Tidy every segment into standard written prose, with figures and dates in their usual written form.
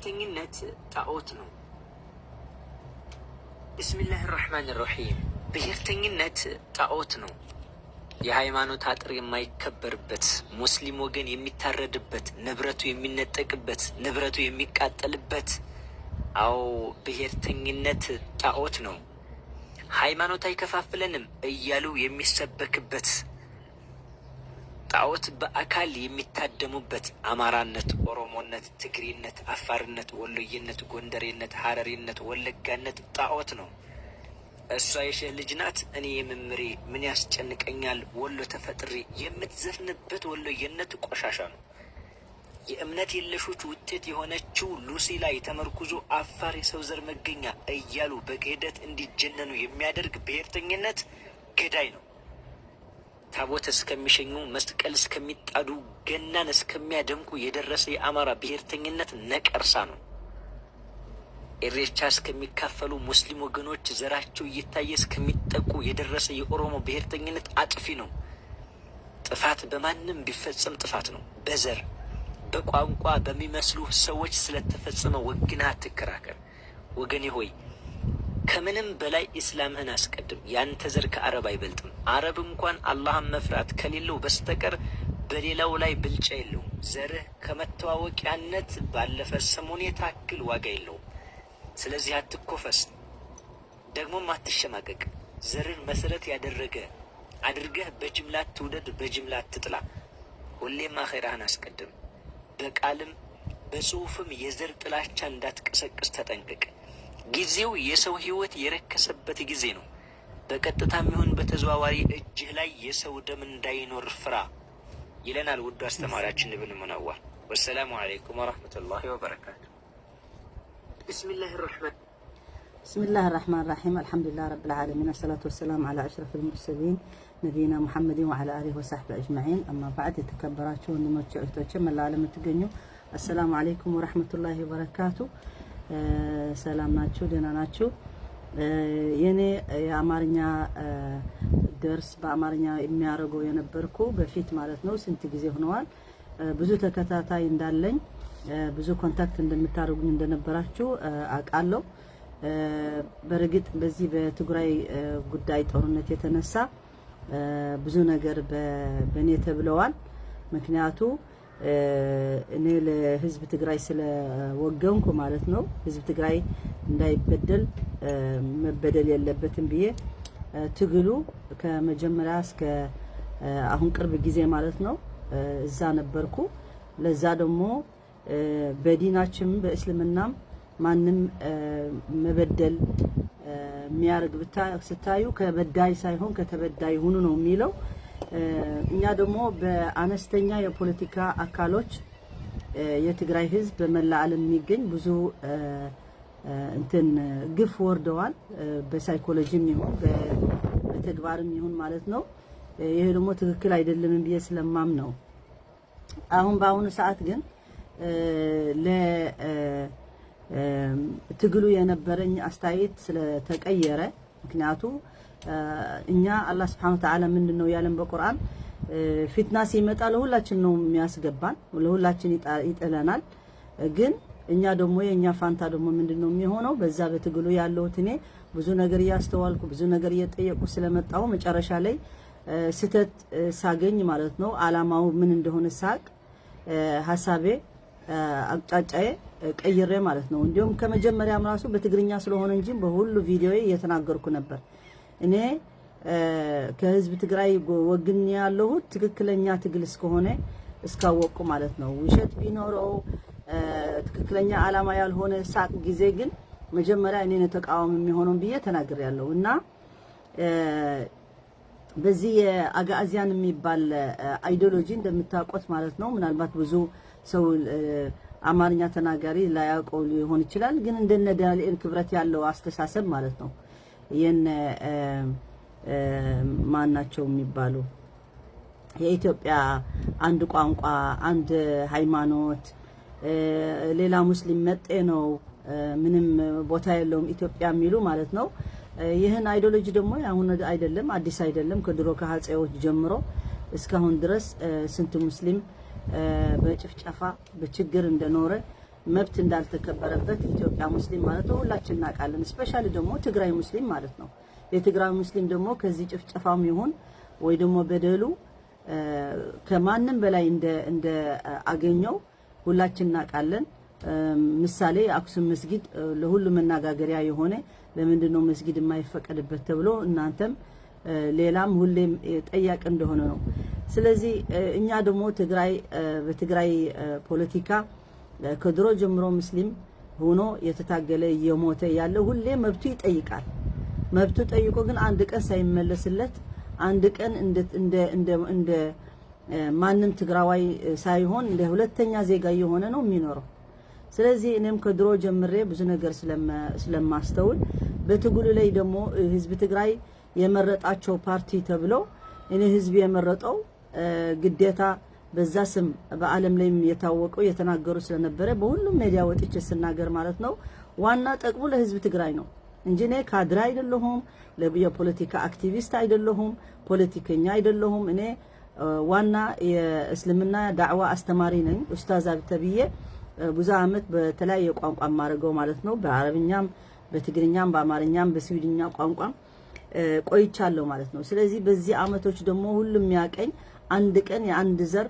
ብሔርተኝነት ጣዖት ነው። بسم الله الرحمن الرحيم። ብሔርተኝነት ጣዖት ነው። የሃይማኖት አጥር የማይከበርበት፣ ሙስሊም ወገን የሚታረድበት፣ ንብረቱ የሚነጠቅበት፣ ንብረቱ የሚቃጠልበት። አዎ፣ ብሔርተኝነት ጣዖት ነው። ሃይማኖት አይከፋፍለንም እያሉ የሚሰበክበት፣ ጣዖት በአካል የሚታደሙበት አማራነት፣ ኦሮሞነት፣ ትግሬነት፣ አፋርነት፣ ወሎዬነት፣ ጎንደሬነት፣ ሀረሪነት፣ ወለጋነት ጣዖት ነው። እሷ የሼህ ልጅ ናት፣ እኔ የመምሬ፣ ምን ያስጨንቀኛል ወሎ ተፈጥሬ የምትዘፍንበት ወሎዬነት ቆሻሻ ነው። የእምነት የለሾች ውጤት የሆነችው ሉሲ ላይ ተመርኩዞ አፋር የሰው ዘር መገኛ እያሉ በክህደት እንዲጀነኑ የሚያደርግ ብሔርተኝነት ገዳይ ነው። ታቦት እስከሚሸኙ፣ መስቀል እስከሚጣዱ፣ ገናን እስከሚያደምቁ የደረሰ የአማራ ብሔርተኝነት ነቀርሳ ነው። ኢሬቻ እስከሚካፈሉ፣ ሙስሊም ወገኖች ዘራቸው እየታየ እስከሚጠቁ የደረሰ የኦሮሞ ብሔርተኝነት አጥፊ ነው። ጥፋት በማንም ቢፈጸም ጥፋት ነው። በዘር፣ በቋንቋ፣ በሚመስሉ ሰዎች ስለተፈጸመ ወግነህ አትከራከር። ወገኔ ሆይ፣ ከምንም በላይ ኢስላምህን አስቀድም። ያንተ ዘር ከአረብ አይበልጥም። አረብ እንኳን አላህን መፍራት ከሌለው በስተቀር በሌላው ላይ ብልጫ የለውም። ዘርህ ከመተዋወቂያነት ባለፈ ስሙን የታክል ዋጋ የለውም። ስለዚህ አትኮፈስ፣ ደግሞም አትሸማቀቅ። ዘርን መሰረት ያደረገ አድርገህ በጅምላ ትውደድ፣ በጅምላ ትጥላ። ሁሌም አኼራህን አስቀድም። በቃልም በጽሁፍም የዘር ጥላቻ እንዳትቀሰቅስ ተጠንቀቅ። ጊዜው የሰው ህይወት የረከሰበት ጊዜ ነው። በቀጥታም ይሁን በተዘዋዋሪ እጅህ ላይ የሰው ደም እንዳይኖር ፍራ ይለናል ውዱ አስተማሪያችን ኢብን ሙነዋር። والسلام عليكم ورحمة الله وبركاته። بسم الله الرحمن بسم الله الرحمن الرحيم، الحمد لله رب العالمين، الصلاة والسلام على أشرف المرسلين نبينا محمد وعلى آله وصحبه أجمعين، أما بعد። የተከበራችሁ ወንድሞቼ፣ እህቶቼ፣ መላ ዓለም የምትገኙ السلام عليكم ورحمة الله وبركاته። ሰላም ናችሁ? ደህና ናችሁ? የኔ የአማርኛ ደርስ በአማርኛ የሚያደርገው የነበርኩ በፊት ማለት ነው። ስንት ጊዜ ሆነዋል። ብዙ ተከታታይ እንዳለኝ፣ ብዙ contact እንደምታደርጉኝ እንደነበራችሁ አውቃለሁ። በእርግጥ በዚህ በትግራይ ጉዳይ ጦርነት የተነሳ ብዙ ነገር በእኔ ተብለዋል። ምክንያቱ እኔ ለህዝብ ትግራይ ስለወገንኩ ማለት ነው። ህዝብ ትግራይ እንዳይበደል፣ መበደል የለበትም ብዬ ትግሉ ከመጀመሪያ እስከ አሁን ቅርብ ጊዜ ማለት ነው እዛ ነበርኩ። ለዛ ደግሞ በዲናችንም በእስልምናም ማንም መበደል የሚያደርግ ስታዩ ከበዳይ ሳይሆን ከተበዳይ ሁኑ ነው የሚለው። እኛ ደግሞ በአነስተኛ የፖለቲካ አካሎች የትግራይ ህዝብ በመላ ዓለም የሚገኝ ብዙ እንትን ግፍ ወርደዋል። በሳይኮሎጂም ይሁን በተግባርም ይሁን ማለት ነው። ይሄ ደግሞ ትክክል አይደለም ብዬ ስለማም ነው። አሁን በአሁኑ ሰዓት ግን ለትግሉ የነበረኝ አስተያየት ስለተቀየረ፣ ምክንያቱ እኛ አላህ سبحانه وتعالى ምንድን ነው ያለን በቁርአን? ፊትና ሲመጣ ለሁላችን ነው የሚያስገባን፣ ለሁላችን ይጥለናል። ግን እኛ ደግሞ የእኛ ፋንታ ደግሞ ምንድን ነው የሚሆነው? በዛ በትግሉ ያለሁት እኔ ብዙ ነገር እያስተዋልኩ፣ ብዙ ነገር እየጠየቁ ስለመጣሁ መጨረሻ ላይ ስህተት ሳገኝ ማለት ነው፣ አላማው ምን እንደሆነ ሳቅ ሀሳቤ አቅጣጫዬ ቀይሬ ማለት ነው። እንዲሁም ከመጀመሪያም ራሱ በትግርኛ ስለሆነ እንጂ በሁሉ ቪዲዮ እየተናገርኩ ነበር። እኔ ከህዝብ ትግራይ ወግን ያለሁት ትክክለኛ ትግል እስከሆነ እስካወቁ ማለት ነው። ውሸት ቢኖረው፣ ትክክለኛ አላማ ያልሆነ ሳቅ ጊዜ ግን መጀመሪያ እኔ ነው ተቃዋሚ የሚሆነው ብዬ ተናግሬያለሁ። እና በዚህ የአጋዚያን የሚባል ideology እንደምታውቁት ማለት ነው። ምናልባት ብዙ ሰው አማርኛ ተናጋሪ ላያውቀው ሊሆን ይችላል። ግን እንደነ ዳንኤል ክብረት ያለው አስተሳሰብ ማለት ነው። የነ ማን ናቸው የሚባሉ የኢትዮጵያ አንድ ቋንቋ፣ አንድ ሃይማኖት፣ ሌላ ሙስሊም መጤ ነው፣ ምንም ቦታ የለውም ኢትዮጵያ የሚሉ ማለት ነው። ይህን ideology ደግሞ አሁን አይደለም፣ አዲስ አይደለም። ከድሮ ከአፄዎች ጀምሮ እስካሁን ድረስ ስንት ሙስሊም በጭፍጨፋ በችግር እንደኖረ መብት እንዳልተከበረበት ኢትዮጵያ ሙስሊም ማለት ነው ሁላችን እናውቃለን። Specially ደግሞ ትግራይ ሙስሊም ማለት ነው። የትግራይ ሙስሊም ደግሞ ከዚህ ጭፍጨፋም ይሁን ወይ ደግሞ በደሉ ከማንም በላይ እንደ አገኘው ሁላችን እናውቃለን። ምሳሌ የአክሱም መስጊድ ለሁሉ መነጋገሪያ የሆነ፣ ለምንድን ነው መስጊድ የማይፈቀድበት ተብሎ እናንተም ሌላም ሁሌም ጠያቅ እንደሆነ ነው። ስለዚህ እኛ ደግሞ ትግራይ በትግራይ ፖለቲካ ከድሮ ጀምሮ ሙስሊም ሆኖ የተታገለ እየሞተ ያለ ሁሌ መብቱ ይጠይቃል። መብቱ ጠይቆ ግን አንድ ቀን ሳይመለስለት፣ አንድ ቀን እንደ ማንም ትግራዋይ ሳይሆን እንደ ሁለተኛ ዜጋ እየሆነ ነው የሚኖረው። ስለዚህ እኔም ከድሮ ጀምሬ ብዙ ነገር ስለማስተውል በትግሉ ላይ ደግሞ ህዝብ ትግራይ የመረጣቸው ፓርቲ ተብሎ እኔ ህዝብ የመረጠው ግዴታ በዛ ስም በዓለም ላይም የታወቀው የተናገሩ ስለነበረ በሁሉም ሜዲያ ወጥቼ ስናገር ማለት ነው ዋና ጠቅሙ ለህዝብ ትግራይ ነው እንጂ እኔ ካድሬ አይደለሁም፣ የፖለቲካ አክቲቪስት አይደለሁም፣ ፖለቲከኛ አይደለሁም። እኔ ዋና የእስልምና ዳዕዋ አስተማሪ ነኝ። ኡስታዝ ተብዬ ብዙ አመት በተለያየ ቋንቋ የማደርገው ማለት ነው። በአረብኛም፣ በትግርኛም፣ በአማርኛም፣ በስዊድኛ ቋንቋ ቆይቻለሁ ማለት ነው። ስለዚህ በዚህ አመቶች ደግሞ ሁሉም የሚያቀኝ አንድ ቀን የአንድ ዘር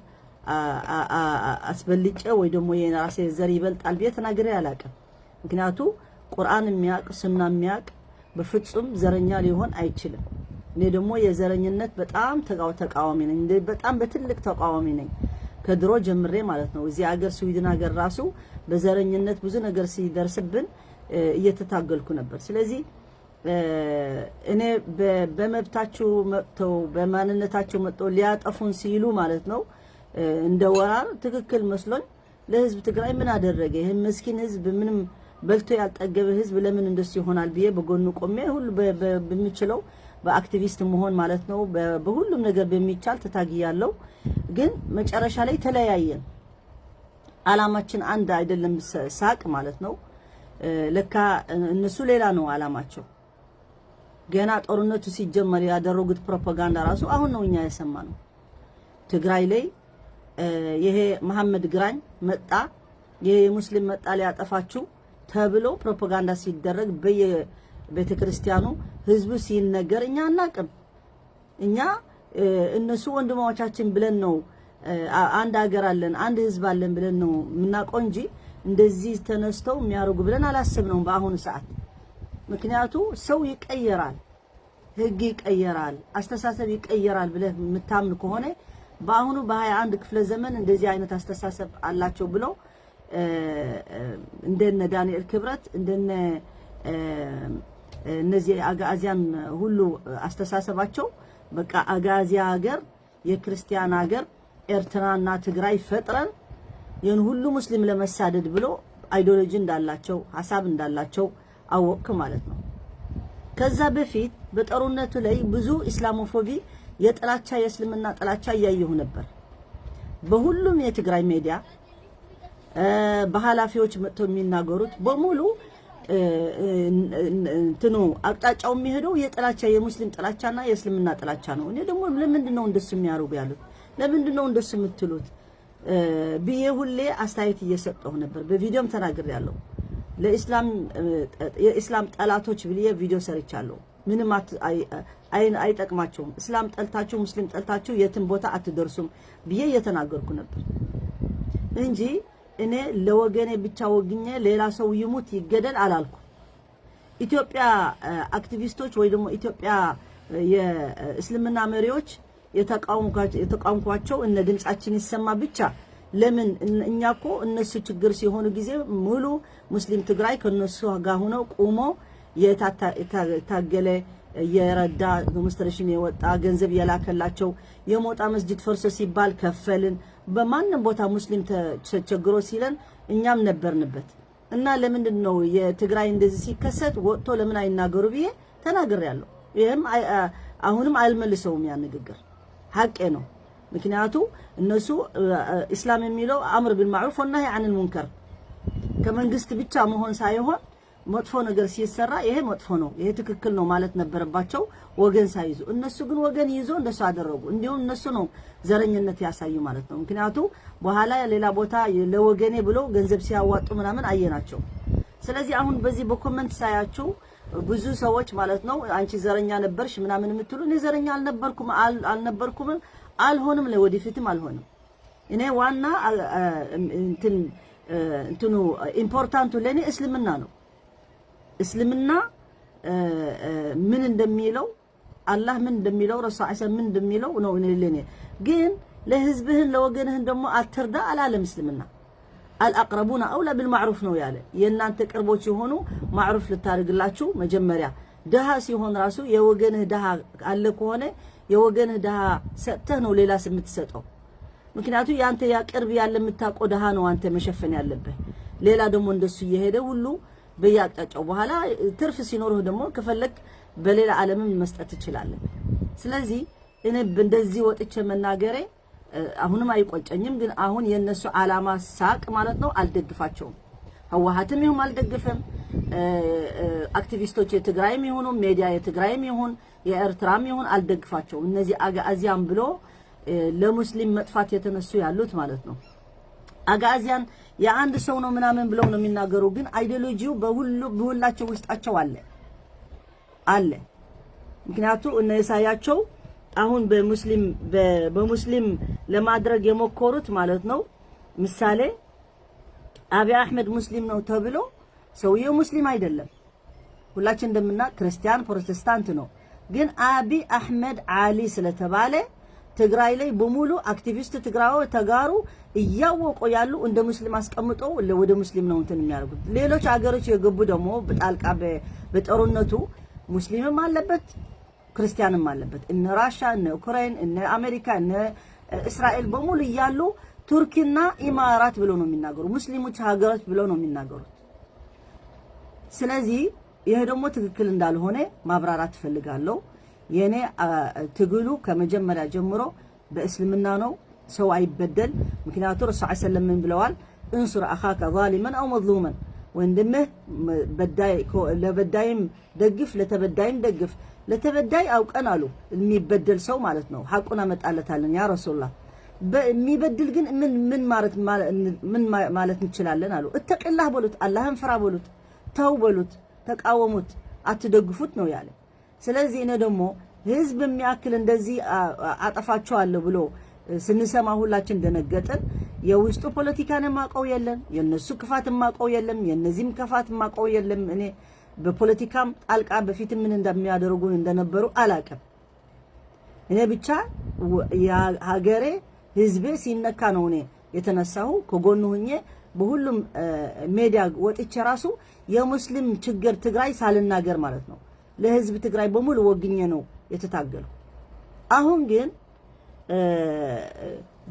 አስበልጬ ወይ ደግሞ የራሴ ዘር ይበልጣል ብዬ ተናግሬ አላውቅም። ምክንያቱ ቁርአን የሚያውቅ፣ ሱና የሚያውቅ በፍጹም ዘረኛ ሊሆን አይችልም። እኔ ደግሞ የዘረኝነት በጣም ተቃዋሚ ነኝ። በጣም በትልቅ ተቃዋሚ ነኝ ከድሮ ጀምሬ ማለት ነው። እዚህ ሀገር ስዊድን ሀገር ራሱ በዘረኝነት ብዙ ነገር ሲደርስብን እየተታገልኩ ነበር። ስለዚህ እኔ በመብታችሁ መጥተው፣ በማንነታቸው መጥተው ሊያጠፉን ሲሉ ማለት ነው እንደ ወራር ትክክል መስሎኝ ለህዝብ ትግራይ ምን አደረገ ይህን ምስኪን ህዝብ፣ ምንም በልቶ ያልጠገበ ህዝብ ለምን እንደሱ ይሆናል ብዬ በጎኑ ቆሜ ሁሉ በምችለው በአክቲቪስት መሆን ማለት ነው በሁሉም ነገር በሚቻል ተታግያለሁ። ግን መጨረሻ ላይ ተለያየን። አላማችን አንድ አይደለም ሳቅ ማለት ነው። ለካ እነሱ ሌላ ነው አላማቸው። ገና ጦርነቱ ሲጀመር ያደረጉት ፕሮፓጋንዳ ራሱ አሁን ነው እኛ የሰማነው። ትግራይ ላይ ይሄ መሐመድ ግራኝ መጣ፣ ይሄ የሙስሊም መጣ ሊያጠፋችሁ ተብሎ ፕሮፓጋንዳ ሲደረግ በየቤተ ክርስቲያኑ ህዝቡ ሲነገር እኛ አናቅም። እኛ እነሱ ወንድማዎቻችን ብለን ነው፣ አንድ ሀገር አለን፣ አንድ ህዝብ አለን ብለን ነው የምናውቀው እንጂ እንደዚህ ተነስተው የሚያደርጉ ብለን አላሰብነውም በአሁኑ ሰዓት። ምክንያቱ ሰው ይቀየራል፣ ህግ ይቀየራል፣ አስተሳሰብ ይቀየራል ብለህ የምታምን ከሆነ በአሁኑ በ21 ክፍለ ዘመን እንደዚህ አይነት አስተሳሰብ አላቸው ብለው እንደነ ዳንኤል ክብረት፣ እንደነ እነዚህ አጋዚያን ሁሉ አስተሳሰባቸው በቃ አጋዚያ ሀገር፣ የክርስቲያን ሀገር ኤርትራና ትግራይ ፈጥረን ይህን ሁሉ ሙስሊም ለመሳደድ ብሎ ideology እንዳላቸው፣ ሀሳብ እንዳላቸው አወቅክ ማለት ነው። ከዛ በፊት በጦርነቱ ላይ ብዙ Islamophobia የጥላቻ፣ የእስልምና ጥላቻ እያየሁ ነበር። በሁሉም የትግራይ ሜዲያ በኃላፊዎች መጥተው የሚናገሩት በሙሉ እንትኑ አቅጣጫው የሚሄደው የጥላቻ፣ የሙስሊም ጥላቻና የእስልምና ጥላቻ ነው። እኔ ደግሞ ለምንድን ነው እንደሱ የሚያደርጉ ያሉት? ለምንድን ነው እንደሱ የምትሉት ብዬ ሁሌ አስተያየት እየሰጠሁ ነበር። በቪዲዮም ተናግሬያለሁ። ለኢስላም የኢስላም ጠላቶች ብዬ ቪዲዮ ሰርቻለሁ። ምንም አይጠቅማቸውም። እስላም ጠልታችሁ፣ ሙስሊም ጠልታችሁ የትም ቦታ አትደርሱም ብዬ እየተናገርኩ ነበር እንጂ እኔ ለወገኔ ብቻ ወግኜ ሌላ ሰው ይሙት ይገደል አላልኩ። ኢትዮጵያ አክቲቪስቶች ወይ ደግሞ ኢትዮጵያ የእስልምና መሪዎች የተቃወምኳቸው እነ ድምጻችን ይሰማ ብቻ ለምን እኛ እኮ እነሱ ችግር ሲሆኑ ጊዜ ሙሉ ሙስሊም ትግራይ ከነሱ ጋር ሆነው ቆሞ የታገለ፣ የረዳ፣ demonstration የወጣ፣ ገንዘብ የላከላቸው፣ የሞጣ መስጂድ ፈርሶ ሲባል ከፈልን። በማንም ቦታ ሙስሊም ተቸግሮ ሲለን እኛም ነበርንበት እና ለምንድን ነው የትግራይ እንደዚህ ሲከሰት ወጥቶ ለምን አይናገሩ ብዬ ተናግሬያለሁ። ይህም አሁንም አልመልሰውም፣ ያ ንግግር ሀቄ ነው። ምክንያቱ እነሱ ኢስላም የሚለው أمر بالمعروف ونهي عن المنكر ከመንግስት ብቻ መሆን ሳይሆን መጥፎ ነገር ሲሰራ ይሄ መጥፎ ነው፣ ይሄ ትክክል ነው ማለት ነበረባቸው፣ ወገን ሳይዙ። እነሱ ግን ወገን ይዞ እንደሱ አደረጉ። እንዲሁም እነሱ ነው ዘረኝነት ያሳዩ ማለት ነው። ምክንያቱ በኋላ ሌላ ቦታ ለወገኔ ብሎ ገንዘብ ሲያዋጡ ምናምን አየናቸው። ስለዚህ አሁን በዚህ በ comment ሳያችሁ ብዙ ሰዎች ማለት ነው አንቺ ዘረኛ ነበርሽ ምናምን የምትሉ፣ እኔ ዘረኛ አልነበርኩም፣ አልነበርኩም፣ አልሆንም፣ ለወደፊትም አልሆንም። እኔ ዋና እንትን እንትኑ important ኡ ለኔ እስልምና ነው። እስልምና ምን እንደሚለው፣ አላህ ምን እንደሚለው፣ ረሱል ዐለይሂ ምን እንደሚለው ነው እኔ ለኔ። ግን ለህዝብህን ለወገንህን ደግሞ አትርዳ አላለም እስልምና። الأقربون أولى بالمعروف ነው ያለ። የእናንተ ቅርቦች የሆኑ ማዕሩፍ ልታደርግላችሁ መጀመሪያ ድሃ ሲሆን ራሱ የወገንህ ድሃ አለ ከሆነ የወገንህ ድሃ ሰጥተህ ነው ሌላ የምትሰጠው። ምክንያቱ ያንተ ያ ቅርብ ያለ የምታውቀው ድሃ ነው አንተ መሸፈን ያለብህ። ሌላ ደግሞ እንደሱ እየሄደ ሁሉ በየአቅጣጫው በኋላ ትርፍ ሲኖርህ ደግሞ ከፈለክ በሌላ ዓለምም መስጠት ትችላለህ። ስለዚህ እኔ እንደዚህ ወጥቼ መናገሬ አሁንም አይቆጨኝም። ግን አሁን የነሱ ዓላማ ሳቅ ማለት ነው አልደግፋቸውም። ህወሓትም ይሁን አልደግፍም። አክቲቪስቶች የትግራይም ይሁኑ፣ ሜዲያ የትግራይም ይሁን የኤርትራም ይሁን አልደግፋቸውም። እነዚህ አጋዚያን ብሎ ለሙስሊም መጥፋት የተነሱ ያሉት ማለት ነው። አጋዚያን የአንድ ሰው ነው ምናምን ብለው ነው የሚናገሩ። ግን ideology ው በሁሉ በሁላቸው ውስጣቸው አለ አለ። ምክንያቱ እነ ኢሳያቸው አሁን በሙስሊም ለማድረግ የሞከሩት ማለት ነው። ምሳሌ አብይ አህመድ ሙስሊም ነው ተብሎ ሰውየው ሙስሊም አይደለም። ሁላችን እንደምናውቅ ክርስቲያን ፕሮቴስታንት ነው። ግን አብይ አህመድ አሊ ስለተባለ ትግራይ ላይ በሙሉ አክቲቪስት ትግራዊ ተጋሩ እያወቁ ያሉ እንደ ሙስሊም አስቀምጠው ወደ ሙስሊም ነው እንትን የሚያደርጉት። ሌሎች ሀገሮች የገቡ ደግሞ ጣልቃ በጦርነቱ ሙስሊምም አለበት ክርስቲያንም አለበት። እነ ራሻ፣ እነ ኡክራይን፣ እነ አሜሪካ፣ እነ እስራኤል በሙሉ እያሉ ቱርኪና ኢማራት ብለው ነው የሚናገሩ። ሙስሊሞች ሀገሮች ብለው ነው የሚናገሩት። ስለዚህ ይሄ ደግሞ ትክክል እንዳልሆነ ማብራራት እፈልጋለሁ። የኔ ትግሉ ከመጀመሪያ ጀምሮ በእስልምና ነው። ሰው አይበደል። ምክንያቱ ረሱል ዐለይሂ ወሰለም ምን ብለዋል? انصر أخاك ظالما أو مظلوما፣ ወንድምህ ለበዳይም ደግፍ፣ ለተበዳይም ደግፍ። ለተበዳይ አውቀን አሉ የሚበደል ሰው ማለት ነው ሐቁን አመጣለታለን ያ ረሱላህ። የሚበድል ግን ምን ማለት እንችላለን አሉ። اتق الله በሉት፣ አላህን ፍራ በሉት፣ ተው በሉት፣ ተቃወሙት፣ አትደግፉት ነው ያለ። ስለዚህ እኔ ደግሞ ህዝብ የሚያክል እንደዚህ አጠፋቸዋለሁ ብሎ ስንሰማ ሁላችን ደነገጥን። የውስጡ ፖለቲካን የማውቀው የለም፣ የነሱ ክፋት የማውቀው የለም፣ የነዚህም ክፋት የማውቀው የለም። እኔ በፖለቲካም ጣልቃ በፊት ምን እንደሚያደርጉ እንደነበሩ አላውቅም። እኔ ብቻ ሀገሬ ህዝቤ ሲነካ ነው እኔ የተነሳሁ ከጎኑ ሁኜ በሁሉም ሜዲያ ወጥቼ ራሱ የሙስሊም ችግር ትግራይ ሳልናገር ማለት ነው ለህዝብ ትግራይ በሙሉ ወግኜ ነው የተታገለው። አሁን ግን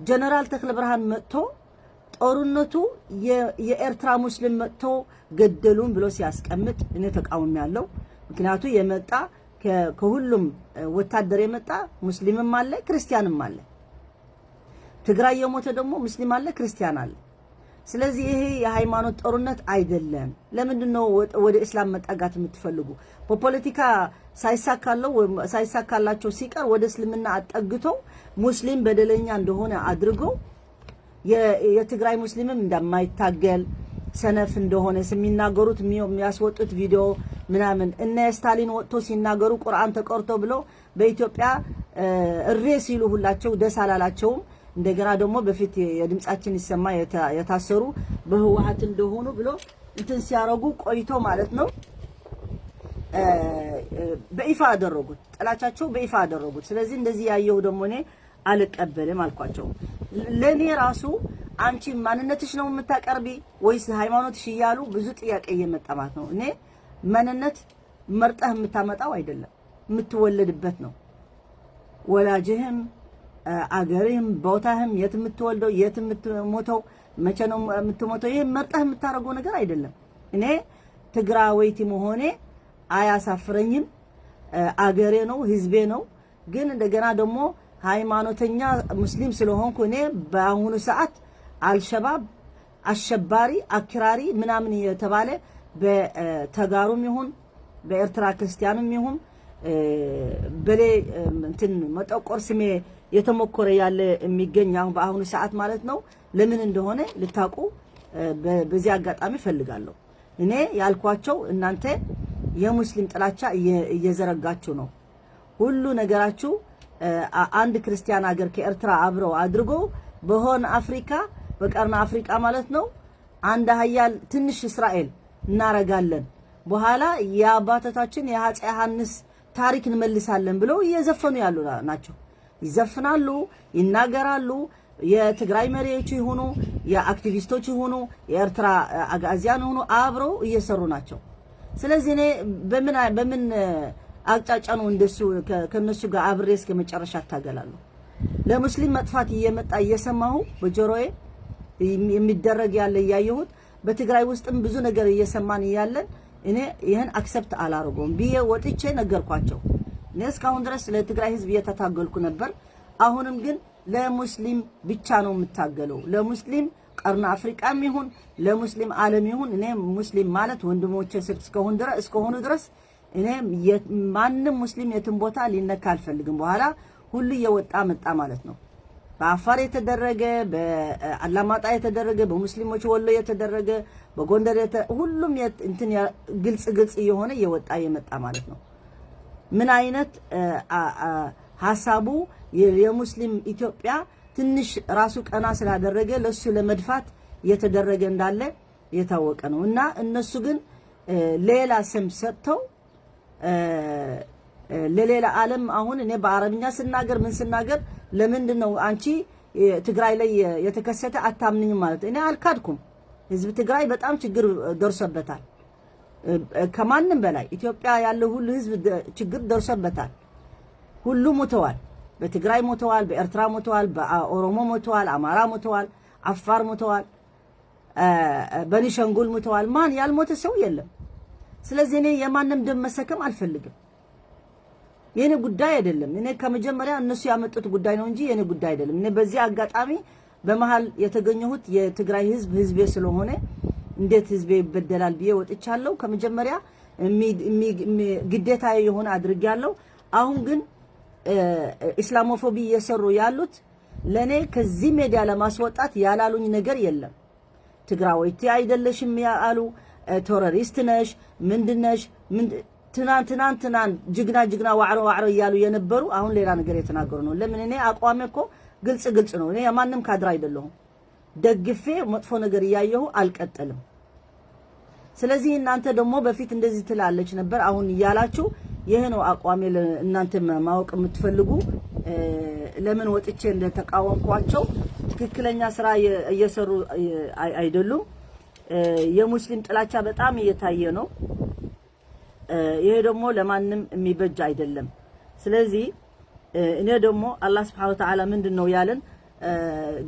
ጀነራል ተክለ ብርሃን መጥቶ ጦርነቱ የኤርትራ ሙስሊም መጥቶ ገደሉን ብሎ ሲያስቀምጥ እኔ ተቃውሞ ያለው፣ ምክንያቱ የመጣ ከሁሉም ወታደር የመጣ ሙስሊምም አለ ክርስቲያንም አለ። ትግራይ የሞተ ደግሞ ሙስሊም አለ ክርስቲያን አለ። ስለዚህ ይሄ የሃይማኖት ጦርነት አይደለም። ለምንድን ነው ወደ እስላም መጠጋት የምትፈልጉ? በፖለቲካ ሳይሳካላቸው ሲቀር ወደ እስልምና አጠግተው ሙስሊም በደለኛ እንደሆነ አድርገው የትግራይ ሙስሊምም እንደማይታገል ሰነፍ እንደሆነ የሚናገሩት የሚያስወጡት ቪዲዮ ምናምን እነ ስታሊን ወጥቶ ሲናገሩ ቁርአን ተቀርቶ ብሎ በኢትዮጵያ እሬ ሲሉ ሁላቸው ደስ አላላቸውም። እንደገና ደግሞ በፊት የድምጻችን ይሰማ የታሰሩ በህወሓት እንደሆኑ ብሎ እንትን ሲያረጉ ቆይቶ ማለት ነው በይፋ አደረጉት። ጥላቻቸው በይፋ አደረጉት። ስለዚህ እንደዚህ ያየሁ ደግሞ እኔ አልቀበልም አልኳቸው። ለኔ ራሱ አንቺ ማንነትሽ ነው የምታቀርቢ ወይስ ሃይማኖትሽ እያሉ ብዙ ጥያቄ እየመጣ ማለት ነው። እኔ ማንነት መርጠህ የምታመጣው አይደለም፣ የምትወለድበት ነው። ወላጅህም አገርህም ቦታህም የት የምትወልደው የት የምትሞተው መቼ ነው የምትሞተው፣ ይሄ መርጠህ የምታደርገው ነገር አይደለም። እኔ ትግራወይቲ መሆኔ አያሳፍረኝም። አገሬ ነው፣ ህዝቤ ነው። ግን እንደገና ደግሞ ሃይማኖተኛ ሙስሊም ስለሆንኩ እኔ በአሁኑ ሰዓት አልሸባብ አሸባሪ አክራሪ ምናምን የተባለ በተጋሩም ይሁን በኤርትራ ክርስቲያንም ይሁን በሌ እንትን መጠቆር ስሜ የተሞከረ ያለ የሚገኝ አሁን በአሁኑ ሰዓት ማለት ነው። ለምን እንደሆነ ልታውቁ በዚህ አጋጣሚ እፈልጋለሁ። እኔ ያልኳቸው እናንተ የሙስሊም ጥላቻ እየዘረጋችሁ ነው። ሁሉ ነገራችሁ አንድ ክርስቲያን ሀገር ከኤርትራ አብረው አድርጎ በሆን አፍሪካ፣ በቀርን አፍሪካ ማለት ነው፣ አንድ ሀያል ትንሽ እስራኤል እናረጋለን፣ በኋላ የአባቶቻችን የአፄ ዮሐንስ ታሪክ እንመልሳለን ብለው እየዘፈኑ ያሉ ናቸው። ይዘፍናሉ፣ ይናገራሉ። የትግራይ መሪዎች ይሁኑ፣ የአክቲቪስቶች ይሁኑ፣ የኤርትራ አጋዚያን ይሁኑ አብረው እየሰሩ ናቸው። ስለዚህ እኔ በምን በምን አቅጣጫ ነው እንደሱ ከነሱ ጋር አብሬ እስከ መጨረሻ እታገላለሁ? ለሙስሊም መጥፋት እየመጣ እየሰማሁ፣ በጆሮዬ የሚደረግ ያለ እያየሁት፣ በትግራይ ውስጥም ብዙ ነገር እየሰማን እያለን እኔ ይህን accept አላደርገውም ብዬ ወጥቼ ነገርኳቸው። እኔ እስካሁን ድረስ ለትግራይ ህዝብ እየተታገልኩ ነበር። አሁንም ግን ለሙስሊም ብቻ ነው የምታገለው። ለሙስሊም ቀርን አፍሪቃም ይሁን ለሙስሊም ዓለም ይሁን፣ እኔ ሙስሊም ማለት ወንድሞቼ እስከሆኑ ድረስ እኔ ማንም ሙስሊም የትም ቦታ ሊነካ አልፈልግም። በኋላ ሁሉ እየወጣ መጣ ማለት ነው። በአፋር የተደረገ፣ በአላማጣ የተደረገ፣ በሙስሊሞች ወሎ የተደረገ፣ በጎንደር ሁሉም እንትን ግልጽ ግልጽ እየሆነ እየወጣ የመጣ ማለት ነው። ምን አይነት ሀሳቡ የሙስሊም ኢትዮጵያ ትንሽ ራሱ ቀና ስላደረገ ለሱ ለመድፋት እየተደረገ እንዳለ የታወቀ ነው። እና እነሱ ግን ሌላ ስም ሰጥተው ለሌላ ዓለም፣ አሁን እኔ በአረብኛ ስናገር ምን ስናገር ለምንድን ነው አንቺ ትግራይ ላይ የተከሰተ አታምንኝም ማለት? እኔ አልካድኩም። ህዝብ ትግራይ በጣም ችግር ደርሶበታል። ከማንም በላይ ኢትዮጵያ ያለው ሁሉ ህዝብ ችግር ደርሶበታል። ሁሉ ሞተዋል። በትግራይ ሞተዋል፣ በኤርትራ ሞተዋል፣ በኦሮሞ ሞተዋል፣ አማራ ሞተዋል፣ አፋር ሞተዋል፣ በኒሸንጉል ሞተዋል። ማን ያልሞተ ሰው የለም። ስለዚህ እኔ የማንም ደም መሰከም አልፈልግም። የኔ ጉዳይ አይደለም። እኔ ከመጀመሪያ እነሱ ያመጡት ጉዳይ ነው እንጂ የኔ ጉዳይ አይደለም። እኔ በዚህ አጋጣሚ በመሃል የተገኘሁት የትግራይ ህዝብ ህዝቤ ስለሆነ እንዴት ህዝቤ ይበደላል ብዬ ወጥቻለሁ። ከመጀመሪያ ግዴታ የሆነ አድርጌያለሁ። አሁን ግን Islamophobia እየሰሩ ያሉት ለእኔ ከዚህ ሜዲያ ለማስወጣት ያላሉኝ ነገር የለም። ትግራወይቲ አይደለሽም ያሉ፣ terrorist ነሽ፣ ምንድነሽ፣ ትናንት ትናንት ትናንት ጅግና ጅግና፣ ዋዕሮ ዋዕሮ እያሉ የነበሩ አሁን ሌላ ነገር የተናገሩ ነው። ለምን? እኔ አቋሜ እኮ ግልጽ ግልጽ ነው። እኔ የማንም ካድሬ አይደለሁም። ደግፌ መጥፎ ነገር እያየሁ አልቀጥልም። ስለዚህ እናንተ ደግሞ በፊት እንደዚህ ትላለች ነበር አሁን እያላችሁ፣ ይህ ነው አቋሜ። እናንተ ማወቅ የምትፈልጉ ለምን ወጥቼ እንደተቃወምኳቸው፣ ትክክለኛ ስራ እየሰሩ አይደሉም። የሙስሊም ጥላቻ በጣም እየታየ ነው። ይሄ ደግሞ ለማንም የሚበጅ አይደለም። ስለዚህ እኔ ደግሞ አላህ سبحانه وتعالى ምንድን ነው ያለን?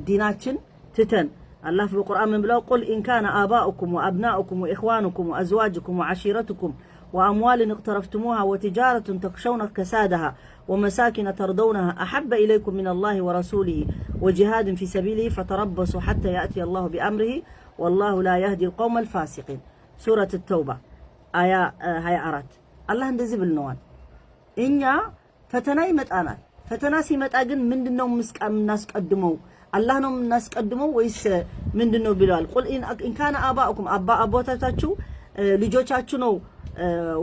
ዲናችን ትተን አላህ በቁርአን ምን ብለው? قل إن كان آباؤكم وأبناؤكم وإخوانكم وأزواجكم وعشيرتكم وأموال اقترفتموها وتجارة تخشون كسادها ومساكن ترضونها أحب إليكم من الله ورسوله وجهاد في سبيله فتربصوا حتى يأتي الله بأمره والله لا يهدي القوم الفاسقين። ሱረት ተውባ አያ 24። አላህ እንደዚህ ብልነዋል። እኛ ፈተና ይመጣናል። ፈተና ሲመጣ ግን ምንድነው የምናስቀድመው? አላህ ነው የምናስቀድመው ወይስ ምንድነው ብለዋል። قل إن كان آباؤكم አባቶቻችሁ፣ ልጆቻችሁ ነው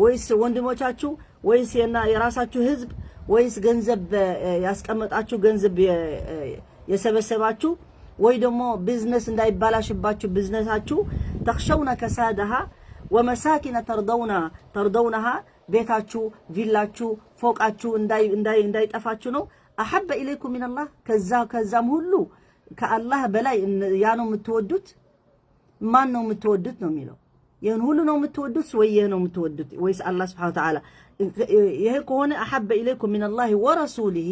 ወይስ ወንድሞቻችሁ ወይስ የራሳችሁ ህዝብ ወይስ ገንዘብ ያስቀመጣችሁ፣ ገንዘብ የሰበሰባችሁ፣ ወይ ደግሞ ቢዝነስ እንዳይባላሽባችሁ ቢዝነሳችሁ፣ تخشون كسادها ومساكن ترضونها ቤታችሁ፣ ቪላችሁ፣ ፎቃችሁ እንዳይጠፋችሁ ነው። أحب إليكم من الله ከዛም ሁሉ ከአላህ በላይ ያ ነው የምትወዱት? ማን ነው የምትወዱት ነው የሚለው። ይህን ሁሉ ነው የምትወዱት ወይ ይህ ነው የምትወዱት ወይስ አላህ سبحانه وتعالى? ይሄ ከሆነ أحب إليكم من الله ورسوله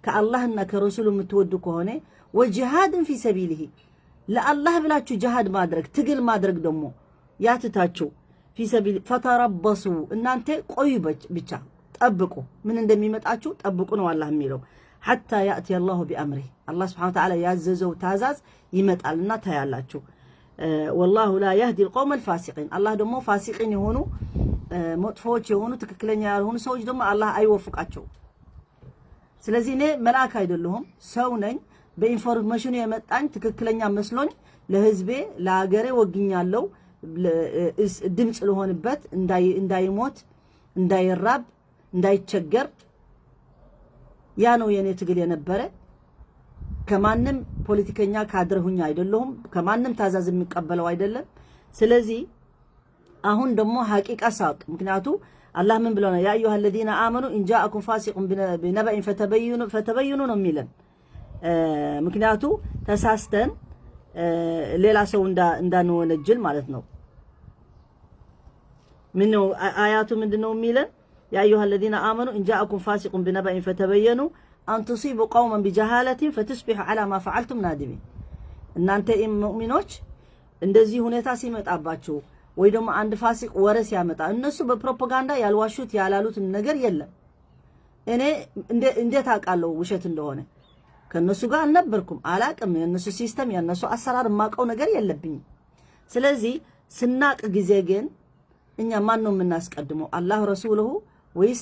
ከአላህና ከረሱሉ የምትወዱ ከሆነ وجهاد في سبيله ለአላህ ብላችሁ ጅሃድ ማድረግ፣ ትግል ማድረግ ደግሞ ያትታችሁ في سبيله فتربصوا እናንተ ቆዩ ብቻ ጠብቁ፣ ምን እንደሚመጣችሁ ጠብቁ ነው አላህ የሚለው። حتى يأتي الله بأمره አላህ سبحانه وتعالى ያዘዘው ታዛዝ ይመጣልና ታያላችሁ። والله لا يهدي القوم الفاسقين አላህ ደግሞ ፋሲቂን የሆኑ፣ መጥፎዎች የሆኑ፣ ትክክለኛ ያልሆኑ ሰዎች ደግሞ አላህ አይወፍቃቸው። ስለዚህ እኔ መልአክ አይደለሁም፣ ሰው ነኝ። በ information ኑ የመጣኝ ትክክለኛ መስሎኝ ለህዝቤ ለሀገሬ ወግኛለሁ። ድምፅ ልሆንበት፣ እንዳይሞት፣ እንዳይራብ፣ እንዳይቸገር፣ ያ ነው የእኔ ትግል የነበረ። ከማንም ፖለቲከኛ ካድሬ ሁኜ አይደለሁም። ከማንም ታዛዝ የሚቀበለው አይደለም። ስለዚህ አሁን ደግሞ ሐቂቃ ሳቅ፣ ምክንያቱ አላህ ምን ብሎ ነው? يا أيها الذين آمنوا إن جاءكم فاسق بنبإ فتبينوا ነው የሚለን። ምክንያቱ ተሳስተን ሌላ ሰው እንዳንወነጅል ማለት ነው። ምን አያቱ ምንድነው የሚለን? يا أيها الذين آمنوا إن جاءكم فاسق بنبإ فتبينوا أن تصيبوا قوما بجهالة فتصبحوا على ما فعلتم نادمين። እናንተ ሙእሚኖች፣ እንደዚህ ሁኔታ ሲመጣባችሁ ወይ ደግሞ አንድ ፋሲቅ ወሬ ሲያመጣ፣ እነሱ በፕሮፓጋንዳ ያልዋሹት ያላሉት ነገር የለም። እኔ እንዴት አውቃለሁ ውሸት እንደሆነ? ከእነሱ ጋር አልነበርኩም፣ አላቅም። የእነሱ system፣ የእነሱ አሰራር የማውቀው ነገር የለብኝም። ስለዚህ ስናቅ ጊዜ ግን እኛ ማን ነው የምናስቀድመው? አላህ ረሱልሁ ወይስ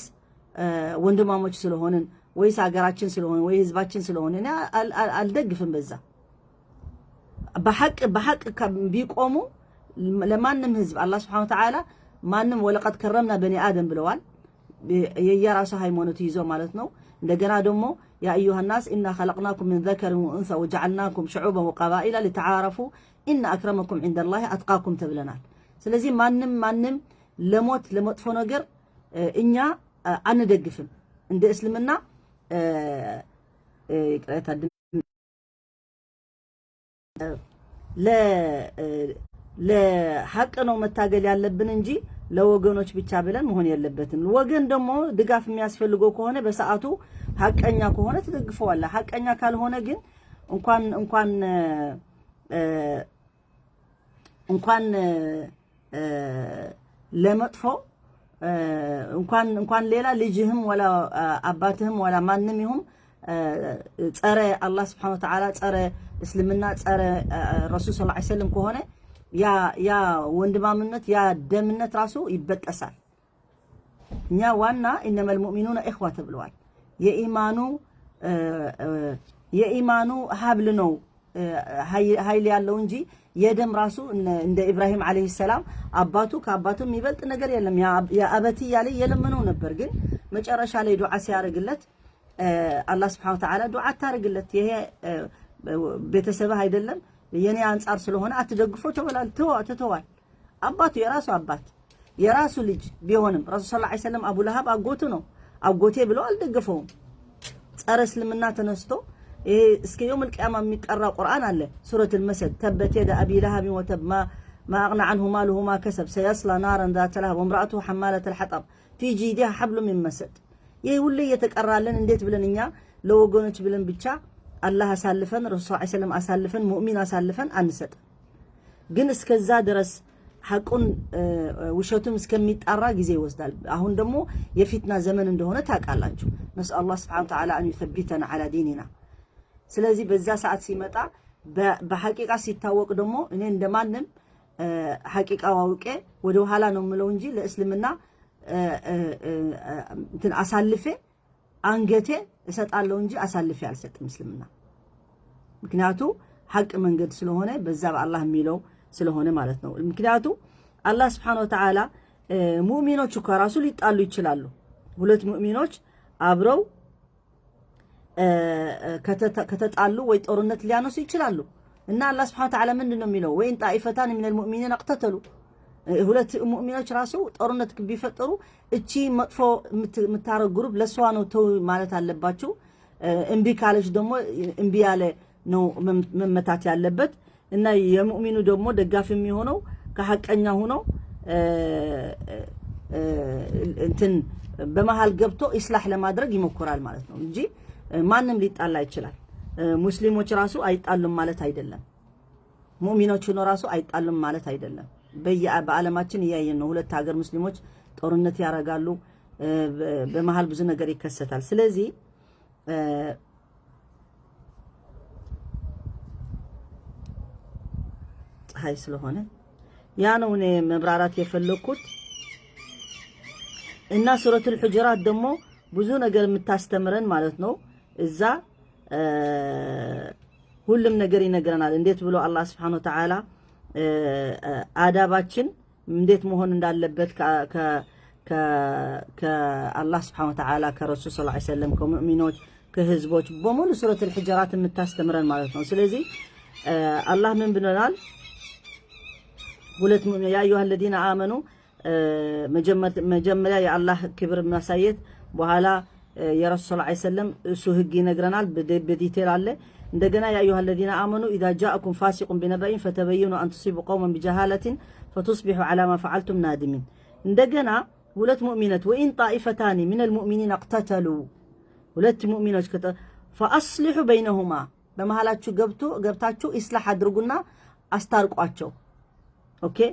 ወንድማሞች ስለሆንን ወይስ ሀገራችን ስለሆንን ወይ ህዝባችን ስለሆንን? እኔ አልደግፍም በዛ። በሐቅ በሐቅ ቢቆሙ ለማንም ህዝብ አላህ سبحانه وتعالى ማንም ولقد كرمنا بني آدم ብለዋል። የየራሱ ሃይማኖት ይዞ ማለት ነው። እንደገና ደግሞ يا أيها الناس إنا خلقناكم من ذكر وأنثى وجعلناكم شعوبا وقبائل لتعارفوا إن أكرمكم عند الله أتقاكم ተብለናል። ስለዚህ ማንም ማንም ለሞት ለመጥፎ ነገር እኛ አንደግፍም። እንደ እስልምና ይቅርታ፣ ለሐቅ ነው መታገል ያለብን እንጂ ለወገኖች ብቻ ብለን መሆን የለበትም። ወገን ደግሞ ድጋፍ የሚያስፈልገው ከሆነ በሰዓቱ ሐቀኛ ከሆነ ትደግፈዋለህ። ሐቀኛ ካልሆነ ግን እንኳን ለመጥፎ እንኳን ሌላ ልጅህም ወላ አባትህም ወላ ማንም ይሁን ጸረ አላህ سبحانه وتعالى፣ ጸረ እስልምና፣ ጸረ ረሱል صلى الله عليه وسلم ከሆነ ያ ወንድማምነት ያ ደምነት ራሱ ይበጠሳል። እኛ ዋና إنما المؤمنون إخوة ተብለዋል። የኢማኑ ሀብል ነው ኃይል ያለው እንጂ የደም ራሱ እንደ ኢብራሂም عليه السلام አባቱ ከአባቱ የሚበልጥ ነገር የለም። يا أبت እያለ የለመነው ነበር። ግን መጨረሻ ላይ ዱዓ ሲያደርግለት አላህ سبحانه وتعالى ዱዓ አታርግለት፣ ይሄ ቤተሰብህ አይደለም፣ የኔ አንጻር ስለሆነ አትደግፎ ተበላል ትተዋል። አባቱ የራሱ አባት የራሱ ልጅ ቢሆንም ረሱል صلى الله عليه وسلم አቡ ለሃብ አጎቱ ነው። አጎቴ ብሎ አልደገፈውም። ጸረ እስልምና ተነስቶ ይሄ እስከ يوم القيامة የሚቀራ ቁርአን አለ። ሱረት አልመሰድ تبت يدا أبي لهب وتب ما أغنى عنه ماله وما كسب سيصلى نارا ذات لهب وامرأته حمالة الحطب في جيدها حبل من مسد። ይሄ ሁሉ እየተቀራለን እንዴት ብለን እኛ ለወገኖች ብለን ብቻ አላህ አሳልፈን፣ ረሱል صلى الله عليه وسلم አሳልፈን፣ ሙእሚን አሳልፈን አንሰጥ። ግን እስከዛ ድረስ ሐቁን ውሸቱም እስከሚጣራ ጊዜ ይወስዳል። አሁን ደግሞ የፊትና ዘመን እንደሆነ ታውቃላችሁ። نسأل الله سبحانه وتعالى أن يثبتنا على ديننا። ስለዚህ በዛ ሰዓት ሲመጣ በሐቂቃ ሲታወቅ ደግሞ እኔ እንደማንም ሐቂቃ አውቄ ወደ ኋላ ነው የምለው እንጂ ለእስልምና እንትን አሳልፌ አንገቴ እሰጣለሁ እንጂ አሳልፌ አልሰጥም እስልምና። ምክንያቱ ሐቅ መንገድ ስለሆነ፣ በዛ በአላህ የሚለው ስለሆነ ማለት ነው። ምክንያቱ አላህ سبحانه وتعالى ሙእሚኖች እኮ ራሱ ሊጣሉ ይችላሉ። ሁለት ሙእሚኖች አብረው ከተጣሉ ወይ ጦርነት ሊያነሱ ይችላሉ። እና አላህ سبحانه وتعالى ምንድን ነው የሚለው? وإن طائفتان من المؤمنين اقتتلوا፣ ሁለት ሙእሚኖች ራሱ ጦርነት ቢፈጠሩ እቺ መጥፎ የምታረግ group ለእሷ ነው ተው ማለት አለባችሁ። እምቢ ካለች ደግሞ እምቢ ያለ ነው መመታት ያለበት እና የሙእሚኑ ደግሞ ደጋፊ የሚሆነው ከሐቀኛ ሆኖ እንትን በመሃል ገብቶ ኢስላህ ለማድረግ ይሞክራል ማለት ነው እንጂ ማንም ሊጣላ ይችላል። ሙስሊሞች ራሱ አይጣሉም ማለት አይደለም። ሙእሚኖች ሆኖ ራሱ አይጣሉም ማለት አይደለም። በዓለማችን እያየን ነው። ሁለት ሀገር ሙስሊሞች ጦርነት ያደርጋሉ። በመሃል ብዙ ነገር ይከሰታል። ስለዚህ ፀሐይ ስለሆነ ያ ነው እኔ መብራራት የፈለግኩት። እና ሱረቱል ሁጁራት ደግሞ ብዙ ነገር የምታስተምረን ማለት ነው። እዛ ሁሉም ነገር ይነግረናል። እንዴት ብሎ አላህ ስብሐነ ወተዓላ አዳባችን እንዴት መሆን እንዳለበት ከአላህ ስብሐነ ወተዓላ፣ ከረሱል ሰለላሁ ዐለይሂ ወሰለም፣ ከሙእሚኖች፣ ከህዝቦች በሙሉ ሱረቱል ሁጁራት የምታስተምረን ማለት ነው። ስለዚህ አላህ ምን ብሎናል? ሁለት يا أيها الذين آمنوا፣ መጀመሪያ የአላህ ክብር ማሳየት፣ በኋላ የረሱል ሰለላሁ ዐለይሂ ወሰለም እሱ ህግ ይነግረናል፣ በ detail አለ። እንደገና يا أيها الذين آمنوا إذا جاءكم فاسق بنبإ فتبينوا أن تصيبوا قوما بجهالة فتصبحوا على ما فعلتم نادمين። እንደገና ሁለት ሙእሚነት وإن طائفتان من المؤمنين اقتتلوا፣ ሁለት ሙእሚኖች فأصلحوا بينهما፣ በመሃላችሁ ገብታችሁ ኢስላሕ አድርጉና አስታርቋቸው። Okay፣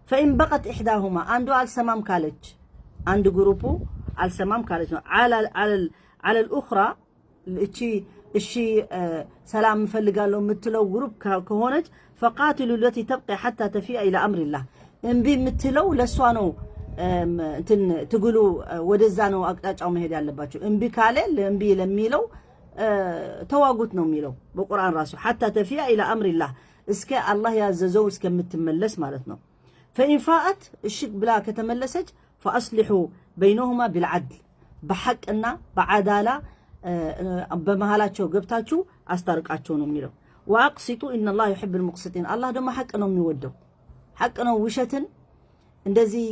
فإن بغت إحداهما፣ አንዱ አልሰማም ካለች፣ አንድ group ኡ አልሰማም ካለች ነው على الأخرى፣ እቺ እሺ ሰላም እፈልጋለሁ የምትለው group ከሆነች فقاتلوا التي تبغي حتى تفيء إلى أمر الله፣ እምቢ የምትለው ለእሷ ነው እንትን ትግሉ ወደዛ ነው አቅጣጫው መሄድ ያለባቸው። እምቢ ካለ እምቢ ለሚለው ተዋጉት ነው የሚለው በቁርአን ራሱ። حتى تفيء إلى أمر الله፣ እስከ አላህ ያዘዘው እስከምትመለስ ማለት ነው። فإن فاءت፣ እሺ ብላ ከተመለሰች فأصلحوا بينهما بالعدل፣ በሐቅና በዓዳላ በመሃላቸው ገብታችሁ አስታርቃቸው ነው የሚለው። وأقسطوا إن الله يحب المقسطين። አላህ ደግሞ ሐቅ ነው የሚወደው፣ ሐቅ ነው። ውሸትን እንደዚህ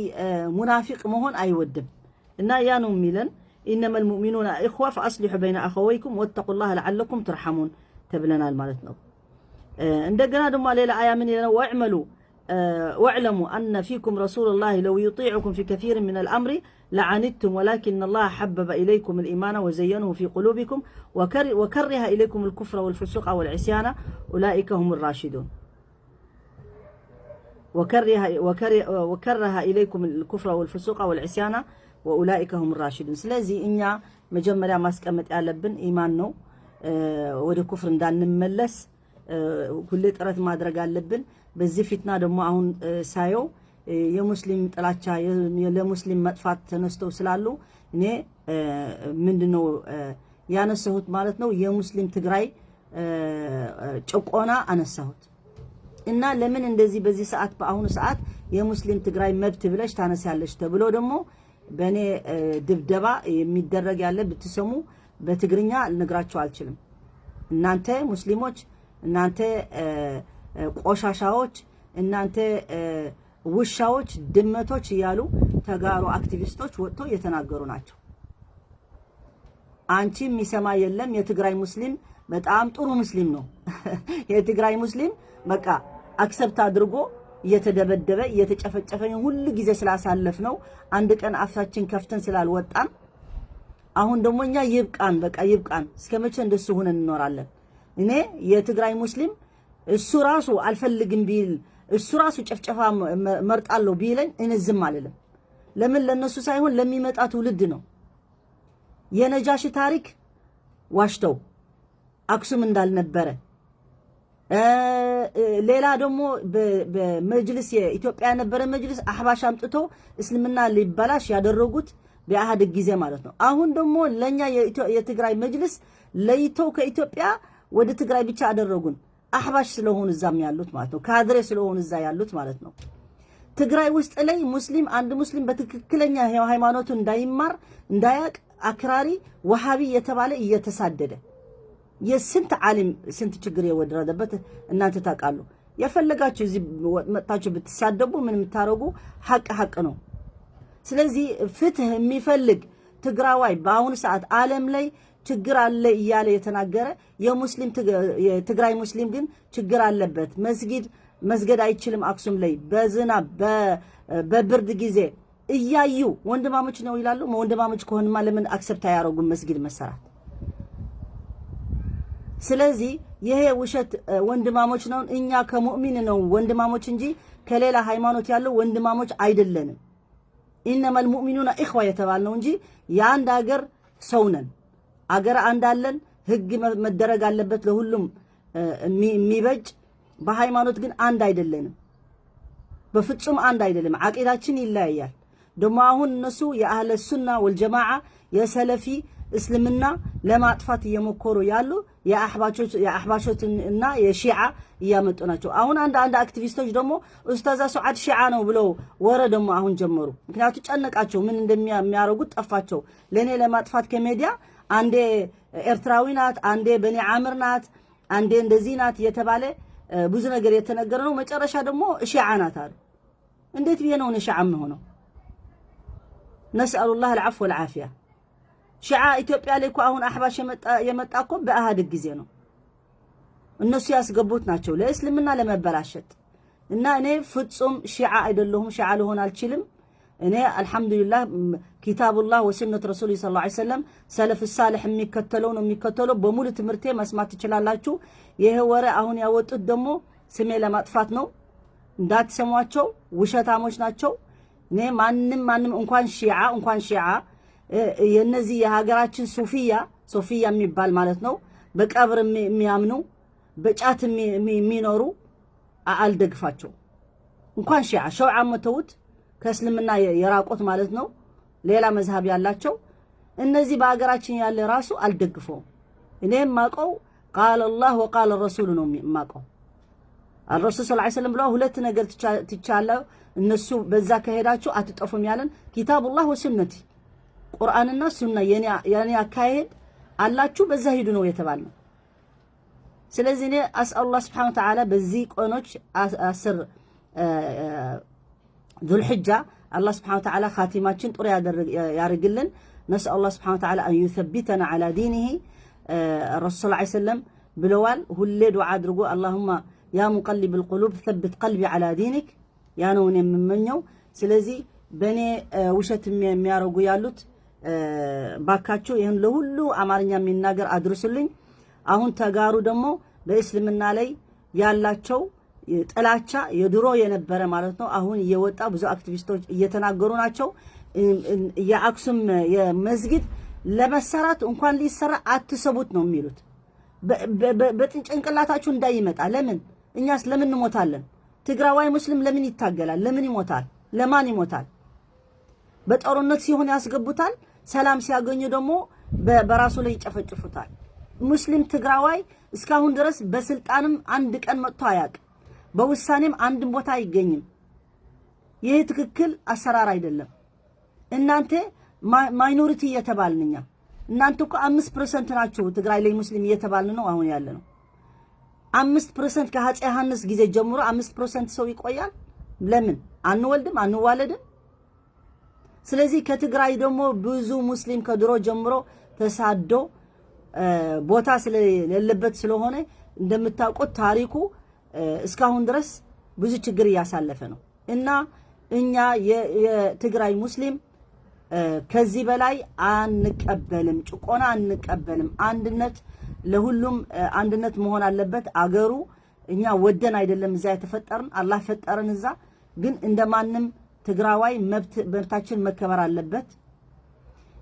ሙናፊቅ መሆን አይወድም። እና ያ ነው የሚለን إنما المؤمنون إخوة فأصلحوا بين أخويكم واتقوا الله لعلكم ترحمون ተብለናል ማለት ነው። እንደገና ደግሞ ሌላ አያ ምን ይለናል? واعملوا واعلموا أن فيكم رسول الله لو يطيعكم في كثير من الأمر لعنتم ولكن الله حبب إليكم الإيمان وزينه في قلوبكم وكره إليكم الكفر والفسوق والعصيان أولئك هم الراشدون، وكره إليكم الكفر والفسوق والعصيان وأولئك هم الراشدون። ስለዚህ እኛ መጀመሪያ ማስቀመጥ ያለብን ኢማን ነው። ወደ ኩፍር እንዳንመለስ ሁሌ ጥረት ማድረግ አለብን። በዚህ ፊትና ደግሞ አሁን ሳየው የሙስሊም ጥላቻ፣ ለሙስሊም መጥፋት ተነስተው ስላሉ እኔ ምንድነው ያነሳሁት ማለት ነው፣ የሙስሊም ትግራይ ጭቆና አነሳሁት። እና ለምን እንደዚህ በዚህ ሰዓት፣ በአሁኑ ሰዓት የሙስሊም ትግራይ መብት ብለሽ ታነሳለሽ ተብሎ ደግሞ በእኔ ድብደባ የሚደረግ ያለ ብትሰሙ በትግርኛ ልነግራችሁ አልችልም። እናንተ ሙስሊሞች፣ እናንተ ቆሻሻዎች፣ እናንተ ውሻዎች፣ ድመቶች እያሉ ተጋሩ አክቲቪስቶች ወጥተው እየተናገሩ ናቸው። አንቺ የሚሰማ የለም። የትግራይ ሙስሊም በጣም ጥሩ ሙስሊም ነው። የትግራይ ሙስሊም በቃ accept አድርጎ እየተደበደበ እየተጨፈጨፈ ሁሉ ጊዜ ስላሳለፍ ነው። አንድ ቀን አፋችን ከፍተን ስላልወጣን አሁን ደግሞ እኛ ይብቃን፣ በቃ ይብቃን። እስከ መቼ እንደሱ ሆነን እንኖራለን? እኔ የትግራይ ሙስሊም እሱ ራሱ አልፈልግም ቢል፣ እሱ ራሱ ጭፍጨፋ መርጣለሁ ቢለኝ እኔ ዝም አልልም። ለምን? ለነሱ ሳይሆን ለሚመጣ ትውልድ ነው። የነጃሺ ታሪክ ዋሽተው አክሱም እንዳልነበረ፣ ሌላ ደግሞ በመጅልስ የኢትዮጵያ የነበረ መጅልስ አህባሽ አምጥተው እስልምና ሊበላሽ ያደረጉት በኢህአዴግ ጊዜ ማለት ነው። አሁን ደግሞ ለኛ የትግራይ መጅልስ ለይተው ከኢትዮጵያ ወደ ትግራይ ብቻ አደረጉን። አህባሽ ስለሆኑ እዛም ያሉት ማለት ነው። ካድሬ ስለሆኑ እዛ ያሉት ማለት ነው። ትግራይ ውስጥ ላይ ሙስሊም አንድ ሙስሊም በትክክለኛ ሃይማኖቱ እንዳይማር እንዳያቅ አክራሪ ወሃቢ የተባለ እየተሳደደ የስንት ዓሊም ስንት ችግር የወረደበት እናንተ ታውቃሉ። የፈለጋችሁ እዚህ መጥታችሁ ብትሳደቡ ምን የምታደርጉ ሐቅ ሐቅ ነው። ስለዚህ ፍትህ የሚፈልግ ትግራዋይ በአሁኑ ሰዓት ዓለም ላይ ችግር አለ እያለ የተናገረ የሙስሊም የትግራይ ሙስሊም ግን ችግር አለበት። መስጊድ መስገድ አይችልም። አክሱም ላይ በዝናብ በብርድ ጊዜ እያዩ ወንድማሞች ነው ይላሉ። ወንድማሞች ከሆንማ ለምን accept አያደርጉም መስጊድ መሰራት? ስለዚህ ይሄ ውሸት ወንድማሞች ነው። እኛ ከሙእሚን ነው ወንድማሞች እንጂ ከሌላ ሃይማኖት ያለው ወንድማሞች አይደለንም። إنما المؤمنون إخوة የተባልነው እንጂ የአንድ ሀገር ሰው ነን። አገር አንድ አለን። ህግ መደረግ አለበት ለሁሉም የሚበጅ። በሃይማኖት ግን አንድ አይደለንም። በፍጹም አንድ አይደለም። ዓቂዳችን ይለያያል። ደግሞ አሁን እነሱ የአህለ ሱና ወልጀማዓ የሰለፊ እስልምና ለማጥፋት እየሞከሩ ያሉ የአሕባሾች እና የሺዓ እያመጡ ናቸው። አሁን አንድ አንድ አክቲቪስቶች ደግሞ ኡስታዛ ሱዓድ ሺዓ ነው ብለው ወረ ደግሞ አሁን ጀመሩ። ምክንያቱ ጨነቃቸው፣ ምን እንደሚያደርጉት ጠፋቸው። ለእኔ ለማጥፋት ከሜዲያ አንዴ ኤርትራዊ ናት፣ አንዴ በኒ ዓምር ናት፣ አንዴ እንደዚህ ናት እየተባለ ብዙ ነገር የተነገረ ነው። መጨረሻ ደግሞ ሺዓ ናት አሉ። እንዴት ብዬ ነው እኔ ሺዓ የምሆነው? نسأل الله العفو والعافية። ሺዓ ኢትዮጵያ ላይ እኮ አሁን አሕባሽ የመጣ እኮ በኢህአዴግ ጊዜ ነው። እነሱ ያስገቡት ናቸው ለእስልምና ለመበላሸት። እና እኔ ፍጹም ሺዓ አይደለሁም፣ ሺዓ ልሆን አልችልም። እኔ አልሐምዱሊላህ كتاب الله وسنة رسول صلى الله عليه وسلم ሰለፍ ሳልሕ የሚከተለው ነው የሚከተለው። በሙሉ ትምህርቴ መስማት ትችላላችሁ። ይሄ ወሬ አሁን ያወጡት ደግሞ ስሜ ለማጥፋት ነው። እንዳትሰሟቸው፣ ውሸታሞች ናቸው። እኔ ማንም ማንም እንኳን ሺዓ እንኳን ሺዓ የነዚህ የሀገራችን ሱፊያ ሱፊያ የሚባል ማለት ነው በቀብር የሚያምኑ በጫት የሚኖሩ አልደግፋቸው። እንኳን ሺዓ ሸውዓ መተውት ከእስልምና የራቁት ማለት ነው ሌላ መዝሀብ ያላቸው እነዚህ በሀገራችን ያለ ራሱ አልደግፈውም። እኔ የማውቀው قال الله وقال رسول ነው የማውቀው። الرسول صلى الله عليه وسلم ብለው ሁለት ነገር ትቻለሁ፣ እነሱ በዛ ከሄዳችሁ አትጠፉም ያለን كتاب الله وسنتي ቁርአንና ሱና የኔ አካሄድ አላችሁ በዛ ሂዱ ነው የተባልነው። ስለዚህ እኔ أسأل الله سبحانه وتعالى በዚህ ቀኖች 10 ዙልሕጃ አላህ سبحانه وتعالى ኻቲማችን ጥሩ ያደርግልን። نسأل الله سبحانه وتعالى أن يثبتنا على دينه። ረሱል صلى الله عليه وسلم ብለዋል፣ ሁሌ ዱዓ አድርጎ اللهم يا مقلب القلوب ثبت قلبي على دينك። ያ ነው እኔ የምመኘው። ስለዚህ በእኔ ውሸት የሚያደርጉ ያሉት ባካችሁ ይህን ለሁሉ አማርኛ የሚናገር አድርሱልኝ። አሁን ተጋሩ ደግሞ በእስልምና ላይ ያላቸው ጥላቻ የድሮ የነበረ ማለት ነው። አሁን እየወጣ ብዙ አክቲቪስቶች እየተናገሩ ናቸው። የአክሱም የመስጊድ ለመሰራት እንኳን ሊሰራ አትሰቡት ነው የሚሉት። በጭንቅላታችሁ እንዳይመጣ። ለምን እኛስ ለምን እንሞታለን? ትግራዋይ ሙስሊም ለምን ይታገላል? ለምን ይሞታል? ለማን ይሞታል? በጦርነት ሲሆን ያስገቡታል። ሰላም ሲያገኙ ደግሞ በራሱ ላይ ይጨፈጭፉታል። ሙስሊም ትግራዋይ እስካሁን ድረስ በስልጣንም አንድ ቀን መጥቶ አያውቅም። በውሳኔም አንድም ቦታ አይገኝም። ይህ ትክክል አሰራር አይደለም። እናንተ minority እየተባልን እኛ እናንተ እኮ 5% ናችሁ ትግራይ ላይ ሙስሊም እየተባልን ነው አሁን ያለ ነው። 5% ከአፄ ዮሐንስ ጊዜ ጀምሮ 5% ሰው ይቆያል። ለምን አንወልድም አንዋለድም? ስለዚህ ከትግራይ ደግሞ ብዙ ሙስሊም ከድሮ ጀምሮ ተሳዶ ቦታ ስለሌለበት ስለሆነ እንደምታውቁት ታሪኩ እስካሁን ድረስ ብዙ ችግር እያሳለፈ ነው። እና እኛ የትግራይ ሙስሊም ከዚህ በላይ አንቀበልም፣ ጭቆና አንቀበልም። አንድነት ለሁሉም አንድነት መሆን አለበት። አገሩ እኛ ወደን አይደለም እዛ የተፈጠርን፣ አላህ ፈጠረን እዛ። ግን እንደማንም ትግራዋይ መብታችን መከበር አለበት።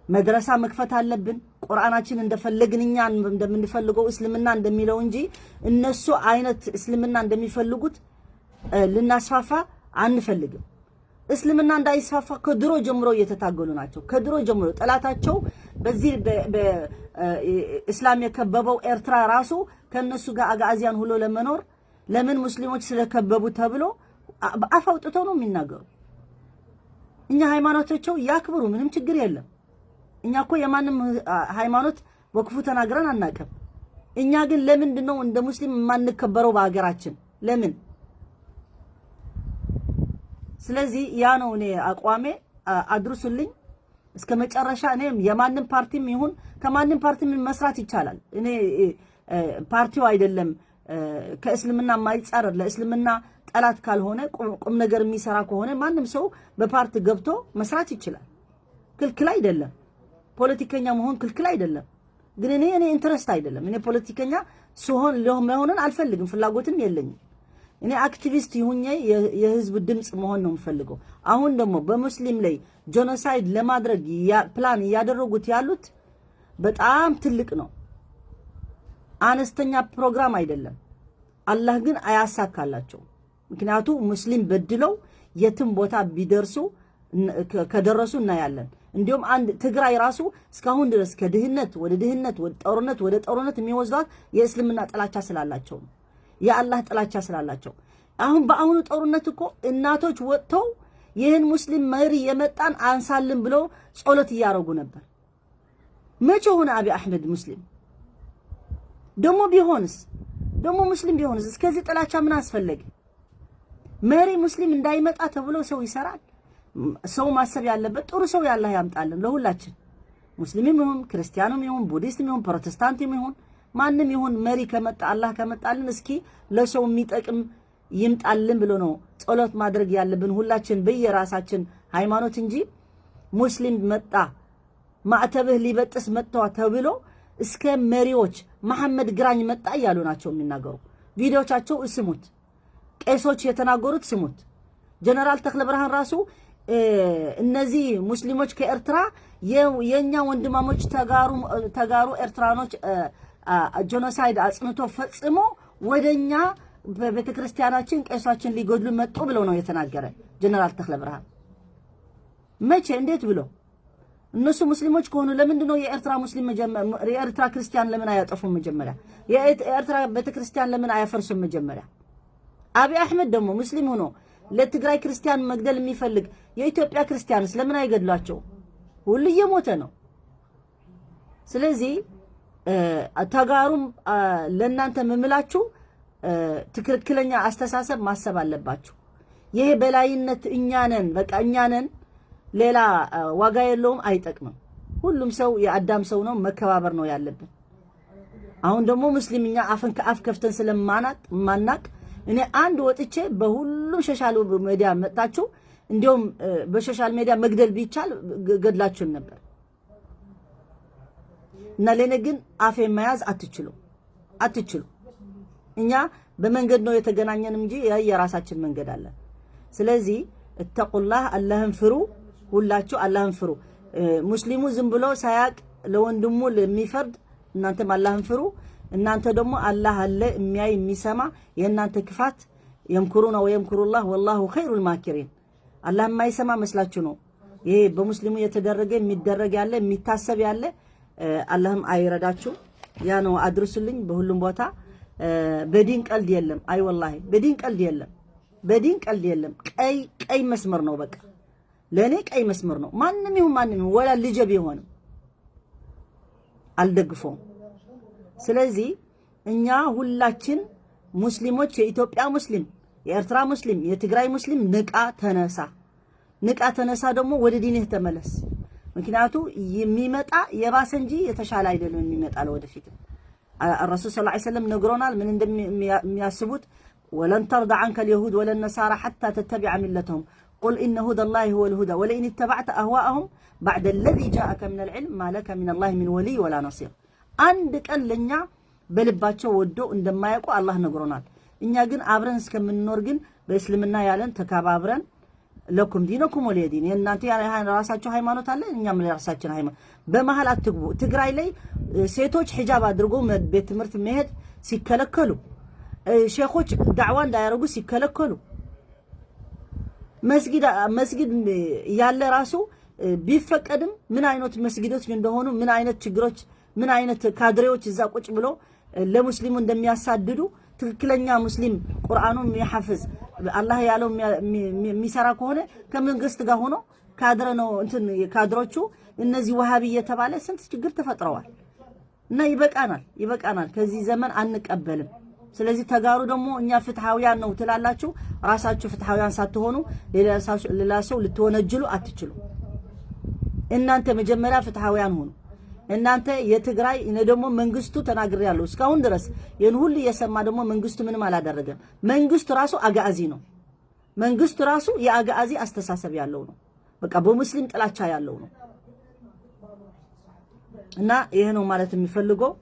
መድረሳ መክፈት አለብን። ቁርአናችን እንደፈለግን እኛ እንደምንፈልገው እስልምና እንደሚለው እንጂ እነሱ አይነት እስልምና እንደሚፈልጉት ልናስፋፋ አንፈልግም። እስልምና እንዳይስፋፋ ከድሮ ጀምሮ እየተታገሉ ናቸው። ከድሮ ጀምሮ ጠላታቸው በዚህ እስላም የከበበው ኤርትራ ራሱ ከነሱ ጋር አጋዚያን ሁሎ ለመኖር ለምን ሙስሊሞች ስለከበቡ ተብሎ አፍ አውጥተው ነው የሚናገሩ። እኛ ሃይማኖታቸው ያክብሩ፣ ምንም ችግር የለም። እኛ እኮ የማንም ሃይማኖት በክፉ ተናግረን አናውቅም። እኛ ግን ለምንድን ነው እንደ ሙስሊም የማንከበረው በሀገራችን? ለምን? ስለዚህ ያ ነው እኔ አቋሜ። አድርሱልኝ እስከ መጨረሻ። እኔ የማንም ፓርቲም ይሁን ከማንም ፓርቲም መስራት ይቻላል። እኔ ፓርቲው አይደለም ከእስልምና የማይጻረር ለእስልምና ጠላት ካልሆነ ቁም ነገር የሚሰራ ከሆነ ማንም ሰው በፓርቲ ገብቶ መስራት ይችላል። ክልክል አይደለም። ፖለቲከኛ መሆን ክልክል አይደለም። ግን እኔ interest አይደለም። እኔ ፖለቲከኛ ስሆን መሆንን አልፈልግም፣ ፍላጎትም የለኝም። እኔ አክቲቪስት ሁኜ የህዝብ ድምፅ መሆን ነው የምፈልገው። አሁን ደግሞ በሙስሊም ላይ genocide ለማድረግ ፕላን እያደረጉት ያሉት በጣም ትልቅ ነው። አነስተኛ ፕሮግራም አይደለም። አላህ ግን አያሳካላቸውም። ምክንያቱ ሙስሊም በድለው የትም ቦታ ቢደርሱ ከደረሱ እናያለን። እንዲሁም አንድ ትግራይ ራሱ እስካሁን ድረስ ከድህነት ወደ ድህነት፣ ወደ ጦርነት ወደ ጦርነት የሚወስዷት የእስልምና ጥላቻ ስላላቸው ነው። የአላህ ጥላቻ ስላላቸው። አሁን በአሁኑ ጦርነት እኮ እናቶች ወጥተው ይህን ሙስሊም መሪ የመጣን አንሳልን ብለው ጸሎት እያደረጉ ነበር። መቼ ሆነ አብይ አሕመድ ሙስሊም? ደግሞ ቢሆንስ፣ ደግሞ ሙስሊም ቢሆንስ እስከዚህ ጥላቻ ምን አስፈለገ? መሪ ሙስሊም እንዳይመጣ ተብሎ ሰው ይሰራል። ሰው ማሰብ ያለበት ጥሩ ሰው ያላህ ያምጣልን ለሁላችን። ሙስሊምም ይሁን፣ ክርስቲያኑም ይሁን፣ ቡዲስትም ይሁን፣ ፕሮቴስታንትም ይሁን፣ ማንም ይሁን መሪ ከመጣ፣ አላህ ከመጣልን እስኪ ለሰው የሚጠቅም ይምጣልን ብሎ ነው ጸሎት ማድረግ ያለብን ሁላችን በየራሳችን ሃይማኖት እንጂ ሙስሊም መጣ ማዕተብህ ሊበጥስ መጥተዋ ተብሎ እስከ መሪዎች መሐመድ ግራኝ መጣ እያሉ ናቸው የሚናገሩ። ቪዲዮቻቸው ስሙት፣ ቄሶች የተናገሩት ስሙት። ጀነራል ተክለ ብርሃን ራሱ እነዚህ ሙስሊሞች ከኤርትራ የኛ ወንድማሞች ተጋሩ ኤርትራኖች genocide አጽንቶ ፈጽሞ ወደኛ በቤተ ክርስቲያናችን ቄሳችን ሊገድሉ መጡ ብለው ነው የተናገረ ጀነራል ተክለ ብርሃን። መቼ እንዴት ብሎ? እነሱ ሙስሊሞች ከሆኑ ለምንድን ነው የኤርትራ ሙስሊም የኤርትራ ክርስቲያን ለምን አያጠፉም? መጀመሪያ የኤርትራ ቤተክርስቲያን ለምን አያፈርሱም? መጀመሪያ አብይ አሕመድ ደግሞ ሙስሊም ሆኖ ለትግራይ ክርስቲያን መግደል የሚፈልግ የኢትዮጵያ ክርስቲያንስ ለምን አይገድሏቸው? ሁሉ እየሞተ ነው። ስለዚህ ተጋሩም ለእናንተ የምምላችሁ ትክክለኛ አስተሳሰብ ማሰብ አለባችሁ። ይሄ በላይነት እኛ ነን፣ በቃ እኛ ነን፣ ሌላ ዋጋ የለውም፣ አይጠቅምም። ሁሉም ሰው የአዳም ሰው ነው፣ መከባበር ነው ያለብን። አሁን ደግሞ ሙስሊም እኛ አፍን ከአፍ ከፍተን ስለማናቅ ማናቅ እኔ አንድ ወጥቼ በሁሉም social media መጣችሁ፣ እንዲሁም በ social media መግደል ቢቻል ገድላችሁን ነበር። እና ለኔ ግን አፌ መያዝ አትችሉ አትችሉ። እኛ በመንገድ ነው የተገናኘን እንጂ የራሳችን መንገድ አለ። ስለዚህ اتقوا الله፣ አላህን ፍሩ፣ ሁላችሁ አላህን ፍሩ። ሙስሊሙ ዝም ብሎ ሳያቅ ለወንድሙ ለሚፈርድ እናንተም አላህን ፍሩ። እናንተ ደግሞ አላህ አለ የሚያይ የሚሰማ። የእናንተ ክፋት يمكرون ويمكر الله والله خير الماكرين። አላህ የማይሰማ መስላችሁ ነው። ይሄ በሙስሊሙ የተደረገ የሚደረግ ያለ የሚታሰብ ያለ አላህም አይረዳችሁ። ያ ነው አድርሱልኝ በሁሉም ቦታ። በዲን ቀልድ የለም። አይ ወላሂ በዲን ቀልድ የለም። በዲን ቀልድ የለም። ቀይ ቀይ መስመር ነው። በቃ ለእኔ ቀይ መስመር ነው። ማንም ይሁን ማንም ይሁን ወላ ልጄ ቢሆንም አልደግፈውም። ስለዚህ እኛ ሁላችን ሙስሊሞች፣ የኢትዮጵያ ሙስሊም፣ የኤርትራ ሙስሊም፣ የትግራይ ሙስሊም ንቃ ተነሳ፣ ንቃ ተነሳ፣ ደግሞ ወደ ዲንህ ተመለስ። ምክንያቱ የሚመጣ የባሰ እንጂ የተሻለ አይደለም የሚመጣ ለወደፊት። الرسول صلى الله عليه وسلم ነግሮናል ምን እንደሚያስቡት። ولن ترضى عنك اليهود ولا النصارى حتى تتبع ملتهم قل إن هدى الله هو الهدى ولئن اتبعت أهواءهم بعد الذي جاءك من العلم ما لك من الله من ولي ولا نصير። አንድ ቀን ለኛ በልባቸው ወዶ እንደማያውቁ አላህ ነግሮናል። እኛ ግን አብረን እስከምንኖር ግን በእስልምና ያለን ተከባብረን لكم دينكم ولي دين፣ የእናንተ ራሳቸው ሃይማኖት አለ፣ እኛም የራሳችን ሃይማኖት። በመሀል አትግቡ። ትግራይ ላይ ሴቶች ሒጃብ አድርጎ ቤት ትምህርት መሄድ ሲከለከሉ፣ ሼኾች ዳዕዋ እንዳያደርጉ ሲከለከሉ፣ መስጊድ ያለ ራሱ ቢፈቀድም ምን አይነት መስጊዶች እንደሆኑ፣ ምን አይነት ችግሮች፣ ምን አይነት ካድሬዎች እዛ ቁጭ ብሎ ለሙስሊሙ እንደሚያሳድዱ፣ ትክክለኛ ሙስሊም ቁርአኑ የሚሐፍዝ አላህ ያለው የሚሰራ ከሆነ ከመንግስት ጋር ሆኖ ካድረ ነው እንትን ካድሮቹ እነዚህ ወሃቢ እየተባለ ስንት ችግር ተፈጥረዋል። እና ይበቃናል፣ ይበቃናል። ከዚህ ዘመን አንቀበልም። ስለዚህ ተጋሩ ደግሞ እኛ ፍትሃውያን ነው ትላላችሁ። ራሳችሁ ፍትሃውያን ሳትሆኑ ሌላ ሰው ልትወነጅሉ አትችሉ። እናንተ መጀመሪያ ፍትሃውያን ሁኑ። እናንተ የትግራይ እኔ ደግሞ መንግስቱ ተናግሬያለሁ። እስካሁን ድረስ ይህን ሁሉ እየሰማ ደግሞ መንግስቱ ምንም አላደረገም። መንግስቱ ራሱ አጋዚ ነው። መንግስቱ ራሱ የአጋዚ አስተሳሰብ ያለው ነው። በቃ በሙስሊም ጥላቻ ያለው ነው። እና ይሄ ነው ማለት የሚፈልገው።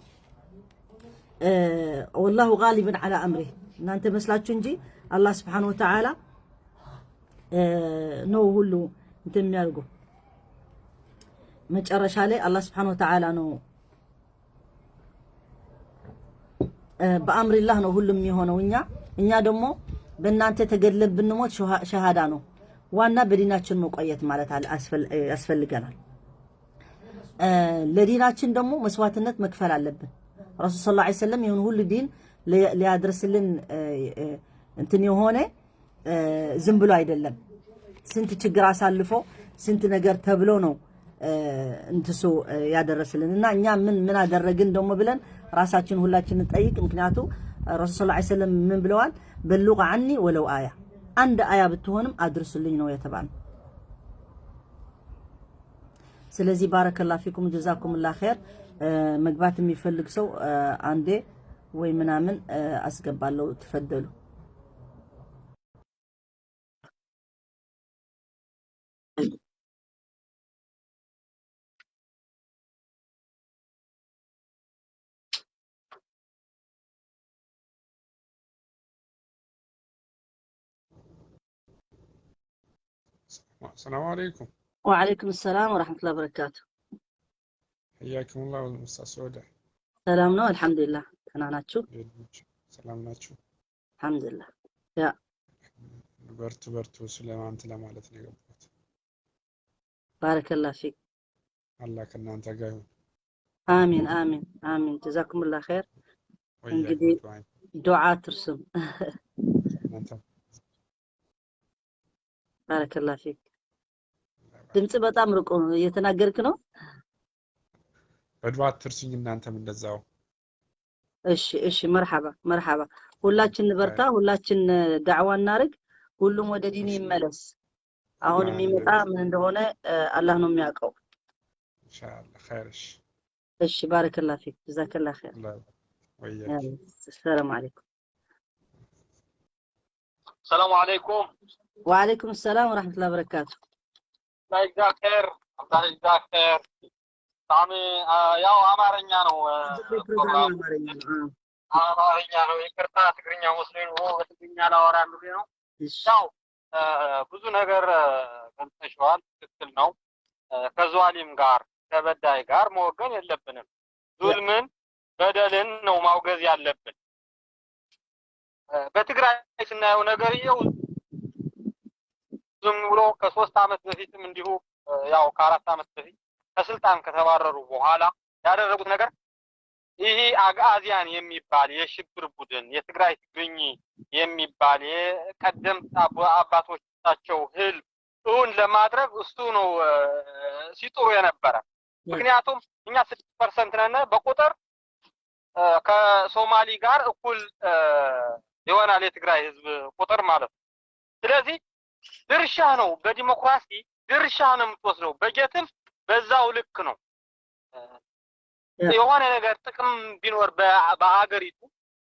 والله غالب على أمره እናንተ መስላችሁ እንጂ አላህ سبحانه وتعالى ነው ሁሉ እንትን የሚያደርገው። መጨረሻ ላይ አላህ سبحانه وتعالى ነው። በአምሪላህ ነው ሁሉም የሚሆነው። እኛ ደግሞ በእናንተ ተገድለን ብንሞት ሸሃዳ ነው። ዋና በዲናችን መቆየት ማለት ያስፈልገናል። ለዲናችን ደግሞ መስዋዕትነት መክፈል አለብን። ረሱል ሰለላሁ ዐለይሂ ወሰለም ይሁን ሁሉ ዲን ሊያደርስልን እንትን የሆነ ዝም ብሎ አይደለም። ስንት ችግር አሳልፎ፣ ስንት ነገር ተብሎ ነው እንትሱ ያደረስልን። እና እኛ ምን ምን አደረግን ደግሞ ብለን ራሳችን ሁላችን እንጠይቅ። ምክንያቱ ረሱል ሰለላሁ ዐለይሂ ወሰለም ምን ብለዋል? بلغوا عني ولو آية፣ አንድ አያ ብትሆንም አድርሱልኝ ነው የተባለው። ስለዚህ ባረከላሁ ፊኩም፣ ጀዛኩሙላህ ኸይር። መግባት የሚፈልግ ሰው አንዴ ወይ ምናምን አስገባለሁ። تفضلوا። السلام عليكم. ወዓለይኩም ሰላም ወራህመቱላሂ ወበረካቱ። حياكم الله أستاذ سعودة። ሰላም ነው፣ አልሐምዱሊላህ። ደህና ናችሁ? ሰላም ናችሁ? አልሐምዱሊላህ። Yeah። በርቱ በርቱ ስለማንት ለማለት ነው የገባሁት። ባረከላህ ፊክ። አላህ ከእናንተ ጋር ይሁን። አሚን አሚን አሚን። ጀዛኩሙላህ ኸይር። ወኢያኩም። እንግዲህ ዱዓ ዱዓ አትርሱም። እናንተ ባረከላህ ፊክ። ድምጽ በጣም ርቆ ነው፣ እየተናገርክ ነው? በዱዓ አትርሱኝ እናንተም እንደዛው። እሺ፣ መርሐባ መርሐባ። ሁላችን እንበርታ፣ ሁላችን ዳዕዋ እናርግ፣ ሁሉም ወደ ዲን ይመለስ። አሁን የሚመጣ ምን እንደሆነ አላህ ነው የሚያውቀው። ኢንሻአላህ ኸይር። እሺ። እሺ፣ ባረከላህ ፊክ፣ ጀዛከላህ ኸይር። ወኢያኩም። ሰላም አለይኩም። ሰላሙ አለይኩም። ወአለይኩም ሰላም ወራህመቱላሂ ወበረካቱ። አላህ ይጅዛክ ኸይር፣ አላህ ይጅዛክ ኸይር። በጣም ያው አማርኛ ነው ፕሮግራሙ አማርኛ ነው። አማርኛ ነው። ይቅርታ፣ ትግርኛ ሙስሊም ሆኖ በትግርኛ ላወራ ነው። እሺ። ያው ብዙ ነገር ገልጸሽዋል። ትክክል ነው። ከዟሊም ጋር ከበዳይ ጋር መወገን የለብንም። ዙልምን በደልን ነው ማውገዝ ያለብን። በትግራይ ስናየው ነገርየው ዝም ብሎ ከ3 ዓመት በፊትም እንዲሁ ያው ከ4 ዓመት በፊት ከስልጣን ከተባረሩ በኋላ ያደረጉት ነገር ይሄ አግአዚያን የሚባል የሽብር ቡድን፣ የትግራይ ትግርኝ የሚባል የቀደምት አባቶቻቸው ህልም እውን ለማድረግ እሱ ነው ሲጥሩ የነበረ። ምክንያቱም እኛ 6% ነን በቁጥር፣ ከሶማሊ ጋር እኩል ይሆናል የትግራይ ህዝብ ቁጥር ማለት ነው። ስለዚህ ድርሻ ነው፣ በዲሞክራሲ ድርሻ ነው የምትወስደው። በጀትም በዛው ልክ ነው። የሆነ ነገር ጥቅም ቢኖር በሀገሪቱ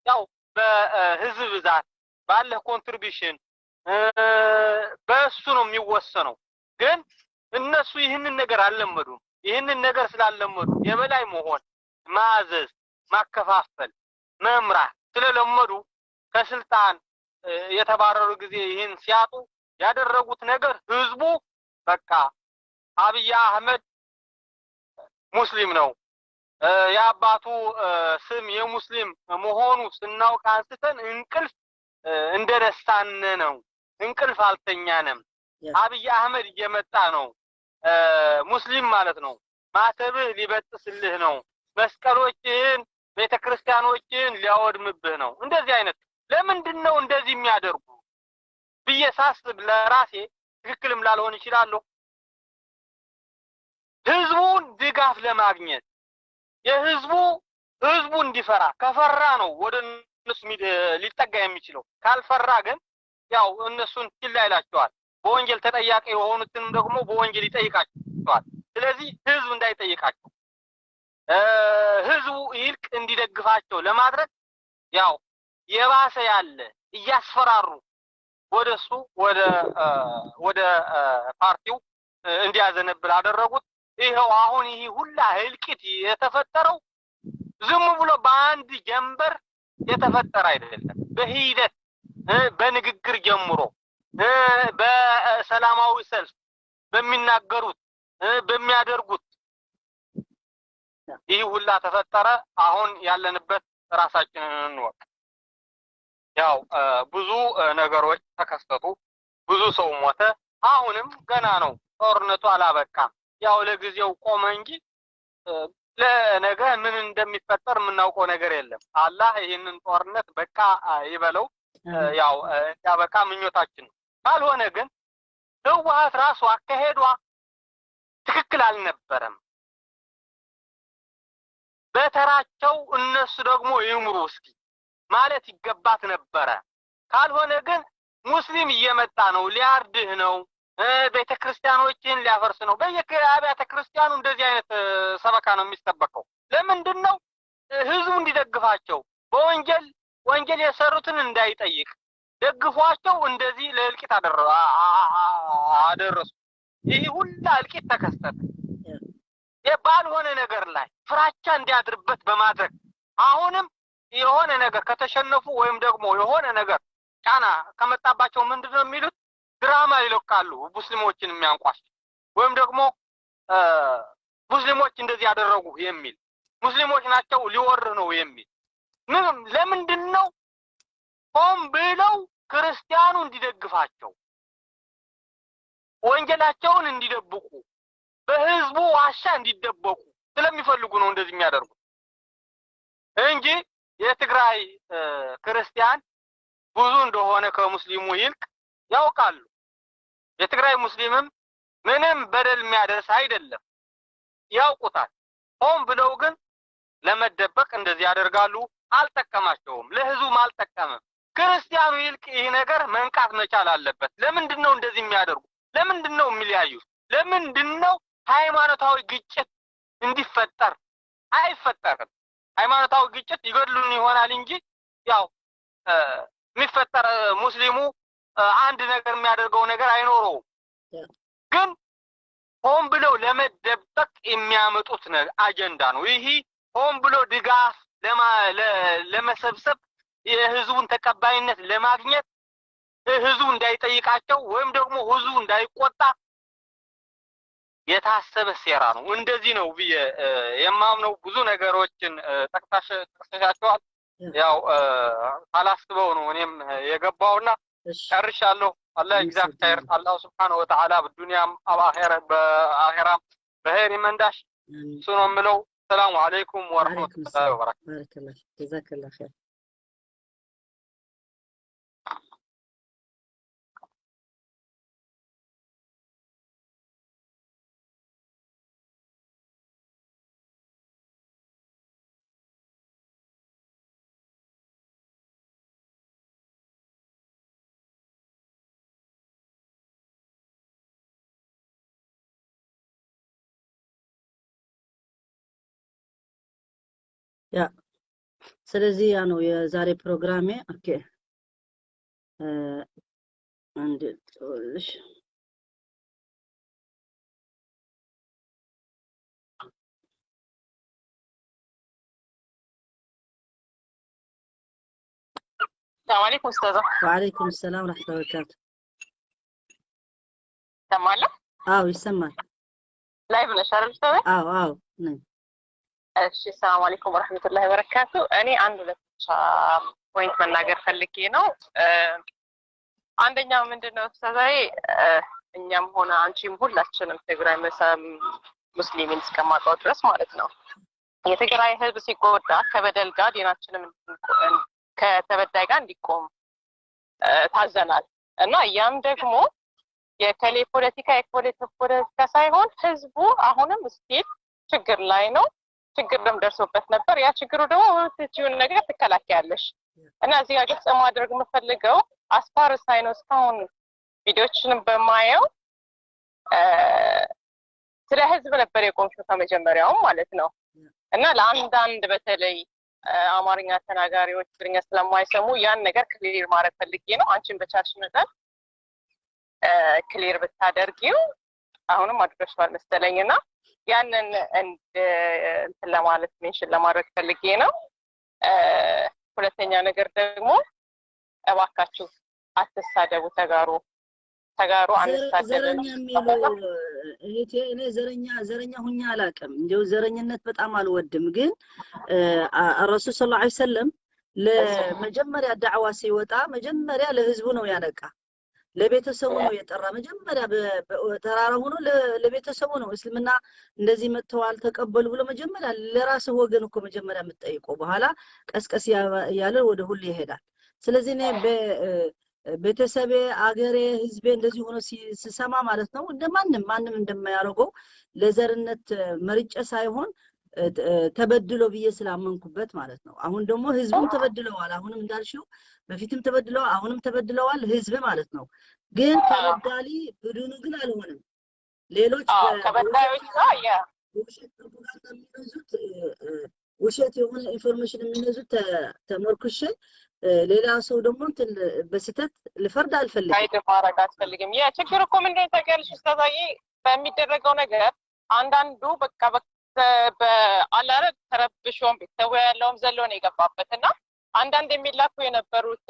ያው በህዝብ ብዛት ባለህ contribution በእሱ ነው የሚወሰነው። ግን እነሱ ይህንን ነገር አልለመዱም። ይህንን ነገር ስላልለመዱ የበላይ መሆን፣ ማዘዝ፣ ማከፋፈል፣ መምራት ስለለመዱ ከስልጣን የተባረሩ ጊዜ ይህን ሲያጡ ያደረጉት ነገር ህዝቡ በቃ አብይ አህመድ ሙስሊም ነው፣ የአባቱ ስም የሙስሊም መሆኑ ስናውቅ አንስተን እንቅልፍ እንደነሳን ነው። እንቅልፍ አልተኛንም። አብይ አህመድ እየመጣ ነው፣ ሙስሊም ማለት ነው። ማተብህ ሊበጥስልህ ነው። መስቀሎችህን፣ ቤተክርስቲያኖችህን ሊያወድምብህ ነው። እንደዚህ አይነት ለምንድን ነው እንደዚህ የሚያደርጉ ብዬ ሳስብ ለራሴ ትክክልም ላልሆን ይችላለሁ። ህዝቡን ድጋፍ ለማግኘት የህዝቡ ህዝቡ እንዲፈራ፣ ከፈራ ነው ወደ እነሱ ሊጠጋ የሚችለው። ካልፈራ ግን ያው እነሱን ችላ ይላቸዋል። በወንጀል ተጠያቂ የሆኑትንም ደግሞ በወንጀል ይጠይቃቸዋል። ስለዚህ ህዝብ እንዳይጠይቃቸው፣ ህዝቡ ይልቅ እንዲደግፋቸው ለማድረግ ያው የባሰ ያለ እያስፈራሩ ወደ እሱ ወደ ፓርቲው እንዲያዘነብል አደረጉት። ይኸው አሁን ይሄ ሁላ እልቂት የተፈጠረው ዝም ብሎ በአንድ ጀንበር የተፈጠረ አይደለም። በሂደት በንግግር ጀምሮ፣ በሰላማዊ ሰልፍ በሚናገሩት፣ በሚያደርጉት ይህ ሁላ ተፈጠረ። አሁን ያለንበት ራሳችንን እንወቅ። ያው ብዙ ነገሮች ተከሰቱ፣ ብዙ ሰው ሞተ። አሁንም ገና ነው፣ ጦርነቱ አላበቃም። ያው ለጊዜው ቆመ እንጂ ለነገ ምን እንደሚፈጠር የምናውቀው ነገር የለም። አላህ ይህንን ጦርነት በቃ ይበለው፣ ያው እንዲያበቃ ምኞታችን ነው። ካልሆነ ግን ህወሓት ራሱ አካሄዷ ትክክል አልነበረም። በተራቸው እነሱ ደግሞ ይምሩ እስኪ ማለት ይገባት ነበረ። ካልሆነ ግን ሙስሊም እየመጣ ነው፣ ሊያርድህ ነው፣ ቤተክርስቲያኖችን ሊያፈርስ ነው። በየአብያተ ክርስቲያኑ እንደዚህ አይነት ሰበካ ነው የሚሰበከው። ለምንድን ነው? ህዝቡ እንዲደግፋቸው፣ በወንጀል ወንጀል የሰሩትን እንዳይጠይቅ ደግፏቸው እንደዚህ ለእልቂት አደረሱ። ይህ ሁላ እልቂት ተከሰተ ባልሆነ ነገር ላይ ፍራቻ እንዲያድርበት በማድረግ። አሁንም የሆነ ነገር ከተሸነፉ ወይም ደግሞ የሆነ ነገር ጫና ከመጣባቸው ምንድን ነው የሚሉት? ድራማ ይለቃሉ፣ ሙስሊሞችን የሚያንቋሽ ወይም ደግሞ ሙስሊሞች እንደዚህ ያደረጉ የሚል፣ ሙስሊሞች ናቸው ሊወርህ ነው የሚል። ምንም ለምንድን ነው? ሆን ብለው ክርስቲያኑ እንዲደግፋቸው፣ ወንጀላቸውን እንዲደብቁ፣ በህዝቡ ዋሻ እንዲደበቁ ስለሚፈልጉ ነው እንደዚህ የሚያደርጉት እንጂ የትግራይ ክርስቲያን ብዙ እንደሆነ ከሙስሊሙ ይልቅ ያውቃሉ። የትግራይ ሙስሊምም ምንም በደል የሚያደርስ አይደለም፣ ያውቁታል። ሆን ብለው ግን ለመደበቅ እንደዚህ ያደርጋሉ። አልጠቀማቸውም፣ ለህዝቡም አልጠቀምም። ክርስቲያኑ ይልቅ ይህ ነገር መንቃት መቻል አለበት። ለምንድን ነው እንደዚህ የሚያደርጉ? ለምንድን ነው የሚለያዩት? ለምንድን ነው ሃይማኖታዊ ግጭት እንዲፈጠር? አይፈጠርም። ሃይማኖታዊ ግጭት ይገድሉን ይሆናል እንጂ ያው የሚፈጠር ሙስሊሙ አንድ ነገር የሚያደርገው ነገር አይኖረውም። ግን ሆን ብለው ለመደበቅ የሚያመጡት አጀንዳ ነው። ይህ ሆን ብሎ ድጋፍ ለመሰብሰብ፣ የህዝቡን ተቀባይነት ለማግኘት፣ ህዝቡ እንዳይጠይቃቸው ወይም ደግሞ ህዝቡ እንዳይቆጣ የታሰበ ሴራ ነው። እንደዚህ ነው ብዬ የማምነው። ብዙ ነገሮችን ጠቅሰሻቸዋል። ያው ሳላስበው ነው እኔም የገባውና ጨርሻለሁ። አላህ يجزاك خير። الله سبحانه وتعالى በዱንያም በአኺራም በኸይር ይመንዳሽ። እሱ ነው የምለው። السلام عليكم ورحمة الله وبركاته። بارك الله، جزاك الله خير። Yeah፣ ስለዚህ ያ ነው የዛሬ ፕሮግራሜ። Okay፣ አንድ ልሽ። السلام عليكم ኡስታዛ። وعليكم السلام ورحمة الله وبركاته። ይሰማል? አዎ፣ ይሰማል። Live ነሽ አይደል ኡስታዛ? አዎ፣ ነኝ። እሺ፣ السلام عليكم ورحمة الله وبركاته። እኔ አንድ ሁለት ብቻ point መናገር ፈልጌ ነው። አንደኛው ምንድን ነው ኡስታዛዬ፣ እኛም ሆነ አንቺም ሁላችንም ትግራይ ሙስሊሚን እስከማውቀው ድረስ ማለት ነው፣ የትግራይ ህዝብ ሲጎዳ ከበደል ጋር ዲናችንም ከተበዳይ ጋር እንዲቆም ታዘናል። እና ያም ደግሞ የከሌ ፖለቲካ የፖለቲካ ሳይሆን ህዝቡ አሁንም still ችግር ላይ ነው። ችግርም ደርሶበት ነበር። ያ ችግሩ ደግሞ በምትችይውን ነገር ትከላከያለሽ። እና እዚህ ጋር ግልጽ ማድረግ የምፈልገው as far as I know እስካሁን ቪዲዮችንም በማየው ስለ ህዝብ ነበር የቆምሽው ከመጀመሪያውም ማለት ነው። እና ለአንዳንድ በተለይ አማርኛ ተናጋሪዎች ትግርኛ ስለማይሰሙ ያን ነገር clear ማድረግ ፈልጌ ነው። አንቺን በቻልሽ መጠን clear ብታደርጊው፣ አሁንም አድርገሽዋል መሰለኝ፣ እና ያንን እንትን ለማለት mention ለማድረግ ፈልጌ ነው። ሁለተኛ ነገር ደግሞ እባካችሁ አትሳደቡ። ተጋሩ ተጋሩ አንሳደብም። ዘረኛ የሚሉ እህቴ፣ እኔ ዘረኛ ሁኛ አላውቅም። እንዲያው ዘረኝነት በጣም አልወድም። ግን ረሱል ሰለላሁ ዐለይሂ ወሰለም ለመጀመሪያ ዳዕዋ ሲወጣ መጀመሪያ ለህዝቡ ነው ያነቃ፣ ለቤተሰቡ ነው የጠራ። መጀመሪያ በተራራ ሆኖ ለቤተሰቡ ነው እስልምና እንደዚህ መጥተዋል ተቀበሉ ብሎ መጀመሪያ ለራስህ ወገን እኮ መጀመሪያ የምትጠይቀው፣ በኋላ ቀስቀስ ያለ ወደ ሁሉ ይሄዳል። ስለዚህ እኔ ቤተሰቤ፣ አገሬ፣ ህዝቤ እንደዚህ ሆኖ ስሰማ ማለት ነው እንደ ማንም ማንም እንደማያደርገው ለዘርነት መርጬ ሳይሆን ተበድሎ ብዬ ስላመንኩበት ማለት ነው። አሁን ደግሞ ህዝቡም ተበድለዋል። አሁንም እንዳልሽው በፊትም ተበድለዋል፣ አሁንም ተበድለዋል ህዝብ ማለት ነው። ግን ተበዳሊ ቡድኑ ግን አልሆነም። ሌሎች ከበዳዮች ጋር በውሸት ፕሮፓጋንዳ የሚነዙት፣ ውሸት የሆነ information የሚነዙት ተመርኩሼ ሌላ ሰው ደግሞ እንትን በስህተት ልፈርድ አልፈልግም። Guide ማድረግ አትፈልግም። ያ ችግር እኮ ምንድን ነው ታውቂያለሽ ኡስታዛዬ፣ በሚደረገው ነገር አንዳንዱ በቃ በአላረብ ተረብሾም ቤተሰቡ ያለውም ዘሎ ነው የገባበት። እና አንዳንድ የሚላኩ የነበሩት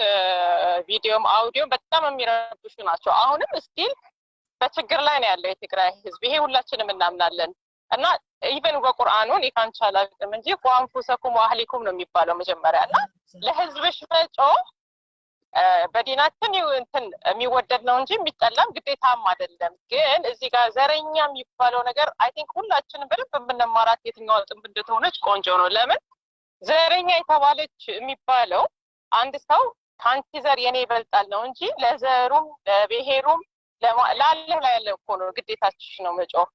ቪዲዮም አውዲዮም በጣም የሚረብሹ ናቸው። አሁንም still በችግር ላይ ነው ያለው የትግራይ ህዝብ። ይሄ ሁላችንም እናምናለን። እና even በቁርአኑ እኔ ካንቺ አላውቅም እንጂ قوا أنفسكم وأهليكم ነው የሚባለው መጀመሪያ። እና ለህዝብሽ መጮህ በዲናችን እንትን የሚወደድ ነው እንጂ የሚጠላም ግዴታም አይደለም። ግን እዚህ ጋር ዘረኛ የሚባለው ነገር I think ሁላችንም በደንብ የምንማራት የትኛዋ ጥንብ እንደሆነች ቆንጆ ነው። ለምን ዘረኛ የተባለች የሚባለው አንድ ሰው ከአንቺ ዘር የኔ ይበልጣል ነው እንጂ ለዘሩም ለብሔሩም ለዓለም ላይ ያለ እኮ ነው ግዴታችሽ ነው መጮህ።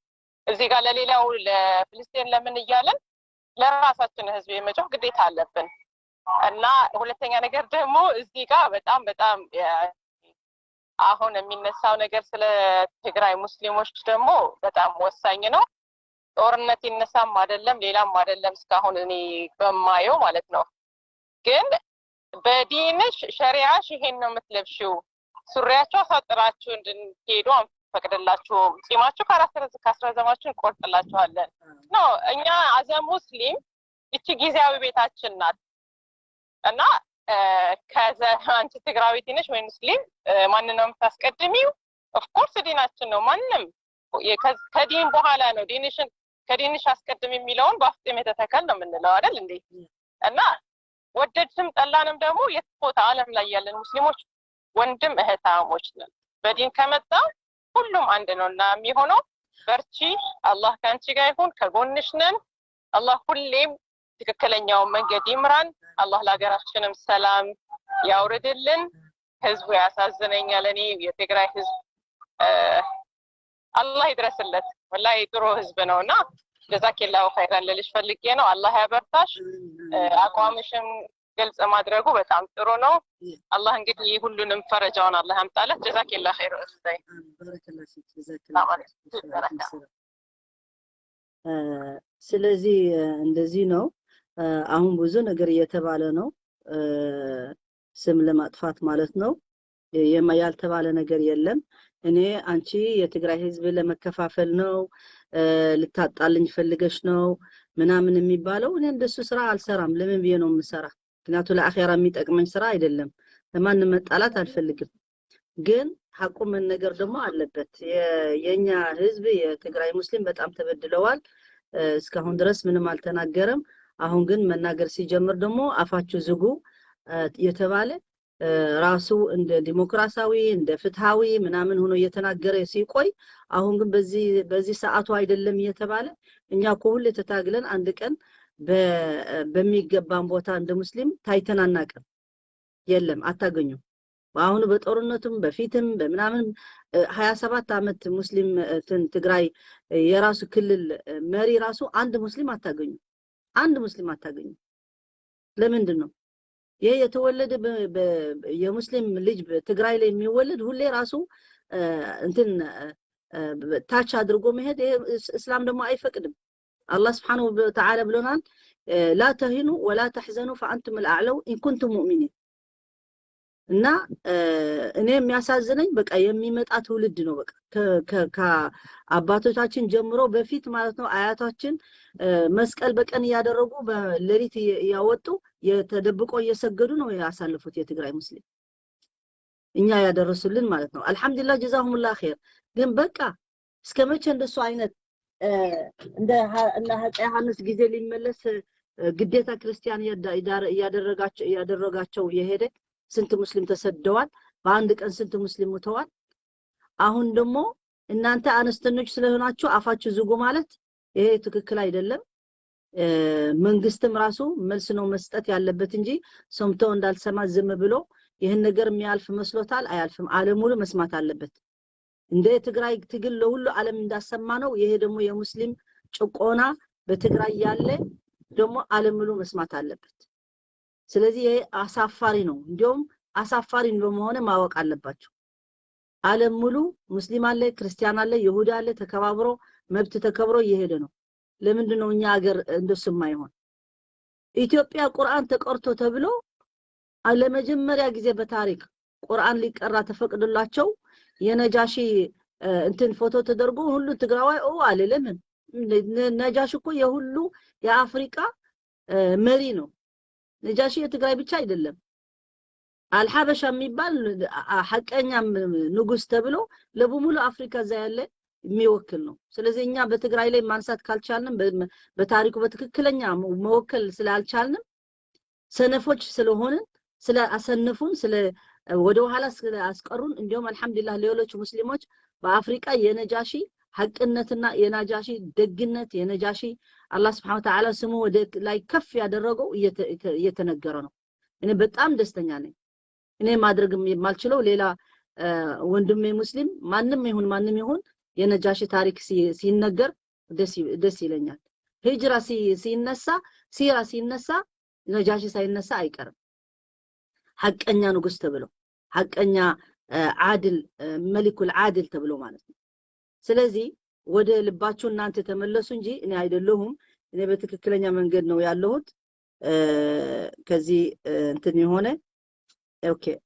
እዚህ ጋር ለሌላው ለፍልስጤን ለምን እያለን ለራሳችን ህዝብ የመጮህ ግዴታ አለብን። እና ሁለተኛ ነገር ደግሞ እዚህ ጋር በጣም በጣም አሁን የሚነሳው ነገር ስለ ትግራይ ሙስሊሞች ደግሞ በጣም ወሳኝ ነው። ጦርነት ይነሳም አይደለም ሌላም አይደለም እስካሁን እኔ በማየው ማለት ነው። ግን በዲንሽ ሸሪዓሽ ይሄን ነው የምትለብሺው፣ ሱሪያችሁ አሳጥራችሁ እንድትሄዱ አንፈቅድላችሁም፣ ጺማችሁ ካስረዘማችሁ እንቆርጥላችኋለን። No፣ እኛ as a ሙስሊም ይቺ ጊዜያዊ ቤታችን ናት። እና ከዘ አንቺ ትግራዊት ነሽ ወይ ሙስሊም ማንን ነው የምታስቀድሚው? Of course ዲናችን ነው። ማንም ከዲን በኋላ ነው፣ ዲንሽን ከዲንሽ አስቀድም የሚለውን በአፍጢም የተተከል ነው የምንለው አይደል እንዴ? እና ወደድሽም ጠላንም ደግሞ የት ቦታ ዓለም ላይ ያለን ሙስሊሞች ወንድም እህታሞች ነን። በዲን ከመጣ ሁሉም አንድ ነው እና የሚሆነው በርቺ፣ አላህ ከአንቺ ጋር ይሁን፣ ከጎንሽ ነን። አላህ ሁሌም ትክክለኛውን መንገድ ይምራን። አላህ ለሀገራችንም ሰላም ያውርድልን። ህዝቡ ያሳዝነኛል። እኔ የትግራይ ህዝብ አላህ ይድረስለት። ወላሂ ጥሩ ህዝብ ነው። እና ጀዛኪላሁ ኸይረን ልልሽ ፈልጌ ነው። አላህ ያበርታሽ። አቋምሽም ግልጽ ማድረጉ በጣም ጥሩ ነው። አላህ እንግዲህ ሁሉንም ፈረጃውን አላህ ያምጣለት። ጀዛኪላሁ ኸይር ኡስታዝ። ባረከላሁ ፊክ፣ ጀዛኪላሁ ኸይር። ስለዚህ እንደዚህ ነው። አሁን ብዙ ነገር እየተባለ ነው፣ ስም ለማጥፋት ማለት ነው። ያልተባለ ነገር የለም። እኔ አንቺ የትግራይ ህዝብ ለመከፋፈል ነው፣ ልታጣልኝ ፈልገሽ ነው ምናምን የሚባለው፣ እኔ እንደሱ ስራ አልሰራም። ለምን ብዬ ነው የምሰራ? ምክንያቱ ለአኼራ የሚጠቅመኝ ስራ አይደለም። ለማንም መጣላት አልፈልግም። ግን ሐቁ መነገር ደግሞ አለበት። የኛ ህዝብ የትግራይ ሙስሊም በጣም ተበድለዋል። እስካሁን ድረስ ምንም አልተናገረም። አሁን ግን መናገር ሲጀምር ደግሞ አፋችሁ ዝጉ የተባለ፣ ራሱ እንደ ዲሞክራሲያዊ እንደ ፍትሃዊ ምናምን ሆኖ እየተናገረ ሲቆይ አሁን ግን በዚህ ሰዓቱ አይደለም እየተባለ፣ እኛ እኮ ሁሌ ተታግለን አንድ ቀን በሚገባን ቦታ እንደ ሙስሊም ታይተን አናውቅም። የለም፣ አታገኙም። በአሁኑ በጦርነቱም በፊትም በምናምን 27 ዓመት ሙስሊም ትግራይ የራሱ ክልል መሪ ራሱ አንድ ሙስሊም አታገኙ፣ አንድ ሙስሊም አታገኙ። ለምንድን ነው ይሄ? የተወለደ የሙስሊም ልጅ ትግራይ ላይ የሚወለድ ሁሌ ራሱ እንትን ታች አድርጎ መሄድ እስላም ደግሞ አይፈቅድም። አላህ ስብሓነሁ ወተዓላ ብሎናል፣ لا تهنوا ولا تحزنوا فأنتم الأعلون إن كنتم مؤمنين። እና እኔ የሚያሳዝነኝ በቃ የሚመጣ ትውልድ ነው። በቃ ከአባቶቻችን ጀምሮ በፊት ማለት ነው አያታችን መስቀል በቀን እያደረጉ በሌሊት እያወጡ የተደብቆ እየሰገዱ ነው ያሳልፉት የትግራይ ሙስሊም እኛ ያደረሱልን ማለት ነው። አልሐምዱሊላህ፣ ጀዛሁሙላህ ኸይር። ግን በቃ እስከ መቼ እንደሱ አይነት እንደ አፄ ዮሐንስ ጊዜ ሊመለስ ግዴታ ክርስቲያን እያደረጋቸው የሄደ ስንት ሙስሊም ተሰደዋል። በአንድ ቀን ስንት ሙስሊም ሞተዋል። አሁን ደግሞ እናንተ አነስተኞች ስለሆናችሁ አፋችሁ ዝጉ ማለት ይሄ ትክክል አይደለም። መንግስትም ራሱ መልስ ነው መስጠት ያለበት እንጂ ሰምቶ እንዳልሰማ ዝም ብሎ ይህን ነገር የሚያልፍ መስሎታል። አያልፍም። ዓለም ሙሉ መስማት አለበት። እንደ ትግራይ ትግል ለሁሉ ዓለም እንዳሰማ ነው። ይሄ ደግሞ የሙስሊም ጭቆና በትግራይ ያለ ደግሞ ዓለም ሙሉ መስማት አለበት። ስለዚህ ይሄ አሳፋሪ ነው። እንዲያውም አሳፋሪ በመሆነ ማወቅ አለባቸው። ዓለም ሙሉ ሙስሊም አለ፣ ክርስቲያን አለ፣ ይሁዳ አለ፣ ተከባብሮ መብት ተከብሮ እየሄደ ነው። ለምንድን ነው እኛ ሀገር እንደሱ የማይሆን? ኢትዮጵያ ቁርአን ተቀርቶ ተብሎ ለመጀመሪያ ጊዜ በታሪክ ቁርአን ሊቀራ ተፈቅዶላቸው የነጃሺ እንትን ፎቶ ተደርጎ ሁሉ ትግራዋይ አለ። ለምን ነጃሺ እኮ የሁሉ የአፍሪካ መሪ ነው። ነጃሺ የትግራይ ብቻ አይደለም። አልሐበሻ የሚባል ሐቀኛ ንጉስ ተብሎ ለበሙሉ አፍሪካ እዛ ያለ የሚወክል ነው። ስለዚህ እኛ በትግራይ ላይ ማንሳት ካልቻልንም፣ በታሪኩ በትክክለኛ መወከል ስላልቻልንም፣ ሰነፎች ስለሆንን፣ ስለ አሰነፉን፣ ስለ ወደ ኋላ ስላስቀሩን፣ እንዲሁም አልሐምዱሊላህ ሌሎች ሙስሊሞች በአፍሪካ የነጃሺ ሐቅነትና የነጃሺ ደግነት የነጃሺ አላህ Subhanahu Wa Ta'ala ስሙ ወደ ላይ ከፍ ያደረገው እየተነገረ ነው። እኔ በጣም ደስተኛ ነኝ። እኔ ማድረግ የማልችለው ሌላ ወንድሜ ሙስሊም ማንም ይሁን ማንም ይሁን የነጃሺ ታሪክ ሲነገር ደስ ይለኛል። ሂጅራ ሲነሳ፣ ሲራ ሲነሳ ነጃሺ ሳይነሳ አይቀርም። ሐቀኛ ንጉስ ተብሎ፣ ሐቀኛ عادل ملك العادل ተብሎ ማለት ነው። ስለዚህ ወደ ልባችሁ እናንተ ተመለሱ እንጂ እኔ አይደለሁም። እኔ በትክክለኛ መንገድ ነው ያለሁት። ከዚህ እንትን የሆነ okay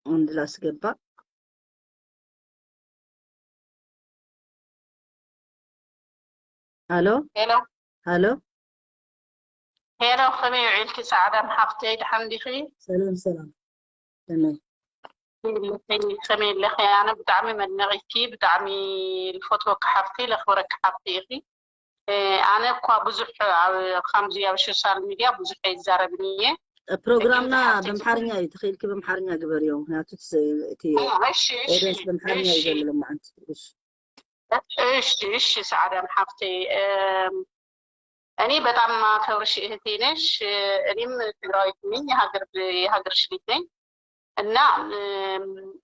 አንድ ላስገባ። ሃሎ። ሄሎ። ሃሎ። ሄሎ፣ ከመይ ውዒልኪ ሰዓዳን ሓፍተይ? ድሓን ዲኺ? ሰላም ሰላም፣ ተመይ? ከመይ ኣለኺ? ኣነ ብጣዕሚ መድነቒኪ፣ ብጣዕሚ ዝፈትወኪ ሓፍቲ፣ ለኽብረኪ ሓፍቲ ኢኺ። ኣነ እኳ ብዙሕ ኣብ ከምዚ ኣብ social media ብዙሕ ኣይዛረብን እየ። ፕሮግራምና በአምሓርኛ እዩ። ትኽኢልኪ በአምሓርኛ ግበርዮ፣ ምክንያቱ እቲ እሺ እሺ። audience በአምሓርኛ እዩ ዘሎ ሎማዓንቲ። እሺ። እሺ እሺ፣ ሰዓዳን ሓፍተይ፣ እኔ በጣም ማከብርሽ እህቴ ነሽ። እኔም ትግራዊት ነኝ፣ የሀገርሽ ልጅ ነኝ እና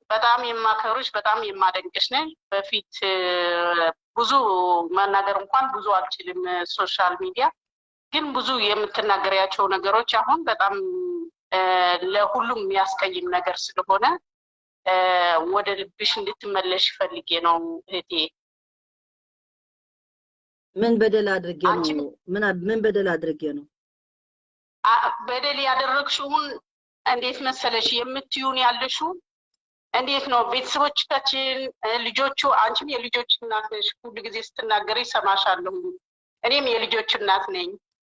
በጣም የማከብርሽ፣ በጣም የማደንቅሽ ነኝ። በፊት ብዙ መናገር እንኳን ብዙ አልችልም social media፣ ግን ብዙ የምትናገሪያቸው ነገሮች አሁን በጣም ለሁሉም የሚያስቀይም ነገር ስለሆነ ወደ ልብሽ እንድትመለሽ ፈልጌ ነው እህቴ። ምን በደል አድርጌ ነው? ምን በደል አድርጌ ነው? በደል ያደረግሽውን እንዴት መሰለሽ የምትዩን ያለሽው እንዴት ነው ቤተሰቦቻችን ልጆቹ፣ አንቺም የልጆች እናት ነሽ፣ ሁሉ ጊዜ ስትናገሪ ይሰማሻለሁ። እኔም የልጆች እናት ነኝ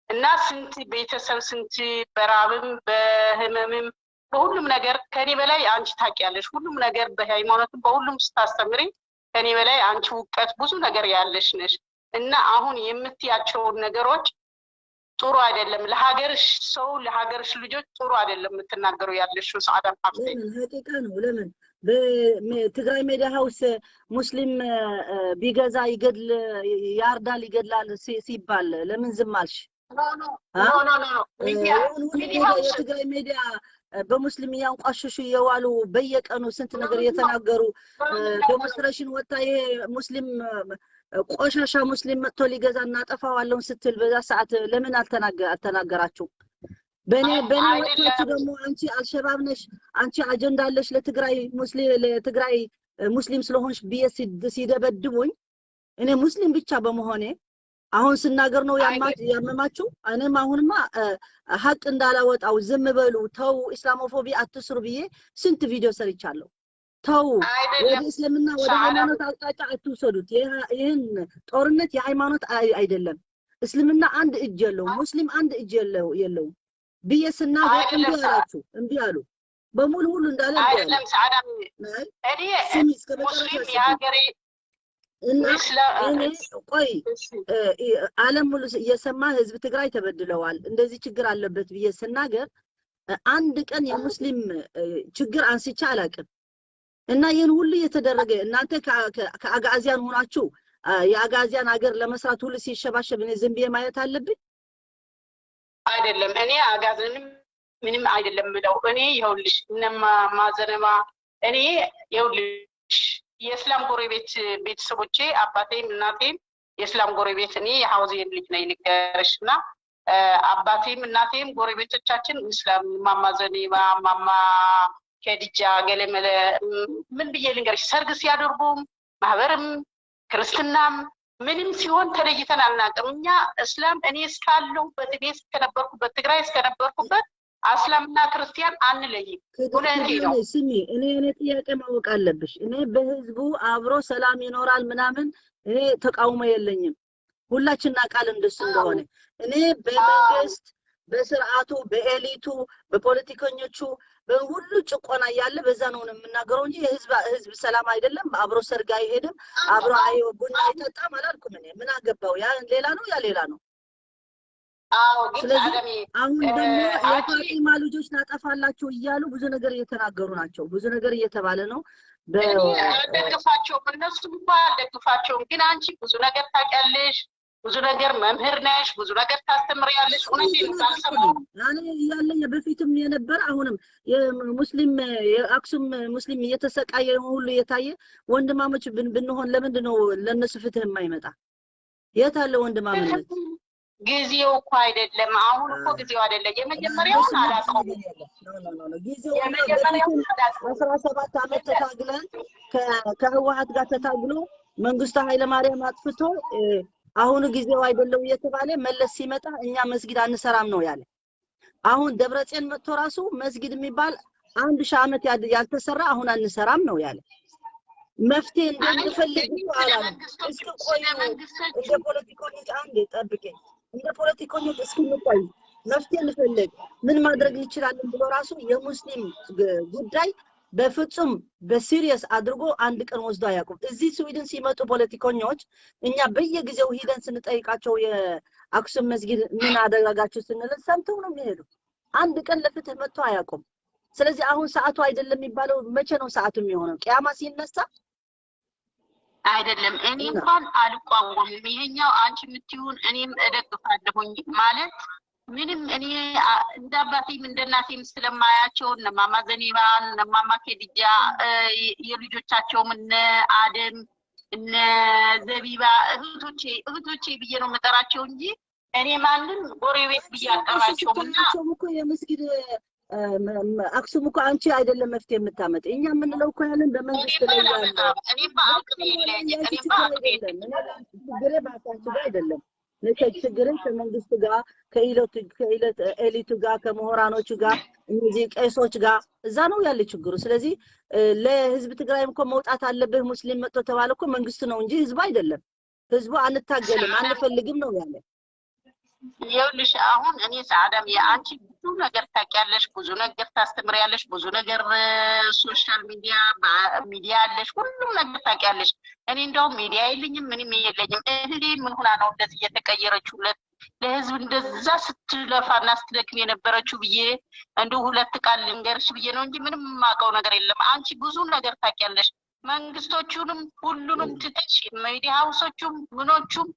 እና ስንት ቤተሰብ ስንት በራብም በህመምም በሁሉም ነገር ከኔ በላይ አንቺ ታውቂያለሽ። ሁሉም ነገር በሃይማኖትም በሁሉም ስታስተምሪ ከኔ በላይ አንቺ እውቀት ብዙ ነገር ያለሽ ነሽ እና አሁን የምትያቸውን ነገሮች ጥሩ አይደለም። ለሀገርሽ ሰው ለሀገርሽ ልጆች ጥሩ አይደለም የምትናገሩ ያለሽው ሰዓዳን ሀብቴ። ለምን حقيقة ነው። ለምን በትግራይ ሜዲያ ሃውስ ሙስሊም ቢገዛ ይገድል፣ ያርዳል፣ ይገድላል ሲባል ለምን ዝም አልሽ? No no no no። የትግራይ ሚዲያ በሙስሊም እያንቋሸሹ እየዋሉ በየቀኑ ስንት ነገር እየተናገሩ demonstration ወጣ፣ ይሄ ሙስሊም ቆሻሻ ሙስሊም መጥቶ ሊገዛ እናጠፋዋለን ስትል በዛ ሰዓት ለምን አልተናገራችሁ? በኔ ወጥታችሁ ደግሞ አንቺ አልሸባብ ነሽ፣ አንቺ አጀንዳ አለሽ ለትግራይ ሙስሊም፣ ለትግራይ ሙስሊም ስለሆንሽ ብዬ ሲደበድቡኝ እኔ ሙስሊም ብቻ በመሆኔ አሁን ስናገር ነው ያመማችሁ። እኔም አሁንማ ሀቅ እንዳላወጣው ዝም በሉ ተው፣ Islamophobia አትስሩ ብዬ ስንት ቪዲዮ ሰርቻለሁ። ተው፣ ወደ እስልምና ወደ ሃይማኖት አቅጣጫ አትውሰዱት። ይህን ጦርነት የሃይማኖት አይደለም። እስልምና አንድ እጅ የለውም፣ ሙስሊም አንድ እጅ የለውም ብዬ ስናገር እምቢ አላችሁ፣ እምቢ አሉ። በሙሉ ሁሉ እንዳለ እንዲ ያለ አይደለም ሰዓዳ፣ አይ እኔ ስሚ እስከ መጨረሻ ሙስሊም ስሚ የሀገሬ እና እስላም እኔ ቆይ ዓለም ሙሉ እየሰማ ህዝብ ትግራይ ተበድለዋል እንደዚህ ችግር አለበት ብዬ ስናገር አንድ ቀን የሙስሊም ችግር አንስቼ አላውቅም። እና ይህን ሁሉ እየተደረገ እናንተ ከአጋዚያን ሆናችሁ የአጋዚያን ሀገር ለመስራት ሁሉ ሲሸባሸብ እኔ ዝም ብዬ ማየት አለብኝ? አይደለም እኔ አጋዘንም ምንም አይደለም ምለው። እኔ ይኸውልሽ እነማ ማዘነማ እኔ ይኸውልሽ የእስላም ጎረቤት ቤተሰቦቼ አባቴም እናቴም የእስላም ጎረቤት፣ እኔ የሐውዜን ልጅ ነኝ ልንገርሽ፣ እና አባቴም እናቴም ጎረቤቶቻችን እስላም፣ ማማ ዘኔባ፣ ማማ ከዲጃ ገለመለ ምን ብዬ ልንገርሽ፣ ሰርግ ሲያደርጉም ማህበርም ክርስትናም ምንም ሲሆን ተለይተን አናውቅም። እኛ እስላም እኔ እስካለሁበት፣ እኔ እስከነበርኩበት፣ ትግራይ እስከነበርኩበት እስላምና ክርስቲያን አንለይም። እውነቴ ነው። ስሚ፣ እኔ ጥያቄ ማወቅ አለብሽ። እኔ በህዝቡ አብሮ ሰላም ይኖራል ምናምን እኔ ተቃውሞ የለኝም። ሁላችን እናውቃለን እንደሱ እንደሆነ። እኔ በመንግስት በስርዓቱ በ elite ኡ በፖለቲከኞቹ በሁሉ ጭቆና እያለ በዛ ነው የምናገረው እንጂ የህዝብ ህዝብ ሰላም አይደለም፣ አብሮ ሰርግ አይሄድም፣ አብሮ ቡና አይጠጣም አላልኩም። እኔ ምን አገባው? ያ ሌላ ነው፣ ያ ሌላ ነው። አዎ ግን ስለዚህ አለሜ አሁን ደግሞ አንቺ የፋጢማ ልጆች ናጠፋላቸው እያሉ ብዙ ነገር እየተናገሩ ናቸው። ብዙ ነገር እየተባለ ነው። እኔ አልደግፋቸውም፣ እነሱም እንኳ አልደግፋቸውም። ግን አንቺ ብዙ ነገር ታውቂያለሽ፣ ብዙ ነገር መምህር ነሽ፣ ብዙ ነገር ታስተምሪያለሽ። እውነቴን ነው ባልሰማው እኔ እያለ በፊትም የነበረ አሁንም የሙስሊም የአክሱም ሙስሊም እየተሰቃየ ሁሉ እየታየ ወንድማሞች ብንሆን ለምንድን ነው ለእነሱ ፍትህ የማይመጣ? የት አለ ወንድማምነት? ጊዜው እኮ አይደለም። አሁን እኮ ጊዜው አይደለም። የመጀመሪያውን አላውቀውም። ጊዜው የመጀመሪያውን አላውቀውም። 17 ዓመት ተታግለን ከህወሓት ጋር ተታግሎ መንግስቱ ኃይለማርያም አጥፍቶ አሁኑ ጊዜው አይደለም እየተባለ መለስ ሲመጣ እኛ መስጊድ አንሰራም ነው ያለ። አሁን ደብረጽዮን መጥቶ ራሱ መስጊድ የሚባል 1000 ዓመት ያልተሰራ አሁን አንሰራም ነው ያለ። መፍትሄ እንደምንፈልግ እኮ አላለም። እስኪ ቆዩ እንደ ፖለቲከኞች አንዴ ጠብቀኝ፣ እንደ ፖለቲከኞች እስክንቆይ መፍትሄ እንፈልግ ምን ማድረግ እንችላለን ብሎ ራሱ የሙስሊም ጉዳይ በፍጹም በ serious አድርጎ አንድ ቀን ወስዶ አያውቁም። እዚህ ስዊድን ሲመጡ ፖለቲከኞች እኛ በየጊዜው ሂደን ስንጠይቃቸው የአክሱም መስጊድ ምን አደረጋችሁ ስንል ሰምተው ነው የሚሄዱ። አንድ ቀን ለፍትህ መጥቶ አያውቁም። ስለዚህ አሁን ሰዓቱ አይደለም የሚባለው መቼ ነው ሰዓቱ የሚሆነው? ቅያማ ሲነሳ አይደለም። እኔ እንኳን አልቋወምም። ይሄኛው አንቺ የምትይውን እኔም እደግፋለሁኝ። ማለት ምንም እኔ እንደ አባቴም እንደ እናቴም ስለማያቸው እነ ማማ ዘኔባን እነ ማማ ኬድጃ የልጆቻቸውም እነ አደም እነ ዘቢባ እህቶቼ እህቶቼ ብዬ ነው የምጠራቸው እንጂ እኔ ማንም ጎረቤት ብዬ አልጠራቸውም። እና ስታያቸውም እኮ የመስጊድ አክሱም እኮ አንቺ አይደለም መፍትሄ የምታመጥ፣ እኛ የምንለው እኮ ያለን በመንግስት እኔማ ላይ ያለ አላመጣም። እኔማ አቅም የለኝም። ያንቺ እኔማ ችግር አቅም አይደለም። የለኝም። እኔ ችግሬ በአንቺ ጋር አይደለም። ችግሬ ከመንግስት ጋር ከኢለቱ ከኢለት elite ኡ ጋር ከምሁራኖቹ ጋር እነዚህ ቄሶች ጋር እዛ ነው ያለ ችግሩ። ስለዚህ ለህዝብ ትግራይም እኮ መውጣት አለብህ። ሙስሊም መጥቶ ተባለ እኮ መንግስት ነው እንጂ ህዝቡ አይደለም። ህዝቡ አንታገልም አንፈልግም ነው ያለ። ይኸውልሽ አሁን እኔ ሰዓዳም የአንቺ ብዙ ነገር ታውቂያለሽ፣ ብዙ ነገር ታስተምሪያለሽ፣ ብዙ ነገር social media ሚዲያ አለሽ፣ ሁሉም ነገር ታውቂያለሽ። እኔ እንደውም ሚዲያ የለኝም ምንም የለኝም። እህሌ ምን ሆና ነው እንደዚህ እየተቀየረችው ለህዝብ እንደዛ ስትለፋና ስትደክም የነበረችው ብዬ እንዲሁ ሁለት ቃል ልንገርሽ ብዬ ነው እንጂ ምንም የማውቀው ነገር የለም። አንቺ ብዙ ነገር ታውቂያለሽ። መንግስቶቹንም ሁሉንም ትተሽ media house ኦቹም ምኖቹም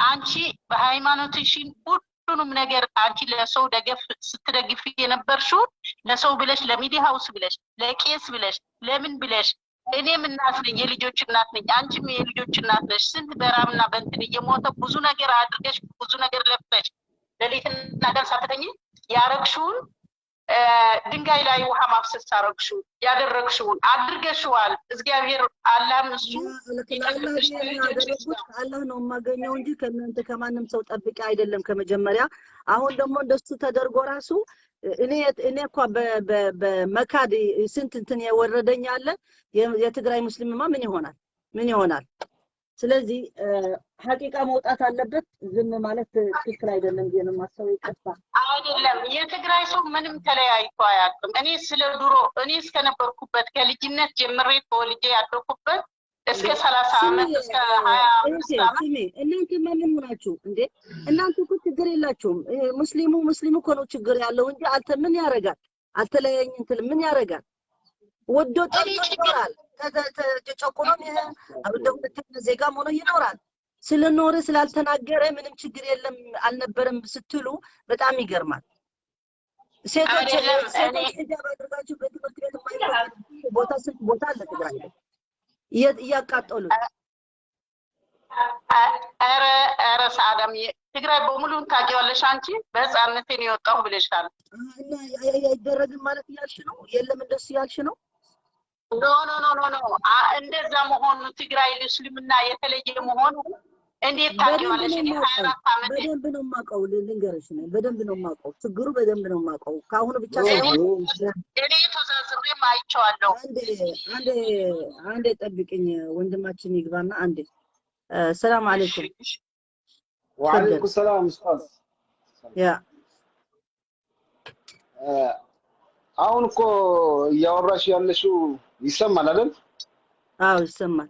አንቺ በሃይማኖትሽን ሁሉንም ነገር አንቺ ለሰው ደገፍ ስትደግፊ የነበርሽውን ለሰው ብለሽ ለ media house ብለሽ ለቄስ ብለሽ ለምን ብለሽ፣ እኔም እናት ነኝ፣ የልጆች እናት ነኝ፣ አንቺም የልጆች እናት ነሽ። ስንት በራብና በእንትን እየሞተ ብዙ ነገር አድርገሽ ብዙ ነገር ለፍተሽ ሌሊትና ቀን ሳትተኚ ያረግሽውን ድንጋይ ላይ ውሃ ማፍሰስ አረግሽው፣ ያደረግሽውን አድርገሽዋል። እግዚአብሔር አላህም እሱ ለአላህ ይጠብቅሽ ብዬ ነው ከልጆችሽ ያደረኩት። ጋር። ከአላህ ነው የማገኘው እንጂ ከእናንተ ከማንም ሰው ጠብቄ አይደለም ከመጀመሪያ። አሁን ደግሞ እንደሱ ተደርጎ ራሱ እኔ እኔ እኳ በመካድ ስንት እንትን የወረደኝ አለ። የትግራይ ሙስሊምማ ምን ይሆናል? ምን ይሆናል? ስለዚህ ሀቂቃ መውጣት አለበት። ዝም ማለት ትክክል አይደለም ብዬ ነው የማስበው። ይቅርታ። አይደለም፣ የትግራይ ሰው ምንም ተለያይቶ አያውቅም። እኔ ስለ ድሮ፣ እኔ እስከነበርኩበት፣ ከልጅነት ጀምሬ ተወልጄ ያደኩበት እስከ 30 ዓመት፣ እስከ 25 ዓመት። ስሚ፣ እናንተ ምን ሆናችሁ እንዴ? እናንተ እኮ ችግር የላችሁም። ሙስሊሙ ሙስሊሙ እኮ ነው ችግር ያለው እንጂ አልተ ምን ያደርጋል? አልተለያየኝ እንትን ምን ያደርጋል? ወዶ ጠልቶ ይኖራል። ተጨቁኖም ይሄ እንደ ሁለተኛ ዜጋም ሆኖ ይኖራል። ስለኖረ ስላልተናገረ ምንም ችግር የለም አልነበረም ስትሉ በጣም ይገርማል። ሴቶች ሴቶች ሂጃብ አድርጋችሁ በትምህርት ቤት የማይፈቀድ ቦታ ስንት ቦታ አለ ትግራይ ላይ እያቃጠሉት። ኧረ ኧረ ሰአዳም፣ ትግራይ በሙሉ ታውቂዋለሽ አንቺ፣ በህፃንነቴ ነው የወጣሁ ብለሻል። እና አይደረግም ማለት እያልሽ ነው? የለም እንደሱ እያልሽ ነው? No, no, no, no, no፣ እንደዛ መሆኑ፣ ትግራይ እስልምና የተለየ መሆኑ እንዴት ታውቂዋለሽ? እኔ 24 ዓመት በደንብ ነው የማውቀው። ልንገርሽ ነው፣ በደንብ ነው የማውቀው። ችግሩ በደንብ ነው የማውቀው። ከአሁኑ ብቻ ሳይሆን እኔ ተዛዝሬም አይቼዋለሁ። አንዴ አንዴ አንዴ ጠብቅኝ፣ ወንድማችን ይግባና አንዴ። ሰላም አለይኩም። ወአለይኩም ሰላም ኡስታዝ። Yeah። አሁን እኮ እያወራሽ ያለሽው ይሰማል አይደል? አዎ ይሰማል።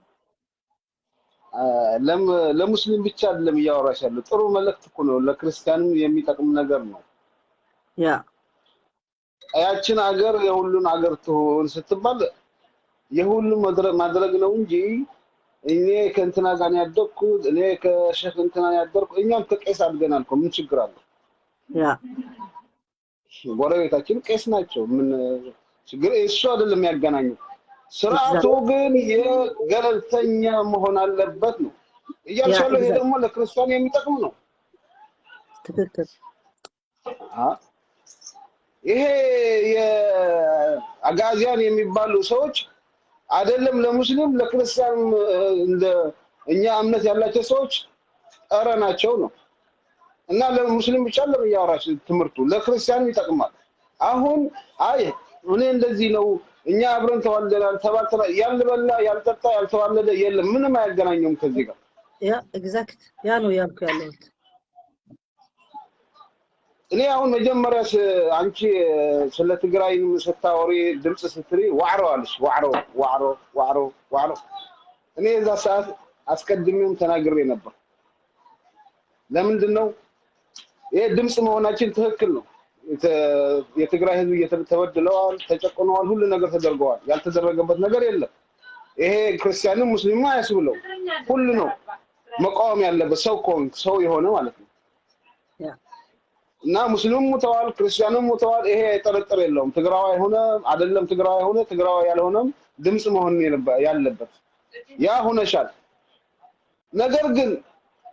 ለሙስሊም ብቻ አይደለም እያወራሽ ያለው፣ ጥሩ መልእክት እኮ ነው። ለክርስቲያንም የሚጠቅም ነገር ነው። ያችን ሀገር የሁሉን ሀገር ትሁን ስትባል የሁሉም ማድረግ ነው እንጂ እኔ ከእንትና ጋር ነው ያደግኩት፣ እኔ ከሼክ እንትና ነው ያደርኩት፣ እኛም ከቄስ አድገናል እኮ፣ ምን ችግር አለው? ጎረቤታችን ቄስ ናቸው። ምን ችግር? እሱ አይደለም የሚያገናኘው። ስርዓቱ ግን የገለልተኛ መሆን አለበት ነው እያልሽ ያለው። ይሄ ደግሞ ለክርስቲያን የሚጠቅም ነው። ትክክል። ይሄ የአጋዚያን የሚባሉ ሰዎች አይደለም ለሙስሊም፣ ለክርስቲያን እንደ እኛ እምነት ያላቸው ሰዎች ጸረ ናቸው ነው። እና ለሙስሊም ብቻ አይደለም እያወራሽ፣ ትምህርቱ ለክርስቲያንም ይጠቅማል። አሁን አይ እኔ እንደዚህ ነው፣ እኛ አብረን ተዋልደናል ተባልተናል፣ ያልበላ ያልጠጣ ያልተዋለደ የለም። ምንም አያገናኘውም ከዚህ ጋር። Yeah, exact፣ ያ ነው ያልኩ ያለሁት። እኔ አሁን መጀመሪያ አንቺ ስለ ትግራይ ስታወሪ ድምፅ ስትሪ ዋዕሮ አለሽ። ዋዕሮ፣ ዋዕሮ፣ ዋዕሮ፣ ዋዕሮ። እኔ የዛ ሰዓት አስቀድሜም ተናግሬ ነበር። ለምንድን ነው? ይሄ ድምፅ መሆናችን ትክክል ነው። የትግራይ ህዝብ ተበድለዋል፣ ተጨቁነዋል፣ ሁሉ ነገር ተደርገዋል። ያልተደረገበት ነገር የለም። ይሄ ክርስቲያንም ሙስሊምም አያስብለው፣ ሁሉ ነው መቃወም ያለበት፣ ሰው ከሆንክ፣ ሰው የሆነ ማለት ነው። እና ሙስሊሙም ሙተዋል፣ ክርስቲያኑም ሙተዋል። ይሄ ጥርጥር የለውም። ትግራዋይ ሆነ አይደለም ትግራዋይ ሆነ ትግራዋይ ያልሆነም ድምፅ መሆን ያለበት ያ ሆነሻል። ነገር ግን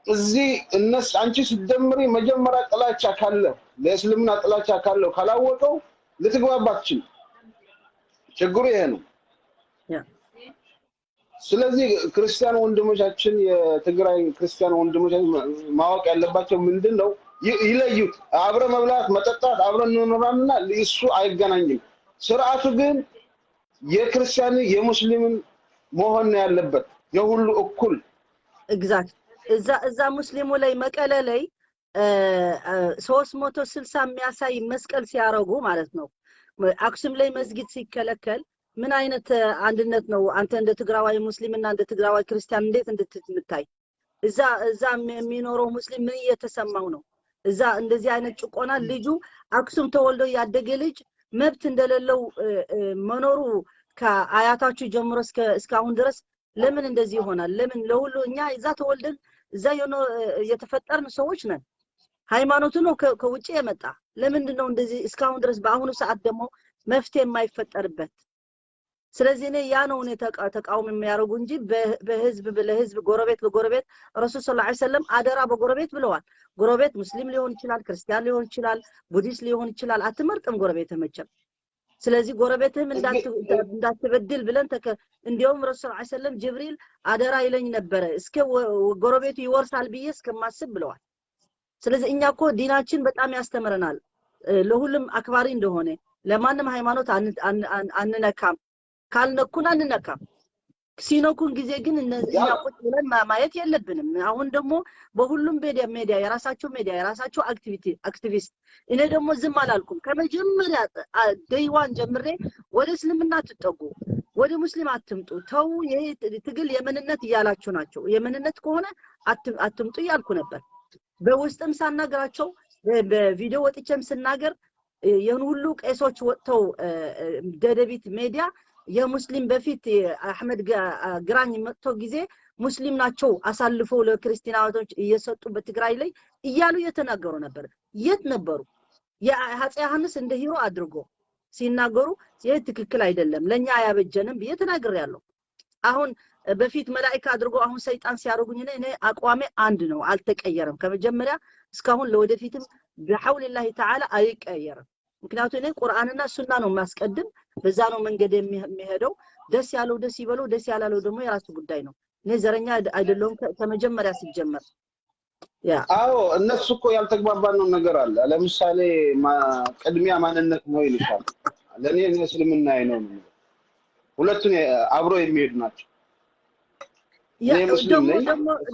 እዚህ እነስ አንቺ ስትደምሪ መጀመሪያ ጥላቻ ካለ፣ ለእስልምና ጥላቻ ካለው፣ ካላወቀው ልትግባባ አትችልም። ችግሩ ይሄ ነው። ስለዚህ ክርስቲያን ወንድሞቻችን፣ የትግራይ ክርስቲያን ወንድሞቻችን ማወቅ ያለባቸው ምንድን ነው? ይለዩት። አብረ መብላት መጠጣት፣ አብረን እንኖራልና እሱ አይገናኝም። ስርዓቱ ግን የክርስቲያን የሙስሊምን መሆን ነው ያለበት፣ የሁሉ እኩል። Exact። እዛ ሙስሊሙ ላይ መቀለ ላይ 360 የሚያሳይ መስቀል ሲያረጉ ማለት ነው። አክሱም ላይ መስጊድ ሲከለከል ምን አይነት አንድነት ነው? አንተ እንደ ትግራዋይ ሙስሊም እና እንደ ትግራዋይ ክርስቲያን እንዴት እንድትምታይ፣ እዛ የሚኖረው ሙስሊም ምን እየተሰማው ነው? እዛ እንደዚህ አይነት ጭቆና፣ ልጁ አክሱም ተወልዶ ያደገ ልጅ መብት እንደሌለው መኖሩ ከአያታችሁ ጀምሮ እስከ እስካሁን ድረስ ለምን እንደዚህ ይሆናል? ለምን ለሁሉ፣ እኛ እዛ ተወልደን እዛ የተፈጠርን ሰዎች ነን። ሃይማኖቱ ነው ከውጭ የመጣ። ለምንድን ነው እንደዚህ እስካሁን ድረስ በአሁኑ ሰዓት ደግሞ መፍትሄ የማይፈጠርበት? ስለዚህ እኔ ያ ነው እኔ ተቃውሞ የሚያደርጉ እንጂ በህዝብ ለህዝብ፣ ጎረቤት ለጎረቤት፣ ረሱል ሰለላሁ ዐለይሂ ወሰለም አደራ በጎረቤት ብለዋል። ጎረቤት ሙስሊም ሊሆን ይችላል፣ ክርስቲያን ሊሆን ይችላል፣ ቡዲስት ሊሆን ይችላል። አትመርጥም ጎረቤትህ መቼም። ስለዚህ ጎረቤትህም እንዳትበድል ብለን፣ እንዲያውም ረሱል ሰለላሁ ዐለይሂ ወሰለም ጅብሪል አደራ ይለኝ ነበረ እስከ ጎረቤቱ ይወርሳል ብዬ እስከማስብ ብለዋል። ስለዚህ እኛ እኮ ዲናችን በጣም ያስተምረናል ለሁሉም አክባሪ እንደሆነ፣ ለማንም ሃይማኖት አንነካም፣ ካልነኩን አንነካም። ሲነኩን ጊዜ ግን እኛ ቁጭ ብለን ማየት የለብንም። አሁን ደግሞ በሁሉም ሚዲያ የራሳቸው ሚዲያ የራሳቸው አክቲቪስት። እኔ ደግሞ ዝም አላልኩም። ከመጀመሪያ day one ጀምሬ ወደ እስልምና አትጠጉ፣ ወደ ሙስሊም አትምጡ፣ ተው፣ ይሄ ትግል የምንነት እያላችሁ ናቸው። የምንነት ከሆነ አትምጡ እያልኩ ነበር። በውስጥም ሳናግራቸው በቪዲዮ ወጥቼም ስናገር ይህን ሁሉ ቄሶች ወጥተው ደደቢት ሜዲያ የሙስሊም በፊት አሕመድ ግራኝ መጥቶ ጊዜ ሙስሊም ናቸው አሳልፈው ለክርስቲያኖች እየሰጡ በትግራይ ላይ እያሉ እየተናገሩ ነበር። የት ነበሩ? የአፄ ዮሐንስ እንደ hero አድርጎ ሲናገሩ ይህ ትክክል አይደለም፣ ለኛ አያበጀንም ብዬ ተናግሬያለሁ። አሁን በፊት መላኢካ አድርጎ አሁን ሰይጣን ሲያደርጉኝ እኔ አቋሜ አንድ ነው፣ አልተቀየረም። ከመጀመሪያ እስካሁን ለወደፊትም بحول الله تعالى አይቀየርም። ምክንያቱም እኔ ቁርአንና ሱና ነው የማስቀድም፣ በዛ ነው መንገድ የሚሄደው። ደስ ያለው ደስ ይበለው፣ ደስ ያላለው ደግሞ የራሱ ጉዳይ ነው። እኔ ዘረኛ አይደለሁም ከመጀመሪያ ሲጀመር። ያ አዎ እነሱ እኮ ያልተግባባነው ነገር አለ። ለምሳሌ ቅድሚያ ማንነት ነው ይልሻል። ለእኔ እስልምናዬ ነው የሚለው። ሁለቱን አብሮ የሚሄዱ ናቸው። እኔ ሙስሊም ነኝ።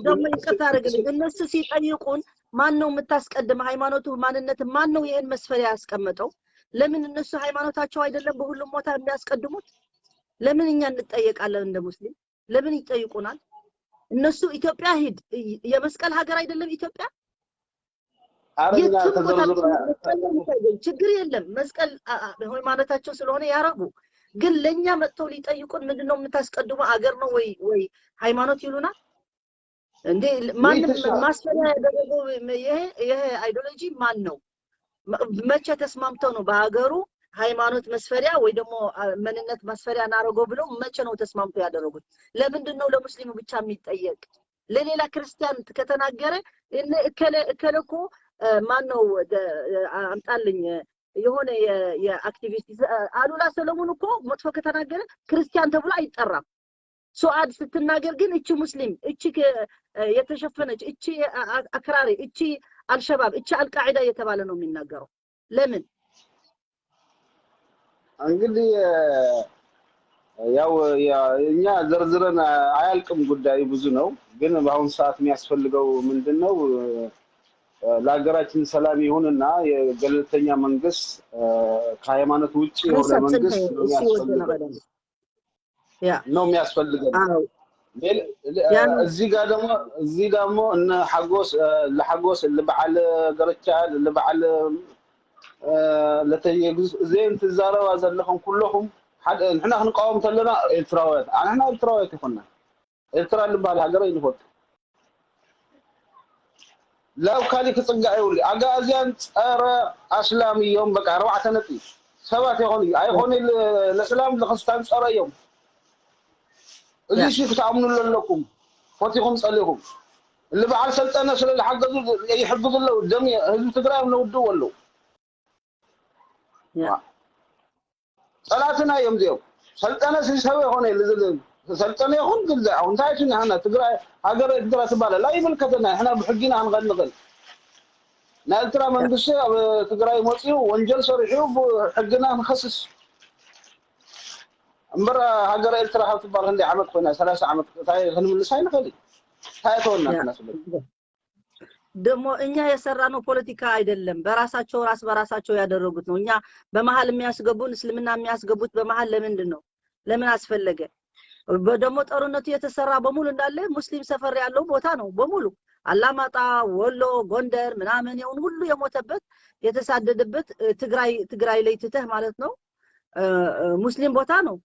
ደግሞ ይቅርታ አድርግልኝ፣ እነሱ ሲጠይቁን ማን ነው የምታስቀድም ሃይማኖቱ ማንነት ማን ነው ይሄን መስፈሪያ ያስቀመጠው? ለምን እነሱ ሃይማኖታቸው አይደለም በሁሉም ቦታ የሚያስቀድሙት? ለምን እኛ እንጠየቃለን እንደ ሙስሊም? ለምን ይጠይቁናል? እነሱ ኢትዮጵያ ሂድ፣ የመስቀል ሀገር አይደለም ኢትዮጵያ? የትም ቦታ ችግር የለም። መስቀል ሃይማኖታቸው ስለሆነ ያረጉ። ግን ለኛ መጥተው ሊጠይቁን ምንድነው የምታስቀድሙ አገር ነው ወይ ሃይማኖት ይሉናል እንዴ? ማንም ማስፈሪያ ያደረገው ይሄ ideology ማን ነው? መቼ ተስማምተው ነው በሀገሩ ሃይማኖት መስፈሪያ ወይ ደግሞ መንነት መስፈሪያ እናደርገው ብለው መቼ ነው ተስማምተው ያደረጉት? ለምንድን ነው ለሙስሊሙ ብቻ የሚጠየቅ? ለሌላ ክርስቲያን ከተናገረ እከለ እኮ ማን ነው አምጣልኝ የሆነ የአክቲቪስት አሉላ ሰለሞን እኮ መጥፎ ከተናገረ ክርስቲያን ተብሎ አይጠራም። ሱአድ ስትናገር ግን እቺ ሙስሊም፣ እቺ የተሸፈነች፣ እቺ አክራሪ፣ እቺ አልሸባብ፣ እቺ አልቃዒዳ እየተባለ ነው የሚናገረው። ለምን? እንግዲህ ያው እኛ ዘርዝረን አያልቅም፣ ጉዳዩ ብዙ ነው። ግን በአሁኑ ሰዓት የሚያስፈልገው ምንድነው? ለሀገራችን ሰላም ይሁንና የገለልተኛ መንግስት ከሃይማኖት ውጪ የሆነ መንግስት ነው የሚያስፈልገው። እዚህ ጋር ደግሞ እዚህ ደግሞ እነ ሐጎስ ለሐጎስ ለበዓል ገረቻ ለበዓል ለተየግዝ زين ትዛረባ ዘለኹም ኩለኹም ንሕና ክንቃወም ተለና ኤርትራውያን ንሕና ኤርትራውያን ይኮና ኤርትራ ዝበሃል ሃገር ይንፈልጥ ላው ካሊ ክፅጋዕ ይብሉ ኣጋእዝያን ፀረ ኣስላም እዮም። በቃ 4 ነጥቢ ሰባት ይኾኑ ኣይኮነ ለእስላም ለክርስቲያን ፀረ እዮም። እዚ ሺ ክትኣምኑሉ ኣለኩም ፈቲኹም ፀሊኹም ዝበዓል ሰልጠነ ስለ ዝሓገዙ ይሕግዙ ኣለዉ። ደም ህዝቢ ትግራይ ነውድው ኣለዉ። ጠላትና እዮም እዚኦም። ሰልጠነ ሰብ ይኮነ ሰልጠነ ይኹን ግልፅ አሁን እንታይ ንሕና ትግራይ ሃገር ኤርትራ ትባላል ኣይምልከተና። ንሕና ብሕጊና ክንኸድ ንኽእል። ናይ ኤርትራ መንግስቲ ኣብ ትግራይ መፂኡ ወንጀል ሰሪሑ ብሕግና ንኸስስ እምበር ሃገር ኤርትራ ካብ ትባል ክንደይ ዓመት ኮይና 30 ዓመት እንታይ ክንምልስ ኣይንኽእል። እንታይ ተወና ንሕና ስለ ደግሞ እኛ የሰራነው ፖለቲካ አይደለም፣ በራሳቸው ራስ በራሳቸው ያደረጉት ነው። እኛ በመሃል የሚያስገቡን እስልምና የሚያስገቡት በመሃል ለምንድን ነው? ለምን አስፈለገ? ደግሞ ጦርነቱ የተሰራ በሙሉ እንዳለ ሙስሊም ሰፈር ያለው ቦታ ነው በሙሉ አላማጣ፣ ወሎ፣ ጎንደር ምናምን የውን ሁሉ የሞተበት የተሳደደበት ትግራይ ላይ ትተህ ማለት ነው ሙስሊም ቦታ ነው።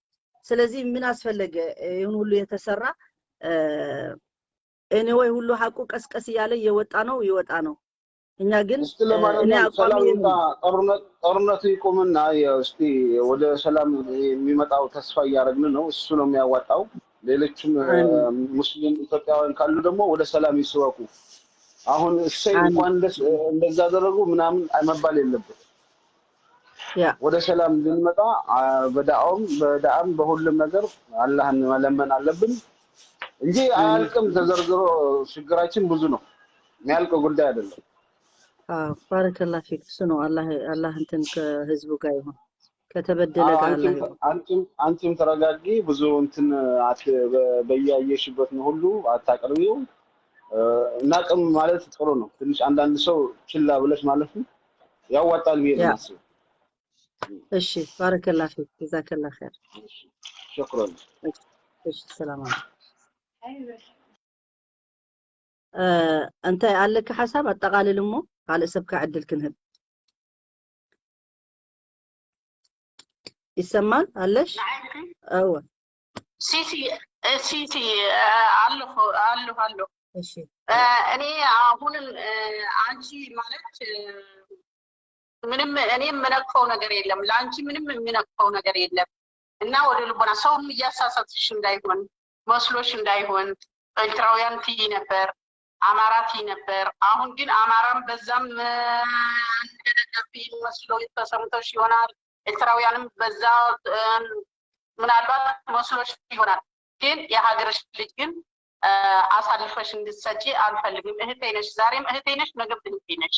ስለዚህ ምን አስፈለገ ይሁን ሁሉ የተሰራ? anyway ሁሉ ሐቁ ቀስቀስ እያለ እየወጣ ነው ይወጣ ነው። እኛ ግን እኔ አቋሚ ጦርነቱ ይቁምና እስቲ ወደ ሰላም የሚመጣው ተስፋ እያደረግን ነው። እሱ ነው የሚያዋጣው። ሌሎችም ሙስሊም ኢትዮጵያውያን ካሉ ደግሞ ወደ ሰላም ይስበኩ። አሁን እሰይ እንኳን እንደዛ አደረጉ ምናምን መባል የለብን። ወደ ሰላም እንድንመጣ በዳዓም በዳዓም በሁሉም ነገር አላህን መለመን አለብን እንጂ አያልቅም። ተዘርዝሮ ችግራችን ብዙ ነው፣ የሚያልቅ ጉዳይ አይደለም። بارك الله فيك። እሱ ነው አላህ አላህ እንትን ከህዝቡ ጋር ይሁን። ከተበደለ አዎ ጋር አንቺም አላህ ይሁን። አንቺም ተረጋጊ። ብዙ እንትን በያየሽበት ነው ሁሉ አታቅርቢው። እናቅም ማለት ጥሩ ነው። ትንሽ አንዳንድ ሰው ችላ ብለሽ ማለት ነው ያዋጣል ብዬ ነው ያ የማስበው። እሺ፣ بارك الله فيك جزاك الله خير። شكرا። እሺ፣ ሰላም አለይኩም። እንታይ ኣለካ ሓሳብ ኣጠቃልል እሞ ካልእ ሰብ ዕድል ክንህብ ይሰማል አለሽ? እወ ሲሲ ሲሲ አለሁ አለሁ አለሁ። እሺ እኔ አሁንም አንቺ ማለት ምንም እኔ የምነቅፈው ነገር የለም፣ ለአንቺ ምንም የምነቅፈው ነገር የለም። እና ወደ ልቦና ሰውም እያሳሳትሽ እንዳይሆን መስሎሽ እንዳይሆን ኤርትራውያን ትይ ነበር፣ አማራ ትይ ነበር። አሁን ግን አማራም በዛም እንደደገፊ መስሎ ተሰምቶሽ ይሆናል። ኤርትራውያንም በዛ ምናልባት መስሎሽ ይሆናል። ግን የሀገርሽ ልጅ ግን አሳልፈሽ እንድትሰጪ አልፈልግም። እህቴ ነሽ፣ ዛሬም እህቴ ነሽ፣ ነገም እህቴ ነሽ።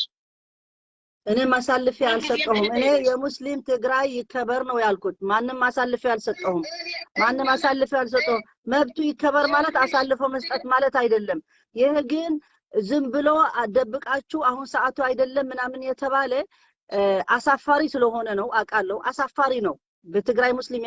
እኔም አሳልፌ ምንጊዜም አልሰጠሁም። እህቴ እኔ ነሽ። የሙስሊም ትግራይ ይከበር ነው ያልኩት። ማንም አሳልፌ አልሰጠሁም። ማንም አሳልፌ አልሰጠሁም። መብቱ ይከበር ማለት አሳልፎ መስጠት ማለት አይደለም። ይህ ግን ዝም ብሎ ደብቃችሁ አሁን ሰዓቱ አይደለም ምናምን የተባለ አሳፋሪ ስለሆነ ነው አውቃለሁ። አሳፋሪ ነው። በትግራይ ሙስሊም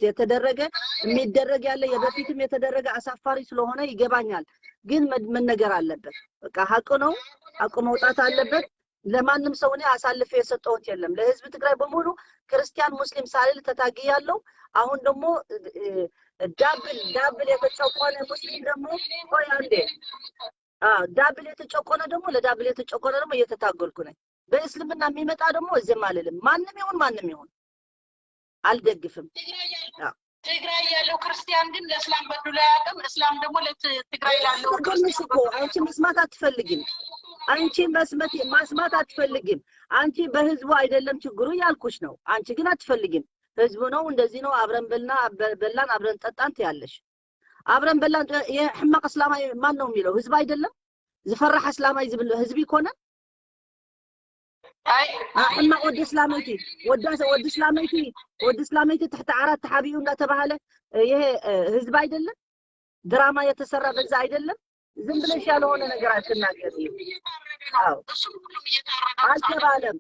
የተደረገ የሚደረግ ያለ የበፊትም የተደረገ አሳፋሪ ስለሆነ ይገባኛል። ግን መነገር አለበት። በቃ ሀቅ ነው። ሀቁ መውጣት አለበት። ለማንም ሰው እኔ አሳልፌ የሰጠሁት የለም። ለህዝብ ትግራይ በሙሉ ክርስቲያን ሙስሊም ሳልል ተታግያለሁ። አሁን ደግሞ double double የተጨቆነ ሙስሊም ደግሞ ቆይ አንዴ double የተጨቆነ ደግሞ ለ double የተጨቆነ ደግሞ እየተታገልኩ ነኝ። በእስልምና የሚመጣ ደግሞ ዝም አልልም። ማንም ይሁን ማንም ይሁን አልደግፍም። ትግራይ ያለው ክርስቲያን ግን ለእስላም በድሎ አያውቅም። እስላም ደግሞ ለትግራይ ላለው ነገርንሽ እኮ አንቺ መስማት አትፈልጊም። አንቺ መስማት አትፈልጊም። አንቺ በህዝቡ አይደለም ችግሩ ያልኩሽ ነው። አንቺ ግን አትፈልጊም። ህዝቡ ነው እንደዚህ ነው አብረን በላን አብረን ጠጣን ትያለሽ። አብረን በላን የሕማቅ እስላማይ ማን ነው የሚለው? ህዝብ አይደለም? ዝፈራሕ እስላማይ ዝብል ህዝቢ ይኮነ? ሕማቅ ወዲ እስላመይቲ ወዲ እስላመይቲ ወዲ እስላመይቲ ትሕቲ ዓራት ተሓቢኡ እንዳተባሃለ ይሄ ህዝብ አይደለም? ድራማ የተሰራ በዛ አይደለም? ዝም ብለሽ ያልሆነ ነገር አትናገሪ። አዎ አልተባለም።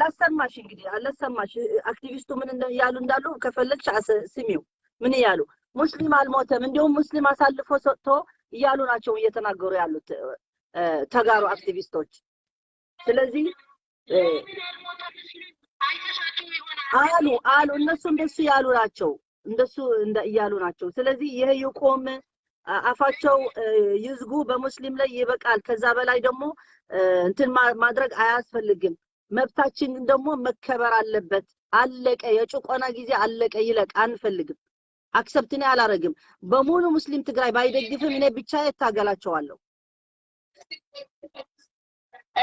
ላሰማሽ እንግዲህ አላሰማሽ አክቲቪስቱ ምን እያሉ እንዳሉ ከፈለግሽ ስሚው ምን እያሉ ሙስሊም አልሞተም እንዲሁም ሙስሊም አሳልፎ ሰጥቶ እያሉ ናቸው እየተናገሩ ያሉት ተጋሩ አክቲቪስቶች። ስለዚህ አሉ አሉ እነሱ እንደሱ ያሉ ናቸው እንደሱ እያሉ ናቸው። ስለዚህ ይሄ ይቆም፣ አፋቸው ይዝጉ፣ በሙስሊም ላይ ይበቃል። ከዛ በላይ ደግሞ እንትን ማድረግ አያስፈልግም። መብታችን ደግሞ መከበር አለበት። አለቀ። የጭቆና ጊዜ አለቀ። ይለቅ። አንፈልግም። accept እኔ አላረግም። በሙሉ ሙስሊም ትግራይ ባይደግፍም እኔ ብቻ እታገላቸዋለሁ።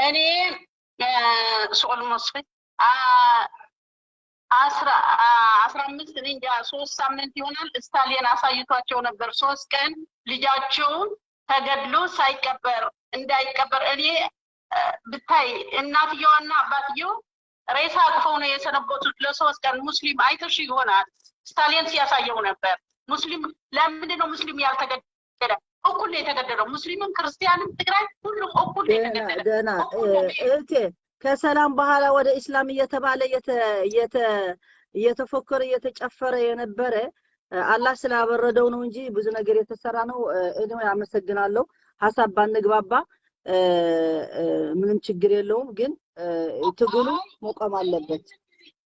እኔ ሱቁል መስፊ 15 እኔ እንጃ 3 ሳምንት ይሆናል ስታሊን አሳይቷቸው ነበር። 3 ቀን ልጃቸውን ተገድሎ ሳይቀበር እንዳይቀበር እኔ ብታይ እናትየዋና አባትየው ሬሳ አቅፈው ነው የሰነበቱት ለ3 ቀን። ሙስሊም አይተሽ ይሆናል ስታሊን ሲያሳየው ነበር። ሙስሊም ለምንድን ነው ሙስሊም ያልተገደለ? እኩል ነው የተገደለው። ሙስሊምም ክርስቲያንም ትግራይ ሁሉም እኩል ነው የተገደለ። ደህና እህቴ፣ ከሰላም በኋላ ወደ ኢስላም እየተባለ እየተፎከረ እየተጨፈረ የነበረ አላህ ስላበረደው ነው እንጂ ብዙ ነገር የተሰራ ነው። እኔ አመሰግናለሁ። ሀሳብ ባንግባባ ምንም ችግር የለውም፣ ግን ትግሉ መቆም አለበት።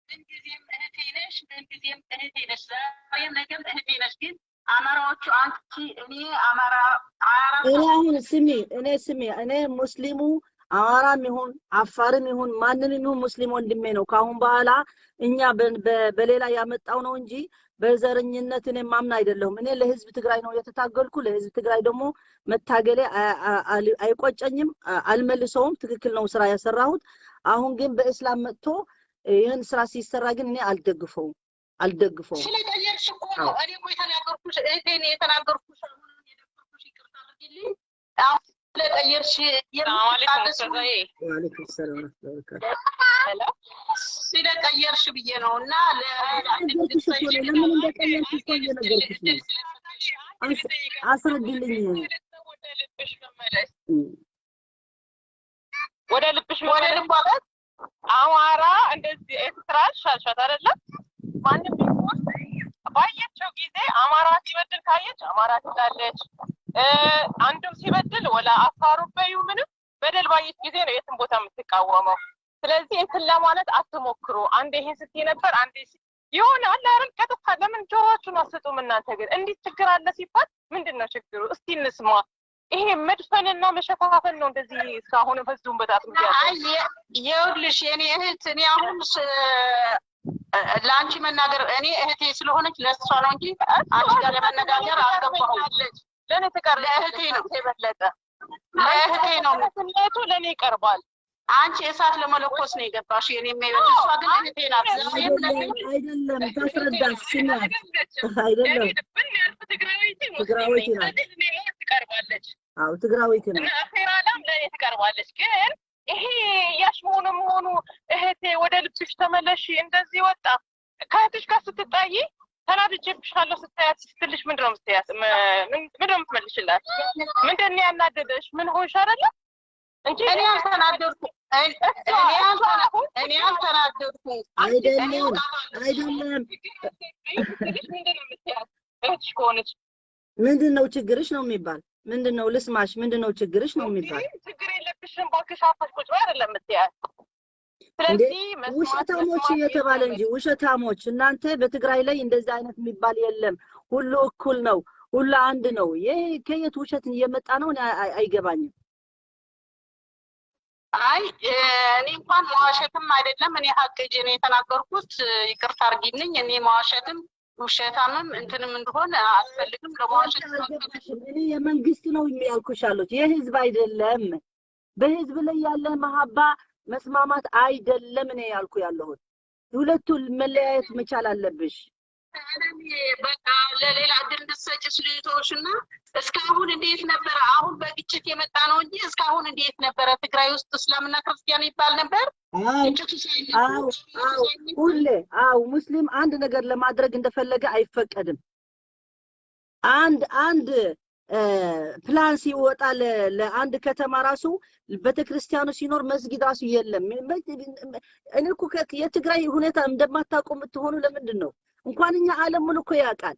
ምንጊዜም እህቴ ነሽ፣ ምንጊዜም እህቴ ነሽ፣ ዛሬም ነገም እህቴ ነሽ። ግን አማራዎቹ አንቺ እኔ አማራ እኔ አሁን ስሚ እኔ ስሚ እኔ ሙስሊሙ አማራም ይሁን አፋርም ይሁን ማንንም ይሁን ሙስሊም ወንድሜ ነው። ካሁን በኋላ እኛ በሌላ ያመጣው ነው እንጂ በዘረኝነት እኔ ማምን አይደለሁም። እኔ ለህዝብ ትግራይ ነው የተታገልኩ። ለህዝብ ትግራይ ደግሞ መታገሌ አይቆጨኝም፣ አልመልሰውም። ትክክል ነው ስራ ያሰራሁት። አሁን ግን በእስላም መጥቶ ይህን ስራ ሲሰራ ግን እኔ አልደግፈውም አልደግፈውም። ስለጠየቅሽ እኮ ነው እኔ እኮ የተናገርኩሽ እህቴ ነው የተናገርኩሽ። አሁን የደፈርኩሽ ይቅርታ አድርጊልኝ። አሁን ስለቀየርሽ ሰላም አለይኩም የምትጣደሱ ኡስታዛዬ። ወአለይኩም ሰላም ወረህመቱላሂ ወበረካቱ። Hello። ስለቀየርሽ ብዬ ነው እና ነገርኩሽ እኮ ነው። ለምን እንደቀየርሽ እኮ እየነገርኩሽ ነው። አስረድልኝ። ወደ ልብሽ መመለስ እም። ወደ ልብሽ ወደ መመለስ ልቧ ማለት አማራ እንደዚህ ኤርትራ ሻልሻት አይደለም። ማንም ቢሆን ባየችው ጊዜ አማራ ሲበድል ካየች አማራ ትላለች። አንዱም ሲበድል ወላ አፋሩ በዩ ምንም በደል ባየች ጊዜ ነው የትም ቦታ የምትቃወመው። ስለዚህ እንትን ለማለት አትሞክሩ። አንዴ ይሄን ስትይ ነበር፣ አንዴ የሆነ አለ አይደል? ቀጥታ ለምን ጆሮአችሁን አትሰጡም እናንተ? ግን እንዲህ ችግር አለ ሲባል ምንድን ነው ችግሩ? እስቲ እንስማ። ይሄ መድፈንና መሸፋፈን ነው እንደዚህ እስካሁን ህዝቡን በጣም አይ ይኸውልሽ የኔ እህት፣ እኔ አሁን ለአንቺ መናገር እኔ እህቴ ስለሆነች ለእሷ ነው እንጂ አንቺ ጋር ለመነጋገር አልገባሁም። ለእኔ ትቀርብ ለእህቴ ነው የበለጠ ለእህቴ ነው። ስሜቱ ለእኔ ይቀርባል። አንቺ እሳት ለመለኮስ ነው የገባሽ። የኔ የሚበል እሷ ግን እህቴ ናት። ዛሬም አይደለም አይደለም፣ ታስረዳሽ፣ ስሚያት። አይደለም ለእኔ ድብን ያልኩ ትግራዊቲ ሙስሊም ትግራዊቲ ነኝ። ናት። ስለዚህ ለእኔ more ትቀርባለች አዎ ትግራዊቲ እና ናት። አኼራ ላም ለእኔ ትቀርባለች። ግን ይሄ ያሽሞኑ መሆኑ እህቴ ወደ ልብሽ ተመለሺ፣ እንደዚህ ወጣ ከእህትሽ ጋር ስትጣይ ተናድጄብሻለሁ ስታያት ስትልሽ ምንድን ነው የምትያት? ምንድን ነው የምትመልሽላት? ምንድን ነው ያናደደሽ? ምን ሆንሽ አይደለ እንጂ እኔ አልተናደድኩም። እኔ አልተናደድኩም። አይደለም አይደለም፣ ስትልሽ ምንድን ነው የምትያት? እህትሽ ከሆነች ምንድን ነው ችግርሽ ነው የሚባል። ምንድን ነው ልስማሽ፣ ምንድን ነው ችግርሽ ነው የሚባል። ችግር የለብሽም እባክሽ አርፈሽ ቁጭ በይ አይደለም የምትያት። እንዴ ስለዚህ መስማት ውሸታሞች መስማት እየተባለ እንጂ ውሸታሞች እናንተ በትግራይ ላይ እንደዚህ አይነት የሚባል የለም። ሁሉ እኩል ነው፣ ሁሉ አንድ ነው። ይሄ ከየት ውሸት እየመጣ ነው? እኔ አይገባኝም። አይ እኔ እንኳን መዋሸትም አይደለም፣ እኔ ሀቅ ይዤ ነው የተናገርኩት። ይቅርታ አድርጊልኝ። እኔ መዋሸትም ውሸታምም እንትንም እንደሆነ አልፈልግም። ለመዋሸት አንቺ አልገባሽም። እኔ የመንግስት ነው የሚያልኩሽ አሉት፣ የህዝብ አይደለም። በህዝብ ላይ ያለ መሀባ መስማማት አይደለም እኔ ያልኩ ያለሁት። ሁለቱ መለያየት መቻል አለብሽ። እኔ በቃ ለሌላ እድል እንድትሰጪ ስለተውሽ እና እስካሁን እንዴት ነበረ? አሁን በግጭት የመጣ ነው እንጂ እስካሁን እንዴት ነበረ? ትግራይ ውስጥ እስላምና ክርስቲያን ይባል ነበር። አዎ ግጭቱ ሳይነሳ አዎ አዎ፣ ሁሌ አዎ። ሙስሊም አንድ ነገር ለማድረግ እንደፈለገ አይፈቀድም። አንድ አንድ ፕላን ሲወጣ ለአንድ ከተማ ራሱ ቤተክርስቲያኑ ሲኖር መስጊድ ራሱ የለም። እኔ እኮ የትግራይ ሁኔታ እንደማታውቁ የምትሆኑ ለምንድን ነው? እንኳን እኛ ዓለም ሙሉ እኮ ያውቃል።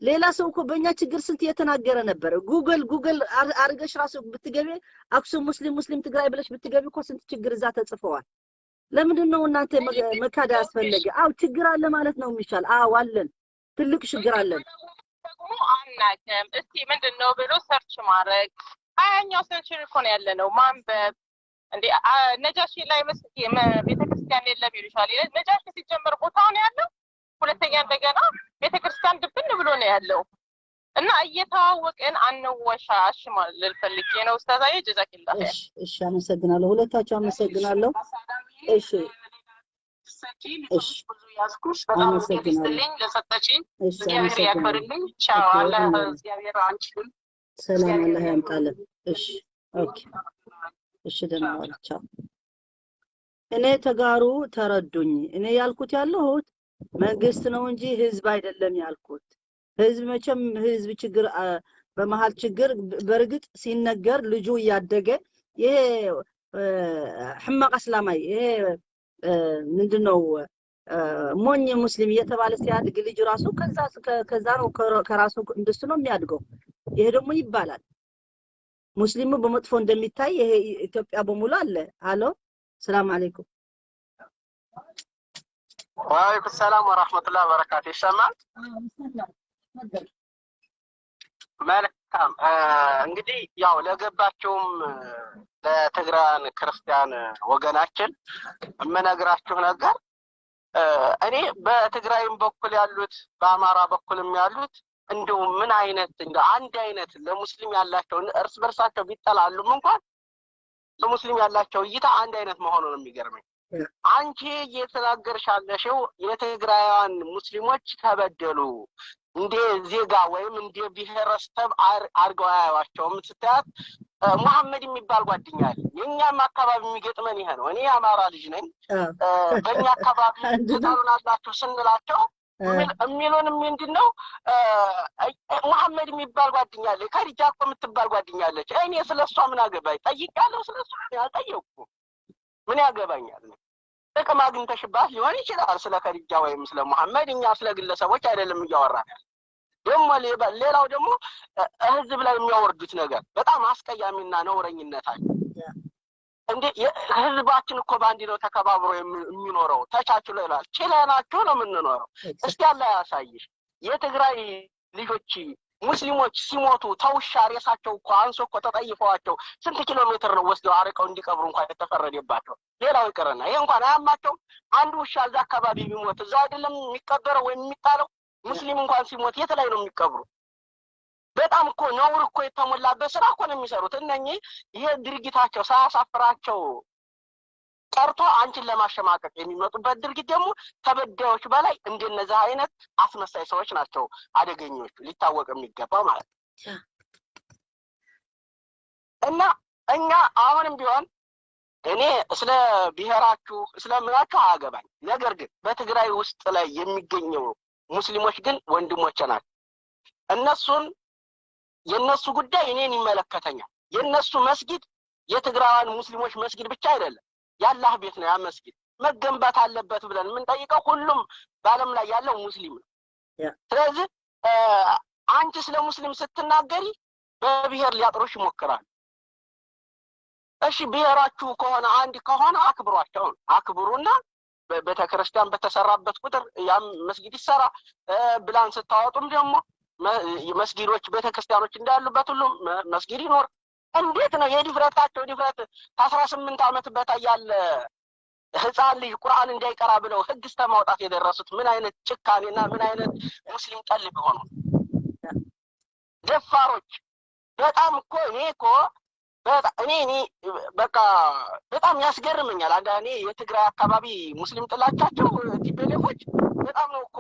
ሌላ ሰው እኮ በእኛ ችግር ስንት እየተናገረ ነበር። ጉግል ጉግል አርገሽ ራሱ ብትገቢ አክሱም ሙስሊም ሙስሊም ትግራይ ብለሽ ብትገቢ እኮ ስንት ችግር እዛ ተጽፈዋል። ለምንድን ነው እናንተ መካድ ያስፈለገ? አው ችግር አለ ማለት ነው የሚሻል። አዎ አለን፣ ትልቅ ችግር አለን። ደግሞ አናውቅም። እስቲ ምንድን ነው ብሎ search ማድረግ 20ኛው century እኮ ነው ያለ ነው። ማንበብ እንዴ ነጃሺ ላይ ቤተክርስቲያን የለም ይሉሻል። ነጃሺ ሲጀመር ቦታው ነው ያለው። ሁለተኛ እንደገና ቤተክርስቲያን ድብን ብሎ ነው ያለው። እና እየተዋወቅን አንወሻሽ ማለት ፈልጌ ነው። ኡስታዛዬ ጀዛኪላህ ኸይር። እሺ እሺ፣ አመሰግናለሁ። ሁለታችሁ አመሰግናለሁ። እሺ ሰጪ እሺ፣ ብዙ ያዝኩሽ። በጣም እግዚአብሔር አመሰግናለሁ። ይስጥልኝ ለሰጠችኝ፣ እሺ እግዚአብሔር አመሰግናለሁ። ያክብርልኝ። ቻው። Okay፣ አላህ አሜን። እግዚአብሔር አንቺንም ሰላም እግዚአብሔር አላህ ያምጣልን። ያክብርልኝ። እሺ okay፣ እሺ፣ ደህና ዋል። ቻው። እኔ ተጋሩ ተረዱኝ። እኔ ያልኩት ያለሁት መንግስት ነው እንጂ ህዝብ አይደለም ያልኩት። ህዝብ መቼም ህዝብ ችግር በመሀል ችግር በእርግጥ ሲነገር ልጁ እያደገ ይሄ ሕማቅ አስላማይ ይሄ ምንድነው ሞኝ ሙስሊም እየተባለ ሲያድግ ልጁ ራሱ ከዛ ነው ከራሱ እንደሱ ነው የሚያድገው። ይሄ ደግሞ ይባላል ሙስሊሙ በመጥፎ እንደሚታይ ይሄ ኢትዮጵያ በሙሉ አለ። አሎ ሰላም አለይኩም። ወአለይኩም ሰላም ወራህመቱላሂ ወበረካቱ። ይሰማል? መልካም። እንግዲህ ያው ለገባችሁም ለትግራውያን ክርስቲያን ወገናችን የምነግራችሁ ነገር እኔ በትግራይም በኩል ያሉት በአማራ በኩልም ያሉት እንደው ምን አይነት እንደው አንድ አይነት ለሙስሊም ያላቸው እርስ በርሳቸው ቢጠላሉም እንኳን ለሙስሊም ያላቸው እይታ አንድ አይነት መሆኑ ነው የሚገርመኝ። አንቺ እየተናገርሽ ያለሽው የትግራውያን ሙስሊሞች ተበደሉ፣ እንደ ዜጋ ወይም እንደ ብሔረሰብ አድርገው አያዩዋቸውም። ስታያት መሐመድ የሚባል ጓደኛ አለ። የእኛም አካባቢ የሚገጥመን ይሄ ነው። እኔ የአማራ ልጅ ነኝ። በእኛ አካባቢ ትጠሉናላችሁ ስንላቸው የሚሉን ምንድን ነው? መሐመድ የሚባል ጓደኛ አለ፣ ከዲጃ እኮ የምትባል ጓደኛ አለች። እኔ ስለ እሷ ምን አገባኝ? ጠይቄያለሁ። ስለ እሷ አልጠየቅኩም። ምን ያገባኛል? ጥቅም አግኝተሽባት ሊሆን ይችላል። ስለ ከዲጃ ወይም ስለ መሐመድ እኛ ስለ ግለሰቦች አይደለም እያወራን ያለ። ደግሞ ሌላው ደግሞ ህዝብ ላይ የሚያወርዱት ነገር በጣም አስቀያሚና ነውረኝነት አለ። እንዴ ህዝባችን እኮ በአንድ ነው ተከባብሮ የሚኖረው፣ ተቻችሎ ይላል። ችለናችሁ ነው የምንኖረው። እስቲ አላህ ያሳይሽ። የትግራይ ልጆች ሙስሊሞች ሲሞቱ ተውሻ ሬሳቸው እኮ አንሶ እኮ ተጠይፈዋቸው ስንት ኪሎ ሜትር ነው ወስደው አርቀው እንዲቀብሩ እንኳን የተፈረደባቸው። ሌላው ይቅርና ይሄ እንኳን አያማቸውም። አንድ ውሻ እዛ አካባቢ ቢሞት እዛው አይደለም የሚቀበረው ወይም የሚጣለው? ሙስሊም እንኳን ሲሞት የት ላይ ነው የሚቀብሩ? በጣም እኮ ነውር እኮ የተሞላበት ስራ እኮ ነው የሚሰሩት እነኚህ። ይሄ ድርጊታቸው ሳያሳፍራቸው ቀርቶ አንቺን ለማሸማቀቅ የሚመጡበት ድርጊት ደግሞ ተበዳዮች በላይ እንደነዚህ አይነት አስመሳይ ሰዎች ናቸው አደገኞቹ፣ ሊታወቅ የሚገባው ማለት ነው። እና እኛ አሁንም ቢሆን እኔ ስለ ብሔራችሁ ስለምናችሁ አያገባኝ። ነገር ግን በትግራይ ውስጥ ላይ የሚገኘው ሙስሊሞች ግን ወንድሞቼ ናቸው። እነሱን የነሱ ጉዳይ እኔን ይመለከተኛል። የነሱ መስጊድ የትግራዋን ሙስሊሞች መስጊድ ብቻ አይደለም፣ የአላህ ቤት ነው። ያ መስጊድ መገንባት አለበት ብለን የምንጠይቀው ሁሉም በዓለም ላይ ያለው ሙስሊም ነው። ስለዚህ አንቺ ስለ ሙስሊም ስትናገሪ በብሔር ሊያጥሩሽ ይሞክራሉ። እሺ ብሔራችሁ ከሆነ አንድ ከሆነ አክብሯቸው፣ አክብሩና ቤተክርስቲያን በተሰራበት ቁጥር ያም መስጊድ ይሰራ። ብላን ስታወጡም ደግሞ መስጊዶች ቤተክርስቲያኖች እንዳሉበት ሁሉ መስጊድ ይኖር። እንዴት ነው የድፍረታቸው ድፍረት? ከ18 ዓመት በታይ ያለ ህፃን ልጅ ቁርአን እንዳይቀራ ብለው ህግ እስከ ማውጣት የደረሱት ምን አይነት ጭካኔና ምን አይነት ሙስሊም ጠል ቢሆኑ ደፋሮች። በጣም እኮ እኔ እኮ እኔ እኔ በቃ በጣም ያስገርመኛል። አንዳንዴ የትግራይ አካባቢ ሙስሊም ጥላቻቸው TPLF ኦች በጣም ነው እኮ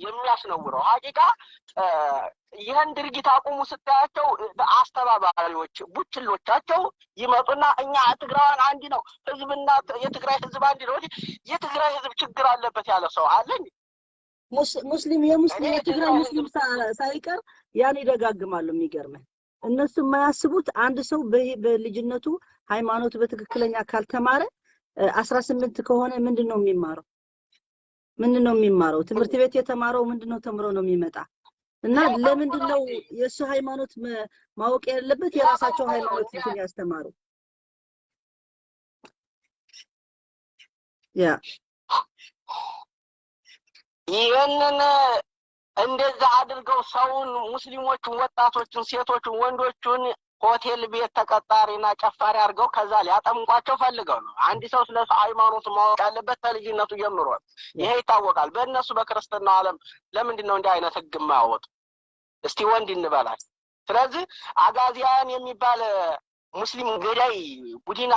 የሚያስነውረው። ሀቂቃ ይህን ድርጊት አቁሙ ስታያቸው አስተባባሪዎች ቡችሎቻቸው ይመጡና እኛ ትግራዋን አንድ ነው ህዝብና የትግራይ ህዝብ አንድ ነው። የትግራይ ህዝብ ችግር አለበት ያለ ሰው አለ? ሙስሊም የሙስሊም የትግራይ ሙስሊም ሳይቀር ያን ይደጋግማሉ። የሚገርመህ እነሱ የማያስቡት አንድ ሰው በልጅነቱ ሃይማኖት በትክክለኛ ካልተማረ 18 ከሆነ ምንድነው የሚማረው? ምንድነው የሚማረው? ትምህርት ቤት የተማረው ምንድነው ተምሮ ነው የሚመጣ? እና ለምንድነው የሱ ሃይማኖት ማወቅ ያለበት? የራሳቸው ሃይማኖት እንትን ያስተማሩ ያ ይሄንን እንደዛ አድርገው ሰውን ሙስሊሞቹን፣ ወጣቶቹን፣ ሴቶቹን፣ ወንዶቹን ሆቴል ቤት ተቀጣሪና ጨፋሪ አድርገው ከዛ ሊያጠምቋቸው ፈልገው ነው። አንድ ሰው ስለ ሃይማኖቱ ማወቅ ያለበት ከልጅነቱ ጀምሮ ይሄ ይታወቃል። በእነሱ በክርስትና ዓለም ለምንድን ነው እንዲህ አይነት ህግ የማያወጡ? እስቲ ወንድ እንበላል። ስለዚህ አጋዚያን የሚባል ሙስሊም ገዳይ ቡድን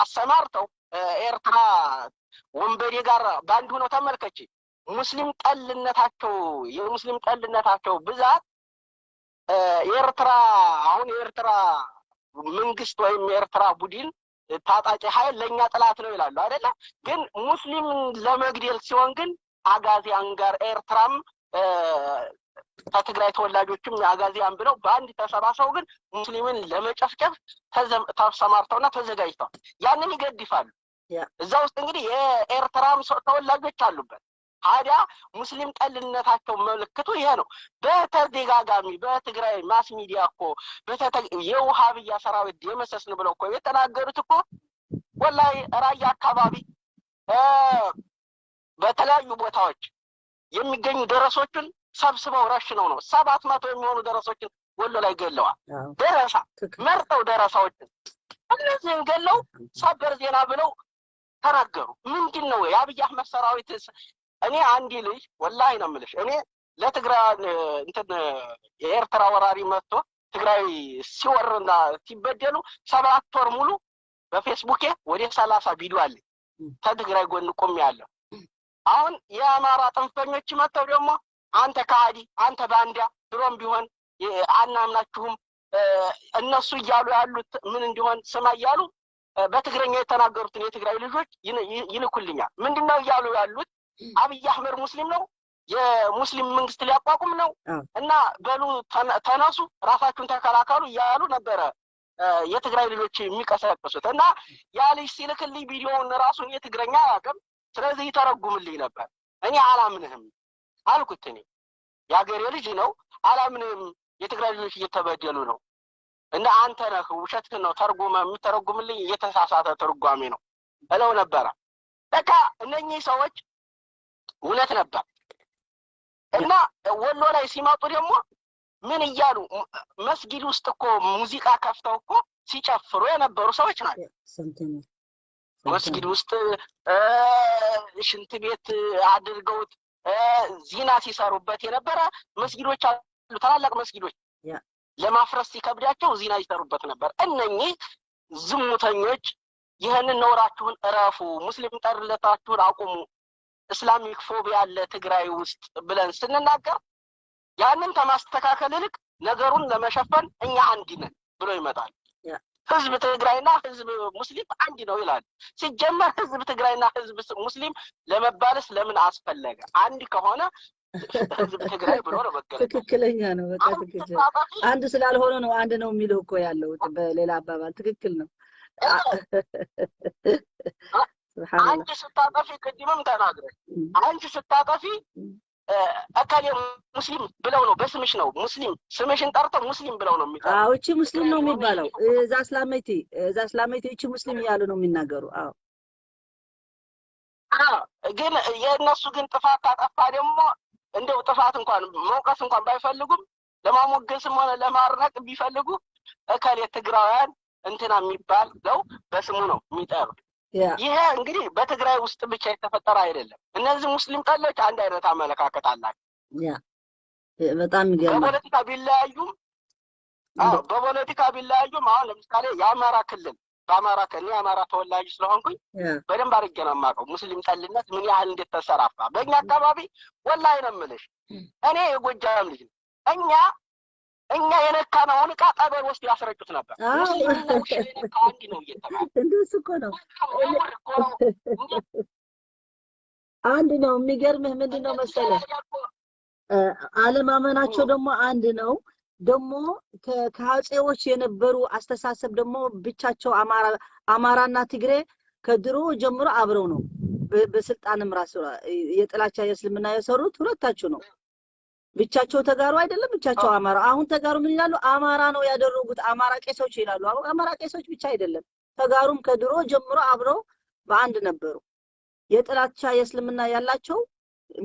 አሰማርተው ኤርትራ ወንበዴ ጋር ባንድ ሆነው ተመልከች። ሙስሊም ጠልነታቸው የሙስሊም ጠልነታቸው ብዛት የኤርትራ አሁን የኤርትራ መንግስት ወይም የኤርትራ ቡድን ታጣቂ ኃይል ለኛ ጥላት ነው ይላሉ አይደለ? ግን ሙስሊም ለመግደል ሲሆን ግን አጋዚያን ጋር ኤርትራም ከትግራይ ተወላጆችም አጋዚያን ብለው በአንድ ተሰባስበው ግን ሙስሊምን ለመጨፍጨፍ ተሰማርተውና ተዘጋጅተዋል። ያንን ይገድፋሉ። እዛ ውስጥ እንግዲህ የኤርትራም ተወላጆች አሉበት። ታዲያ ሙስሊም ጠልነታቸው ምልክቱ ይሄ ነው። በተደጋጋሚ በትግራይ mass media እኮ የውሃብያ ሰራዊት ደመሰስን ብለው እኮ የተናገሩት እኮ ወላሂ ራያ አካባቢ በተለያዩ ቦታዎች የሚገኙ ደረሶችን ሰብስበው ረሽነው ነው 700 የሚሆኑ ደረሶችን ወሎ ላይ ገለዋል። ደረሳ መርጠው ደረሳዎችን እነዚህን ገለው ሰበር ዜና ብለው ተናገሩ። ምንድነው የአብይ አህመድ ሰራዊት? እኔ አንድ ልጅ ወላሂ ነው የምልሽ፣ እኔ ለትግራይ እንትን የኤርትራ ወራሪ መጥቶ ትግራይ ሲወርና ሲበደሉ 7 ወር ሙሉ በፌስቡኬ ወደ 30 ቪዲዮ አለ ከትግራይ ጎን ቆሜያለሁ። አሁን የአማራ ጥንፈኞች መጥተው ደግሞ አንተ ከሃዲ፣ አንተ ባንዳ፣ ድሮም ቢሆን አናምናችሁም፣ እነሱ እያሉ ያሉት ምን እንዲሆን ስማ እያሉ በትግረኛ የተናገሩትን የትግራይ ልጆች ይልኩልኛል። ምንድነው እያሉ ያሉት? አብይ አህመድ ሙስሊም ነው፣ የሙስሊም መንግስት ሊያቋቁም ነው እና በሉ ተነሱ፣ ራሳችሁን ተከላከሉ እያሉ ነበረ የትግራይ ልጆች የሚቀሰቅሱት። እና ያ ልጅ ሲልክልኝ ቪዲዮውን ራሱ እኔ ትግረኛ አላውቅም፣ ስለዚህ ይተረጉምልኝ ነበር። እኔ አላምንህም አልኩት። እኔ የሀገሬ ልጅ ነው፣ አላምንህም፣ የትግራይ ልጆች እየተበደሉ ነው እና አንተ ነህ ውሸትህን ነው ተርጉመ የምተረጉምልኝ፣ እየተሳሳተ ትርጓሜ ነው እለው ነበረ። በቃ እነኚህ ሰዎች እውነት ነበር። እና ወሎ ላይ ሲመጡ ደግሞ ምን እያሉ መስጊድ ውስጥ እኮ ሙዚቃ ከፍተው እኮ ሲጨፍሩ የነበሩ ሰዎች ናቸው። መስጊድ ውስጥ ሽንት ቤት አድርገውት ዚና ሲሰሩበት የነበረ መስጊዶች አሉ፣ ታላላቅ መስጊዶች ለማፍረስ ሲከብዳቸው ዚና ይሰሩበት ነበር። እነኚህ ዝሙተኞች ይህንን ነውራችሁን እረፉ፣ ሙስሊም ጠርለታችሁን አቁሙ፣ Islamic phobia አለ ትግራይ ውስጥ ብለን ስንናገር ያንን ከማስተካከል ይልቅ ነገሩን ለመሸፈን እኛ አንድ ነን ብሎ ይመጣል። ህዝብ ትግራይና ህዝብ ሙስሊም አንድ ነው ይላል። ሲጀመር ህዝብ ትግራይና ህዝብ ሙስሊም ለመባልስ ለምን አስፈለገ? አንድ ከሆነ ህዝብ ትግራይ ብሎ ነው መገለጽ። ትክክለኛ ነው። በቃ ትክክል። አንድ ስላልሆነ ነው አንድ ነው የሚለው እኮ ያለው በሌላ አባባል ትክክል ነው። አንቺ ስታጠፊ ቅድምም ተናግረሽ አንቺ ስታጠፊ እከሌ ሙስሊም ብለው ነው በስምሽ ነው ሙስሊም ስምሽን ጠርተው ሙስሊም ብለው ነው የሚጠሩት። አዎ እቺ ሙስሊም ነው የሚባለው። እዛ እስላመይቲ እዛ እስላመይቲ እቺ ሙስሊም እያሉ ነው የሚናገሩ። አዎ አዎ። ግን የእነሱ ግን ጥፋት ካጠፋ ደግሞ እንደው ጥፋት እንኳን መውቀስ እንኳን ባይፈልጉም ለማሞገስም ሆነ ለማድነቅ ቢፈልጉ እከሌ ትግራውያን እንትና የሚባል ነው በስሙ ነው የሚጠሩት። ይሄ እንግዲህ በትግራይ ውስጥ ብቻ የተፈጠረ አይደለም። እነዚህ ሙስሊም ጠሎች አንድ አይነት አመለካከት አላቸው። በጣም ይገርማል። በፖለቲካ ቢለያዩም አዎ በፖለቲካ ቢለያዩም አሁን ለምሳሌ የአማራ ክልል በአማራ ክልል የአማራ ተወላጅ ስለሆንኩኝ በደንብ አድርጌ ነው የማውቀው ሙስሊም ጠልነት ምን ያህል እንደተሰራፋ በእኛ አካባቢ። ወላሂ ነው የምልሽ፣ እኔ የጎጃም ልጅ ነኝ። እኛ የነካነውን ዕቃ ጠበል ወስዶ ያስረጩት ነበር። ሙስሊምና ውሻ የነካው አንድ ነው እየተባለ እንደሱ እኮ ነው፣ አንድ ነው። የሚገርምህ ምንድን ነው መሰለህ አለማመናቸው ደግሞ አንድ ነው። ደግሞ ከአፄዎች የነበሩ አስተሳሰብ ደግሞ ብቻቸው አማራና ትግሬ ከድሮ ጀምሮ አብረው ነው። በስልጣንም ራሱ የጥላቻ የእስልምና የሰሩት ሁለታቸው ነው። ብቻቸው ተጋሩ አይደለም፣ ብቻቸው አማራ። አሁን ተጋሩ ምን ይላሉ? አማራ ነው ያደረጉት፣ አማራ ቄሶች ይላሉ። አሁን አማራ ቄሶች ብቻ አይደለም፣ ተጋሩም ከድሮ ጀምሮ አብረው በአንድ ነበሩ። የጥላቻ የእስልምና ያላቸው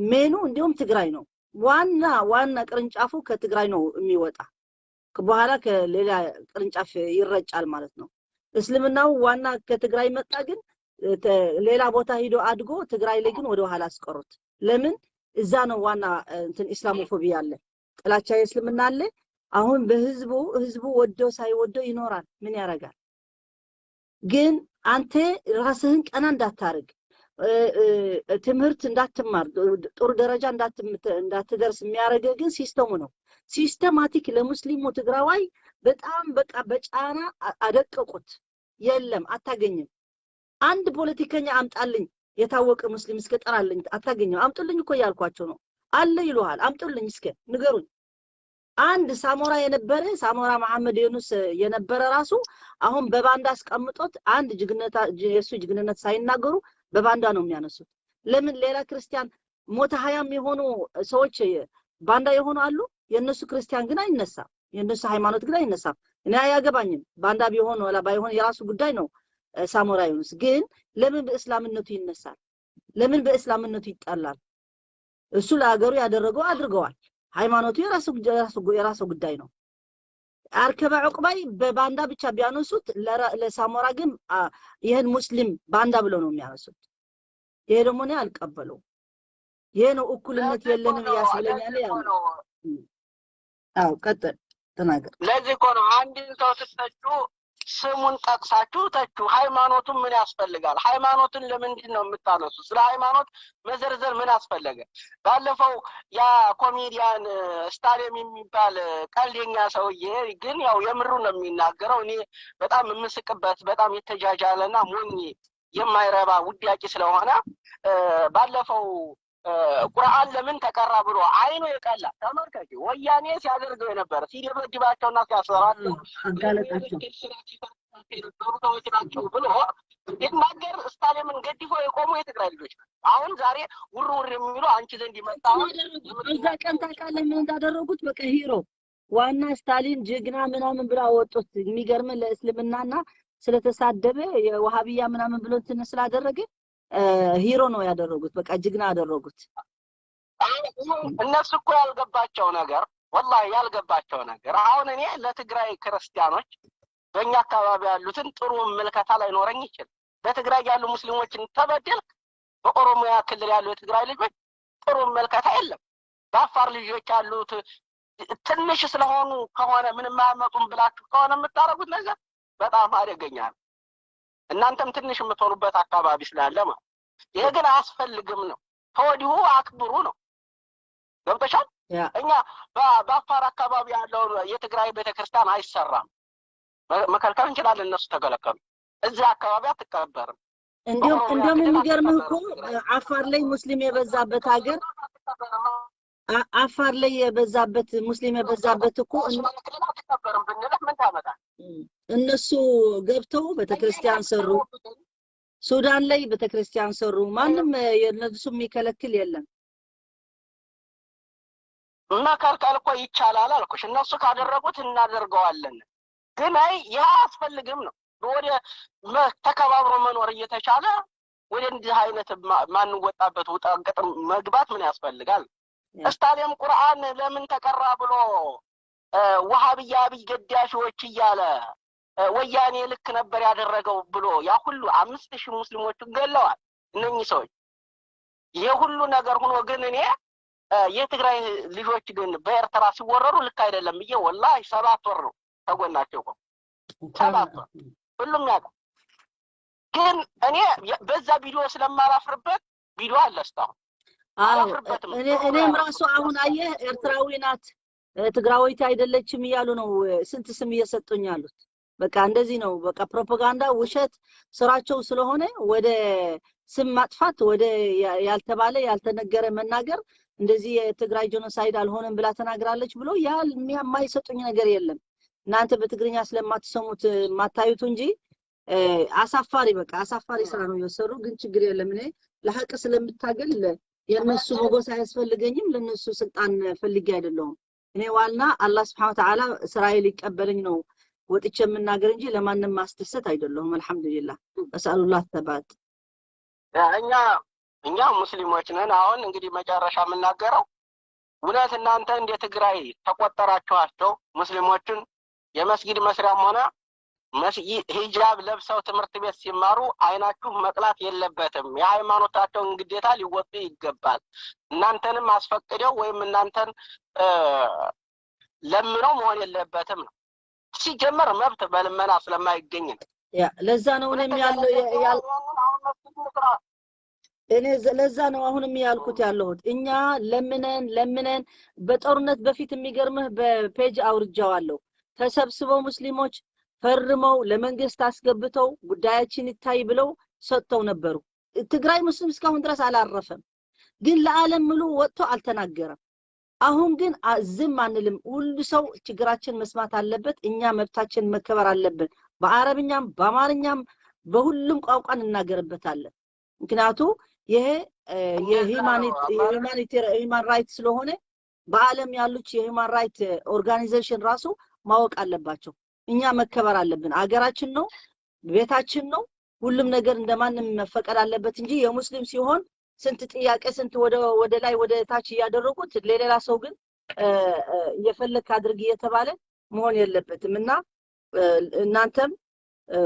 ሜኑ እንዲሁም ትግራይ ነው። ዋና ዋና ቅርንጫፉ ከትግራይ ነው የሚወጣ፣ በኋላ ከሌላ ቅርንጫፍ ይረጫል ማለት ነው። እስልምናው ዋና ከትግራይ መጣ፣ ግን ሌላ ቦታ ሂዶ አድጎ ትግራይ ላይ ግን ወደ ኋላ አስቀሩት። ለምን? እዛ ነው ዋና እንትን ኢስላሞፎቢያ አለ፣ ጥላቻ የእስልምና አለ። አሁን በህዝቡ ህዝቡ ወዶ ሳይወዶ ይኖራል። ምን ያደርጋል? ግን አንተ ራስህን ቀና እንዳታርግ፣ ትምህርት እንዳትማር፣ ጥሩ ደረጃ እንዳትደርስ የሚያደርገህ ግን system ኡ ነው። Systematic ለሙስሊሙ ትግራዋይ በጣም በቃ በጫና አደቀቁት። የለም አታገኝም። አንድ ፖለቲከኛ አምጣልኝ የታወቀ ሙስሊም እስከ ጠራልኝ አታገኘው። አምጡልኝ እኮ እያልኳቸው ነው። አለ ይሉሃል። አምጡልኝ እስከ ንገሩኝ። አንድ ሳሞራ የነበረ ሳሞራ መሐመድ ዩኑስ የነበረ ራሱ አሁን በባንዳ አስቀምጦት አንድ ጅግነታ የሱ ጅግንነት ሳይናገሩ በባንዳ ነው የሚያነሱት። ለምን ሌላ ክርስቲያን ሞተ ሀያም የሆኑ ሰዎች ባንዳ የሆኑ አሉ። የነሱ ክርስቲያን ግን አይነሳም። የነሱ ሃይማኖት ግን አይነሳም። እኔ አያገባኝም ባንዳ ቢሆን ወላ ባይሆን የራሱ ጉዳይ ነው። ሳሞራ ዩኑስ ግን ለምን በእስላምነቱ ይነሳል? ለምን በእስላምነቱ ይጣላል? እሱ ለሀገሩ ያደረገው አድርገዋል። ሃይማኖቱ የራሱ ጉዳይ ነው። አርከበ ዕቁባይ በባንዳ ብቻ ቢያነሱት ለሳሞራ ግን ይህን ሙስሊም ባንዳ ብለው ነው የሚያነሱት። ይሄ ደግሞ እኔ አልቀበለውም። ይሄ ነው እኩልነት የለንም ያስብለኛል። ያው አዎ ቀጥል ተናገር። ለዚህ እኮ ነው አንድን ሰው ስትተቹ ስሙን ጠቅሳችሁ ተቹ። ሃይማኖቱን ምን ያስፈልጋል? ሃይማኖትን ለምንድን ነው የምታነሱ? ስለ ሃይማኖት መዘርዘር ምን አስፈለገ? ባለፈው ያ ኮሜዲያን ስታሊን የሚባል ቀልደኛ ሰውዬ ግን ያው የምሩ ነው የሚናገረው። እኔ በጣም የምስቅበት በጣም የተጃጃለና ሞኝ የማይረባ ውዳቂ ስለሆነ ባለፈው ቁርአን ለምን ተቀራ ብሎ አይኑ የቀላ ተመልከች። ወያኔ ሲያደርገው የነበረ ሲደበድባቸውና ሲያሰራቸው አጋለጣቸው የነበሩ ሰዎች ናቸው ብሎ ይናገር። ስታሊንን ገድፎ የቆሙ የትግራይ ልጆች ናቸው። አሁን ዛሬ ውር ውር የሚሉ አንቺ ዘንድ ይመጣ እዛ ቀን ታውቃለህ ምን እንዳደረጉት? በቃ hero ዋና ስታሊን ጀግና ምናምን ብለው አወጡት። የሚገርም ለእስልምናና ስለተሳደበ የወሃቢያ ምናምን ብሎ እንትን ስላደረገ hero ነው ያደረጉት። በቃ ጀግና አደረጉት። እነሱ እኮ ያልገባቸው ነገር ወላሂ ያልገባቸው ነገር አሁን እኔ ለትግራይ ክርስቲያኖች በእኛ አካባቢ ያሉትን ጥሩ ምልከታ ላይኖረኝ ይችላል። በትግራይ ያሉ ሙስሊሞችን ተበደልክ፣ በኦሮሚያ ክልል ያሉ የትግራይ ልጆች ጥሩ ምልከታ የለም። በአፋር ልጆች ያሉት ትንሽ ስለሆኑ ከሆነ ምንም አያመጡም ብላችሁ ከሆነ የምታደርጉት ነገር በጣም አደገኛ ነው። እናንተም ትንሽ የምትሆኑበት አካባቢ ስላለ ማለት ይሄ ግን አያስፈልግም ነው። ከወዲሁ አክብሩ ነው። ገብቶሻል? እኛ በአፋር አካባቢ ያለው የትግራይ ቤተክርስቲያን አይሰራም፣ መከልከል እንችላለን። እነሱ ተከለከሉ። እዚህ አካባቢ አትከበርም። እንደውም የሚገርምህ እኮ አፋር ላይ ሙስሊም የበዛበት ሀገር አፋር ላይ የበዛበት ሙስሊም የበዛበት እኮ አትከበርም ብንልህ ምን ታመጣለህ? እነሱ ገብተው ቤተክርስቲያን ሰሩ። ሱዳን ላይ ቤተክርስቲያን ሰሩ። ማንም የነሱ የሚከለክል የለም። መከልከል እኮ ይቻላል አልኩሽ። እነሱ ካደረጉት እናደርገዋለን። ግን አይ ያ አያስፈልግም ነው። ወደ ተከባብሮ መኖር እየተቻለ ወደ እንዲህ አይነት ማንወጣበት ውጥንቅጥ መግባት ምን ያስፈልጋል? ስታሊን ቁርአን ለምን ተቀራ ብሎ ወሃቢያ አብይ ገዳሾች እያለ ወያኔ ልክ ነበር ያደረገው ብሎ ያ ሁሉ 5000 ሙስሊሞች ገለዋል እነኚህ ሰዎች። ይሄ ሁሉ ነገር ሆኖ ግን እኔ የትግራይ ልጆች ግን በኤርትራ ሲወረሩ ልክ አይደለም ብዬ ወላሂ 7 ወር ነው ተጎናቸው ቆም 7 ወር ሁሉም ያውቃል። ግን እኔ በዛ ቪዲዮ ስለማላፍርበት ቪዲዮ አለ እስካሁን አላፍርበትም። እኔም ራሱ አሁን አየህ ኤርትራዊ ናት ትግራዊት አይደለችም እያሉ ነው ስንት ስም እየሰጡኝ ያሉት። በቃ እንደዚህ ነው። በቃ ፕሮፓጋንዳ ውሸት ስራቸው ስለሆነ ወደ ስም ማጥፋት ወደ ያልተባለ ያልተነገረ መናገር እንደዚህ የትግራይ genocide አልሆነም ብላ ተናግራለች ብሎ የማይሰጡኝ ነገር የለም። እናንተ በትግርኛ ስለማትሰሙት ማታዩት እንጂ አሳፋሪ በቃ አሳፋሪ ስራ ነው የሰሩ። ግን ችግር የለም እኔ ለሐቅ ስለምታገል የነሱ ሞገስ አያስፈልገኝም። ለነሱ ስልጣን ፈልጌ አይደለሁም። እኔ ዋና አላህ Subhanahu Wa Ta'ala ስራዬ ሊቀበለኝ ነው ወጥቼ የምናገር እንጂ ለማንም ማስደሰት አይደለሁም። አልহামዱሊላህ አስአሉላህ ተባት። እኛ ሙስሊሞች ነን። አሁን እንግዲህ መጨረሻ የምናገረው እውነት እናንተ እንደ ትግራይ ተቆጠራችኋቸው ሙስሊሞችን የመስጊድ መስሪያም ሆነ መስጊድ ሂጃብ ለብሰው ትምህርት ቤት ሲማሩ አይናችሁ መቅላት የለበትም። የሃይማኖታቸውን ግዴታ ሊወጡ ይገባል። እናንተንም አስፈቅደው ወይም እናንተን ለምነው መሆን የለበትም ነው። ሲጀመር መብት በልመና ስለማይገኝ ነው። ያ ለዛ ነው እኔም ያለው እኔ ለዛ ነው አሁንም ያልኩት ያለሁት እኛ ለምነን ለምነን በጦርነት በፊት የሚገርምህ በ page አውርጃዋለሁ። ተሰብስበው ሙስሊሞች ፈርመው ለመንግስት አስገብተው ጉዳያችን ይታይ ብለው ሰጥተው ነበሩ። ትግራይ ሙስሊም እስካሁን ድረስ አላረፈም፣ ግን ለዓለም ሙሉ ወጥቶ አልተናገረም። አሁን ግን ዝም አንልም። ሁሉ ሰው ችግራችን መስማት አለበት። እኛ መብታችን መከበር አለብን። በአረብኛም በአማርኛም በሁሉም ቋንቋ እንናገርበታለን። ምክንያቱ ይሄ የ human right ስለሆነ በዓለም ያሉት የ human right organization ራሱ ማወቅ አለባቸው። እኛ መከበር አለብን። አገራችን ነው፣ ቤታችን ነው። ሁሉም ነገር እንደማንም መፈቀድ አለበት እንጂ የሙስሊም ሲሆን ስንት ጥያቄ ስንት ወደ ላይ ወደ ታች እያደረጉት ለሌላ ሰው ግን የፈለክ አድርግ እየተባለ መሆን የለበትም። እና እናንተም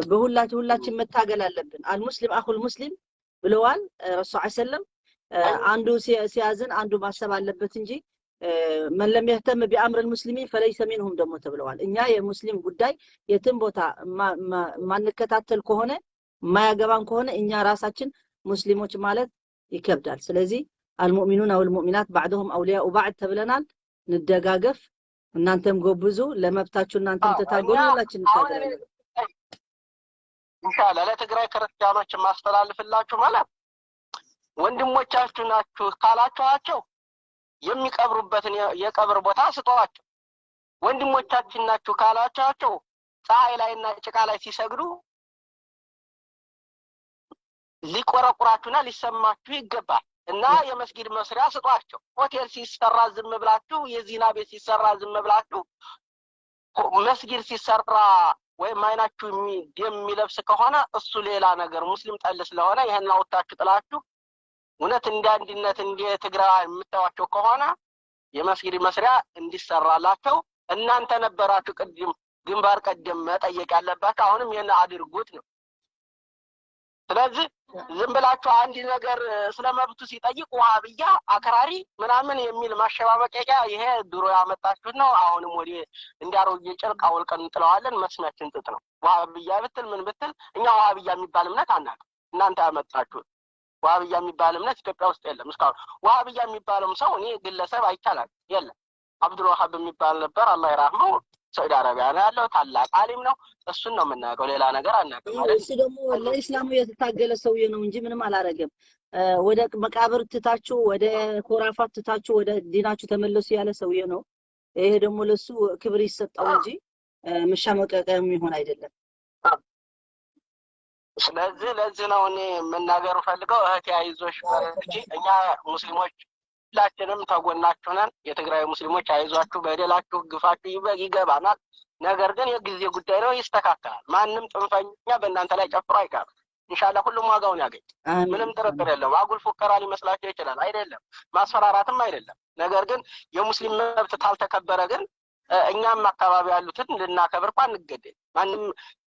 በሁላችን መታገል አለብን። المسلم أخو المسلم ብለዋል ረሱል ሰለም። አንዱ ሲያዝን አንዱ ማሰብ አለበት እንጂ من لم يهتم بأمر المسلمين فليس منهم ደግሞ ተብለዋል። እኛ የሙስሊም ጉዳይ የትም ቦታ ማንከታተል ከሆነ፣ ማያገባን ከሆነ እኛ ራሳችን ሙስሊሞች ማለት ይከብዳል። ስለዚህ المؤمنون والمؤمنات بعضهم أولياء بعض ተብለናል። እንደጋገፍ፣ እናንተም ጎብዙ፣ ለመብታችሁ እናንተም ተታገሉ፣ ሁላችን እንታገላለን። ኢንሻአላህ ለትግራይ ክርስቲያኖች የማስተላልፍላችሁ ማለት ወንድሞቻችሁ ናችሁ ካላችኋቸው የሚቀብሩበትን የቀብር ቦታ ስጧቸው። ወንድሞቻችን ናችሁ ካላችኋቸው ፀሐይ ላይና ጭቃ ላይ ሲሰግዱ ሊቆረቁራችሁና ሊሰማችሁ ይገባል። እና የመስጊድ መስሪያ ስጧቸው። ሆቴል ሲሰራ ዝም ብላችሁ፣ የዚና ቤት ሲሰራ ዝም ብላችሁ፣ መስጊድ ሲሰራ ወይም አይናችሁ የሚለብስ ከሆነ እሱ ሌላ ነገር ሙስሊም ጠል ስለሆነ ይሄን አውጥታችሁ ጥላችሁ እውነት እንደ አንድነት እንደ ትግራይ የምታዩዋቸው ከሆነ የመስጊድ መስሪያ እንዲሰራላቸው እናንተ ነበራችሁ ቅድም ግንባር ቀደም መጠየቅ ያለባችሁ። አሁንም ይሄን አድርጉት ነው። ስለዚህ ዝም ብላችሁ አንድ ነገር ስለመብቱ ሲጠይቅ ወሃብያ አክራሪ ምናምን የሚል ማሸባበቂያ ይሄ ድሮ ያመጣችሁት ነው። አሁንም ወደ እንዳሮጌ ጨርቅ አውልቀን እንጥለዋለን። መስሚያችን ጥጥ ነው። ወሃብያ ብትል ምን ብትል እኛ ወሃብያ የሚባል እምነት አናውቅም። እናንተ ያመጣችሁት ወሃብያ የሚባል እምነት ኢትዮጵያ ውስጥ የለም እስካሁን። ወሃብያ የሚባለውም ሰው እኔ ግለሰብ አይቻላል የለም። አብዱል ወሃብ የሚባል ነበር፣ አላህ ይራህመው፣ ሳዑዲ አረቢያ ነው ያለው፣ ታላቅ አሊም ነው። እሱን ነው የምናውቀው፣ ሌላ ነገር አናውቅም። እሱ ደግሞ ለኢስላሙ የተታገለ ሰውዬ ነው እንጂ ምንም አላረገም። ወደ መቃብር ትታችሁ፣ ወደ ኮራፋት ትታችሁ ወደ ዲናችሁ ተመለሱ ያለ ሰውዬ ነው። ይሄ ደግሞ ለሱ ክብር ይሰጠው እንጂ መሻመቀቂያ የሚሆን አይደለም። ስለዚህ ለዚህ ነው እኔ መናገሩ ፈልገው፣ እህቴ አይዞሽ በርቺ። እኛ ሙስሊሞች ሁላችንም ተጎናችሁ ነን። የትግራይ ሙስሊሞች አይዟችሁ፣ በደላችሁ ግፋችሁ ይገባናል። ነገር ግን የጊዜ ጉዳይ ነው፣ ይስተካከላል። ማንም ጥንፈኛ በእናንተ ላይ ጨፍሮ አይቀርም። ኢንሻአላህ ሁሉም ዋጋውን ያገኝ፣ ምንም ጥርጥር የለውም። አጉል ፉከራ ሊመስላቸው ይችላል፣ አይደለም፣ ማስፈራራትም አይደለም። ነገር ግን የሙስሊም መብት ታልተከበረ ግን እኛም አካባቢ ያሉትን ልናከብር እንኳን አንገደድ። ማንም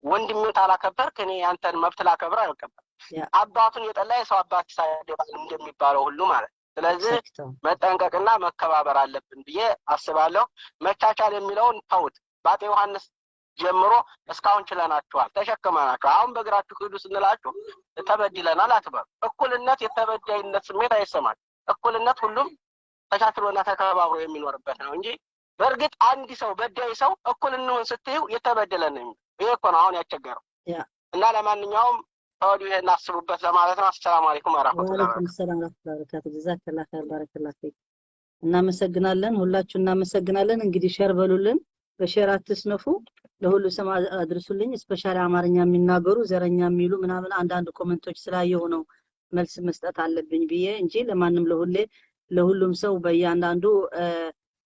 ወንድሜን ታላከበርክ እኔ ያንተን መብት ላከብር አልቀበል። አባቱን የጠላ የሰው አባት ይሳደባል እንደሚባለው ሁሉ ማለት። ስለዚህ መጠንቀቅና መከባበር አለብን ብዬ አስባለሁ። መቻቻል የሚለውን ተውት። በአጤ ዮሐንስ ጀምሮ እስካሁን ችለናችኋል፣ ተሸክመናችኋል። አሁን በእግራችሁ ሂዱ ስንላችሁ ተበድለናል አትበሉ። እኩልነት የተበዳይነት ስሜት አይሰማል። እኩልነት ሁሉም ተቻችሎና ተከባብሮ የሚኖርበት ነው እንጂ በእርግጥ አንድ ሰው በዳይ ሰው እኩል እንሁን ስትዩ የተበደለ ነው የሚለው። ይሄ እኮ ነው አሁን ያስቸገረው። እና ለማንኛውም ተወዲሁ ይሄን አስቡበት ለማለት ነው። አሰላሙ አለይኩም ወራህመቱላሂ። ወአለይኩም ሰላም ወራህመቱላሂ ወበረካቱ። جزاك الله خير፣ بارك الله فيك። እናመሰግናለን፣ ሁላችሁ እናመሰግናለን። እንግዲህ share በሉልን፣ በ share አትስነፉ፣ ለሁሉ ሰው አድርሱልኝ። Specially አማርኛ የሚናገሩ ዘረኛ የሚሉ ምናምን አንዳንድ comment ኦች ስላየሁ ነው መልስ መስጠት አለብኝ ብዬ እንጂ ለማንም ለሁሌ ለሁሉም ሰው በእያንዳንዱ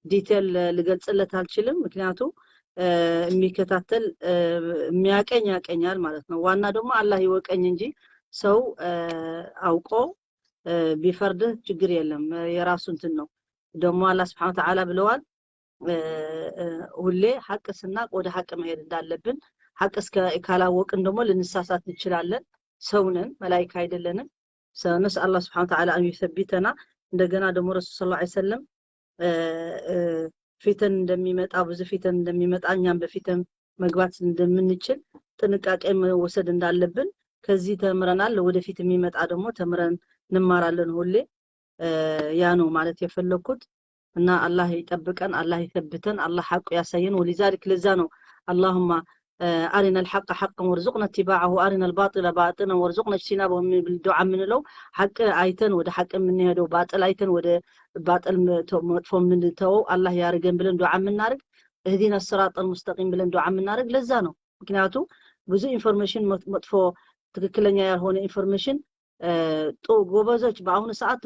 detail ልገልጽለት አልችልም። ምክንያቱ የሚከታተል የሚያቀኝ ያቀኛል ማለት ነው። ዋና ደግሞ አላህ ይወቀኝ እንጂ ሰው አውቆ ቢፈርድህ ችግር የለም፣ የራሱ እንትን ነው። ደግሞ አላህ سبحانه وتعالى ብለዋል፣ ሁሌ ሐቅ ስናቅ ወደ ሐቅ መሄድ እንዳለብን፣ ሐቅ እስከ ካላወቅን ደግሞ ልንሳሳት እንችላለን። ሰው ነን፣ መላኢካ አይደለንም። نسأل الله سبحانه وتعالى أن يثبتنا። እንደገና ደግሞ ረሱል صلى الله عليه وسلم ፊተን እንደሚመጣ፣ ብዙ ፊተን እንደሚመጣ፣ እኛም በፊተን መግባት እንደምንችል ጥንቃቄ መወሰድ እንዳለብን ከዚህ ተምረናል። ወደፊት የሚመጣ ደግሞ ተምረን እንማራለን ሁሌ። ያ ነው ማለት የፈለኩት። እና አላህ ይጠብቀን፣ አላህ ይثبተን፣ አላህ ሐቁ ያሳየን። ولذلك ለዛ ነው اللهم أرنا الحق حقا وارزقنا اتباعه، أرنا الباطل باطلا وارزقنا اجتنابه የሚል ዱዓ የምንለው ሐቅ አይተን ወደ ሐቅ የምንሄደው፣ ባጥል አይተን ወደ ባጥል መጥፎ የምንተወው አላህ ያርገን ብለን ዱዓ የምናደርግ፣ اهدنا الصراط المستقيم ብለን ዱዓ የምናደርግ ለዛ ነው። ምክንያቱ ብዙ information መጥፎ ትክክለኛ ያልሆነ information ጎበዞች በአሁኑ ሰዓት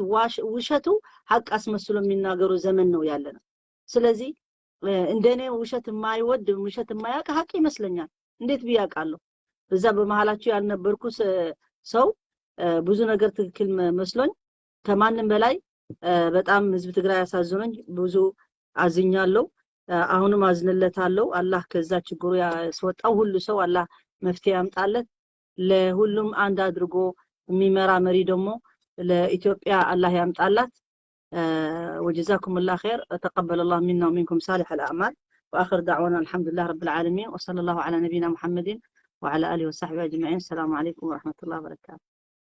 ውሸቱ ሐቅ አስመስሎ የሚናገሩ ዘመን ነው ያለነው። ስለዚህ እንደኔ ውሸት የማይወድ፣ ውሸት የማያውቅ ሐቅ ይመስለኛል። እንዴት ብዬ አውቃለሁ? በዛ በመሃላችሁ ያልነበርኩ ሰው ብዙ ነገር ትክክል መስሎኝ ከማንም በላይ በጣም ህዝብ ትግራይ ያሳዝኖኝ ብዙ አዝኛለሁ። አሁንም አዝንለታለሁ። አላህ ከዛ ችግሩ ያስወጣው። ሁሉ ሰው አላህ መፍትሄ ያምጣለት። ለሁሉም አንድ አድርጎ የሚመራ መሪ ደግሞ ለኢትዮጵያ አላህ ያምጣላት። وجزاكم الله خير، تقبل الله منا ومنكم صالح الأعمال، وآخر دعوانا الحمد لله رب العالمين، وصلى الله على نبينا محمد وعلى آله وصحبه أجمعين. السلام عليكم ورحمة الله وبركاته.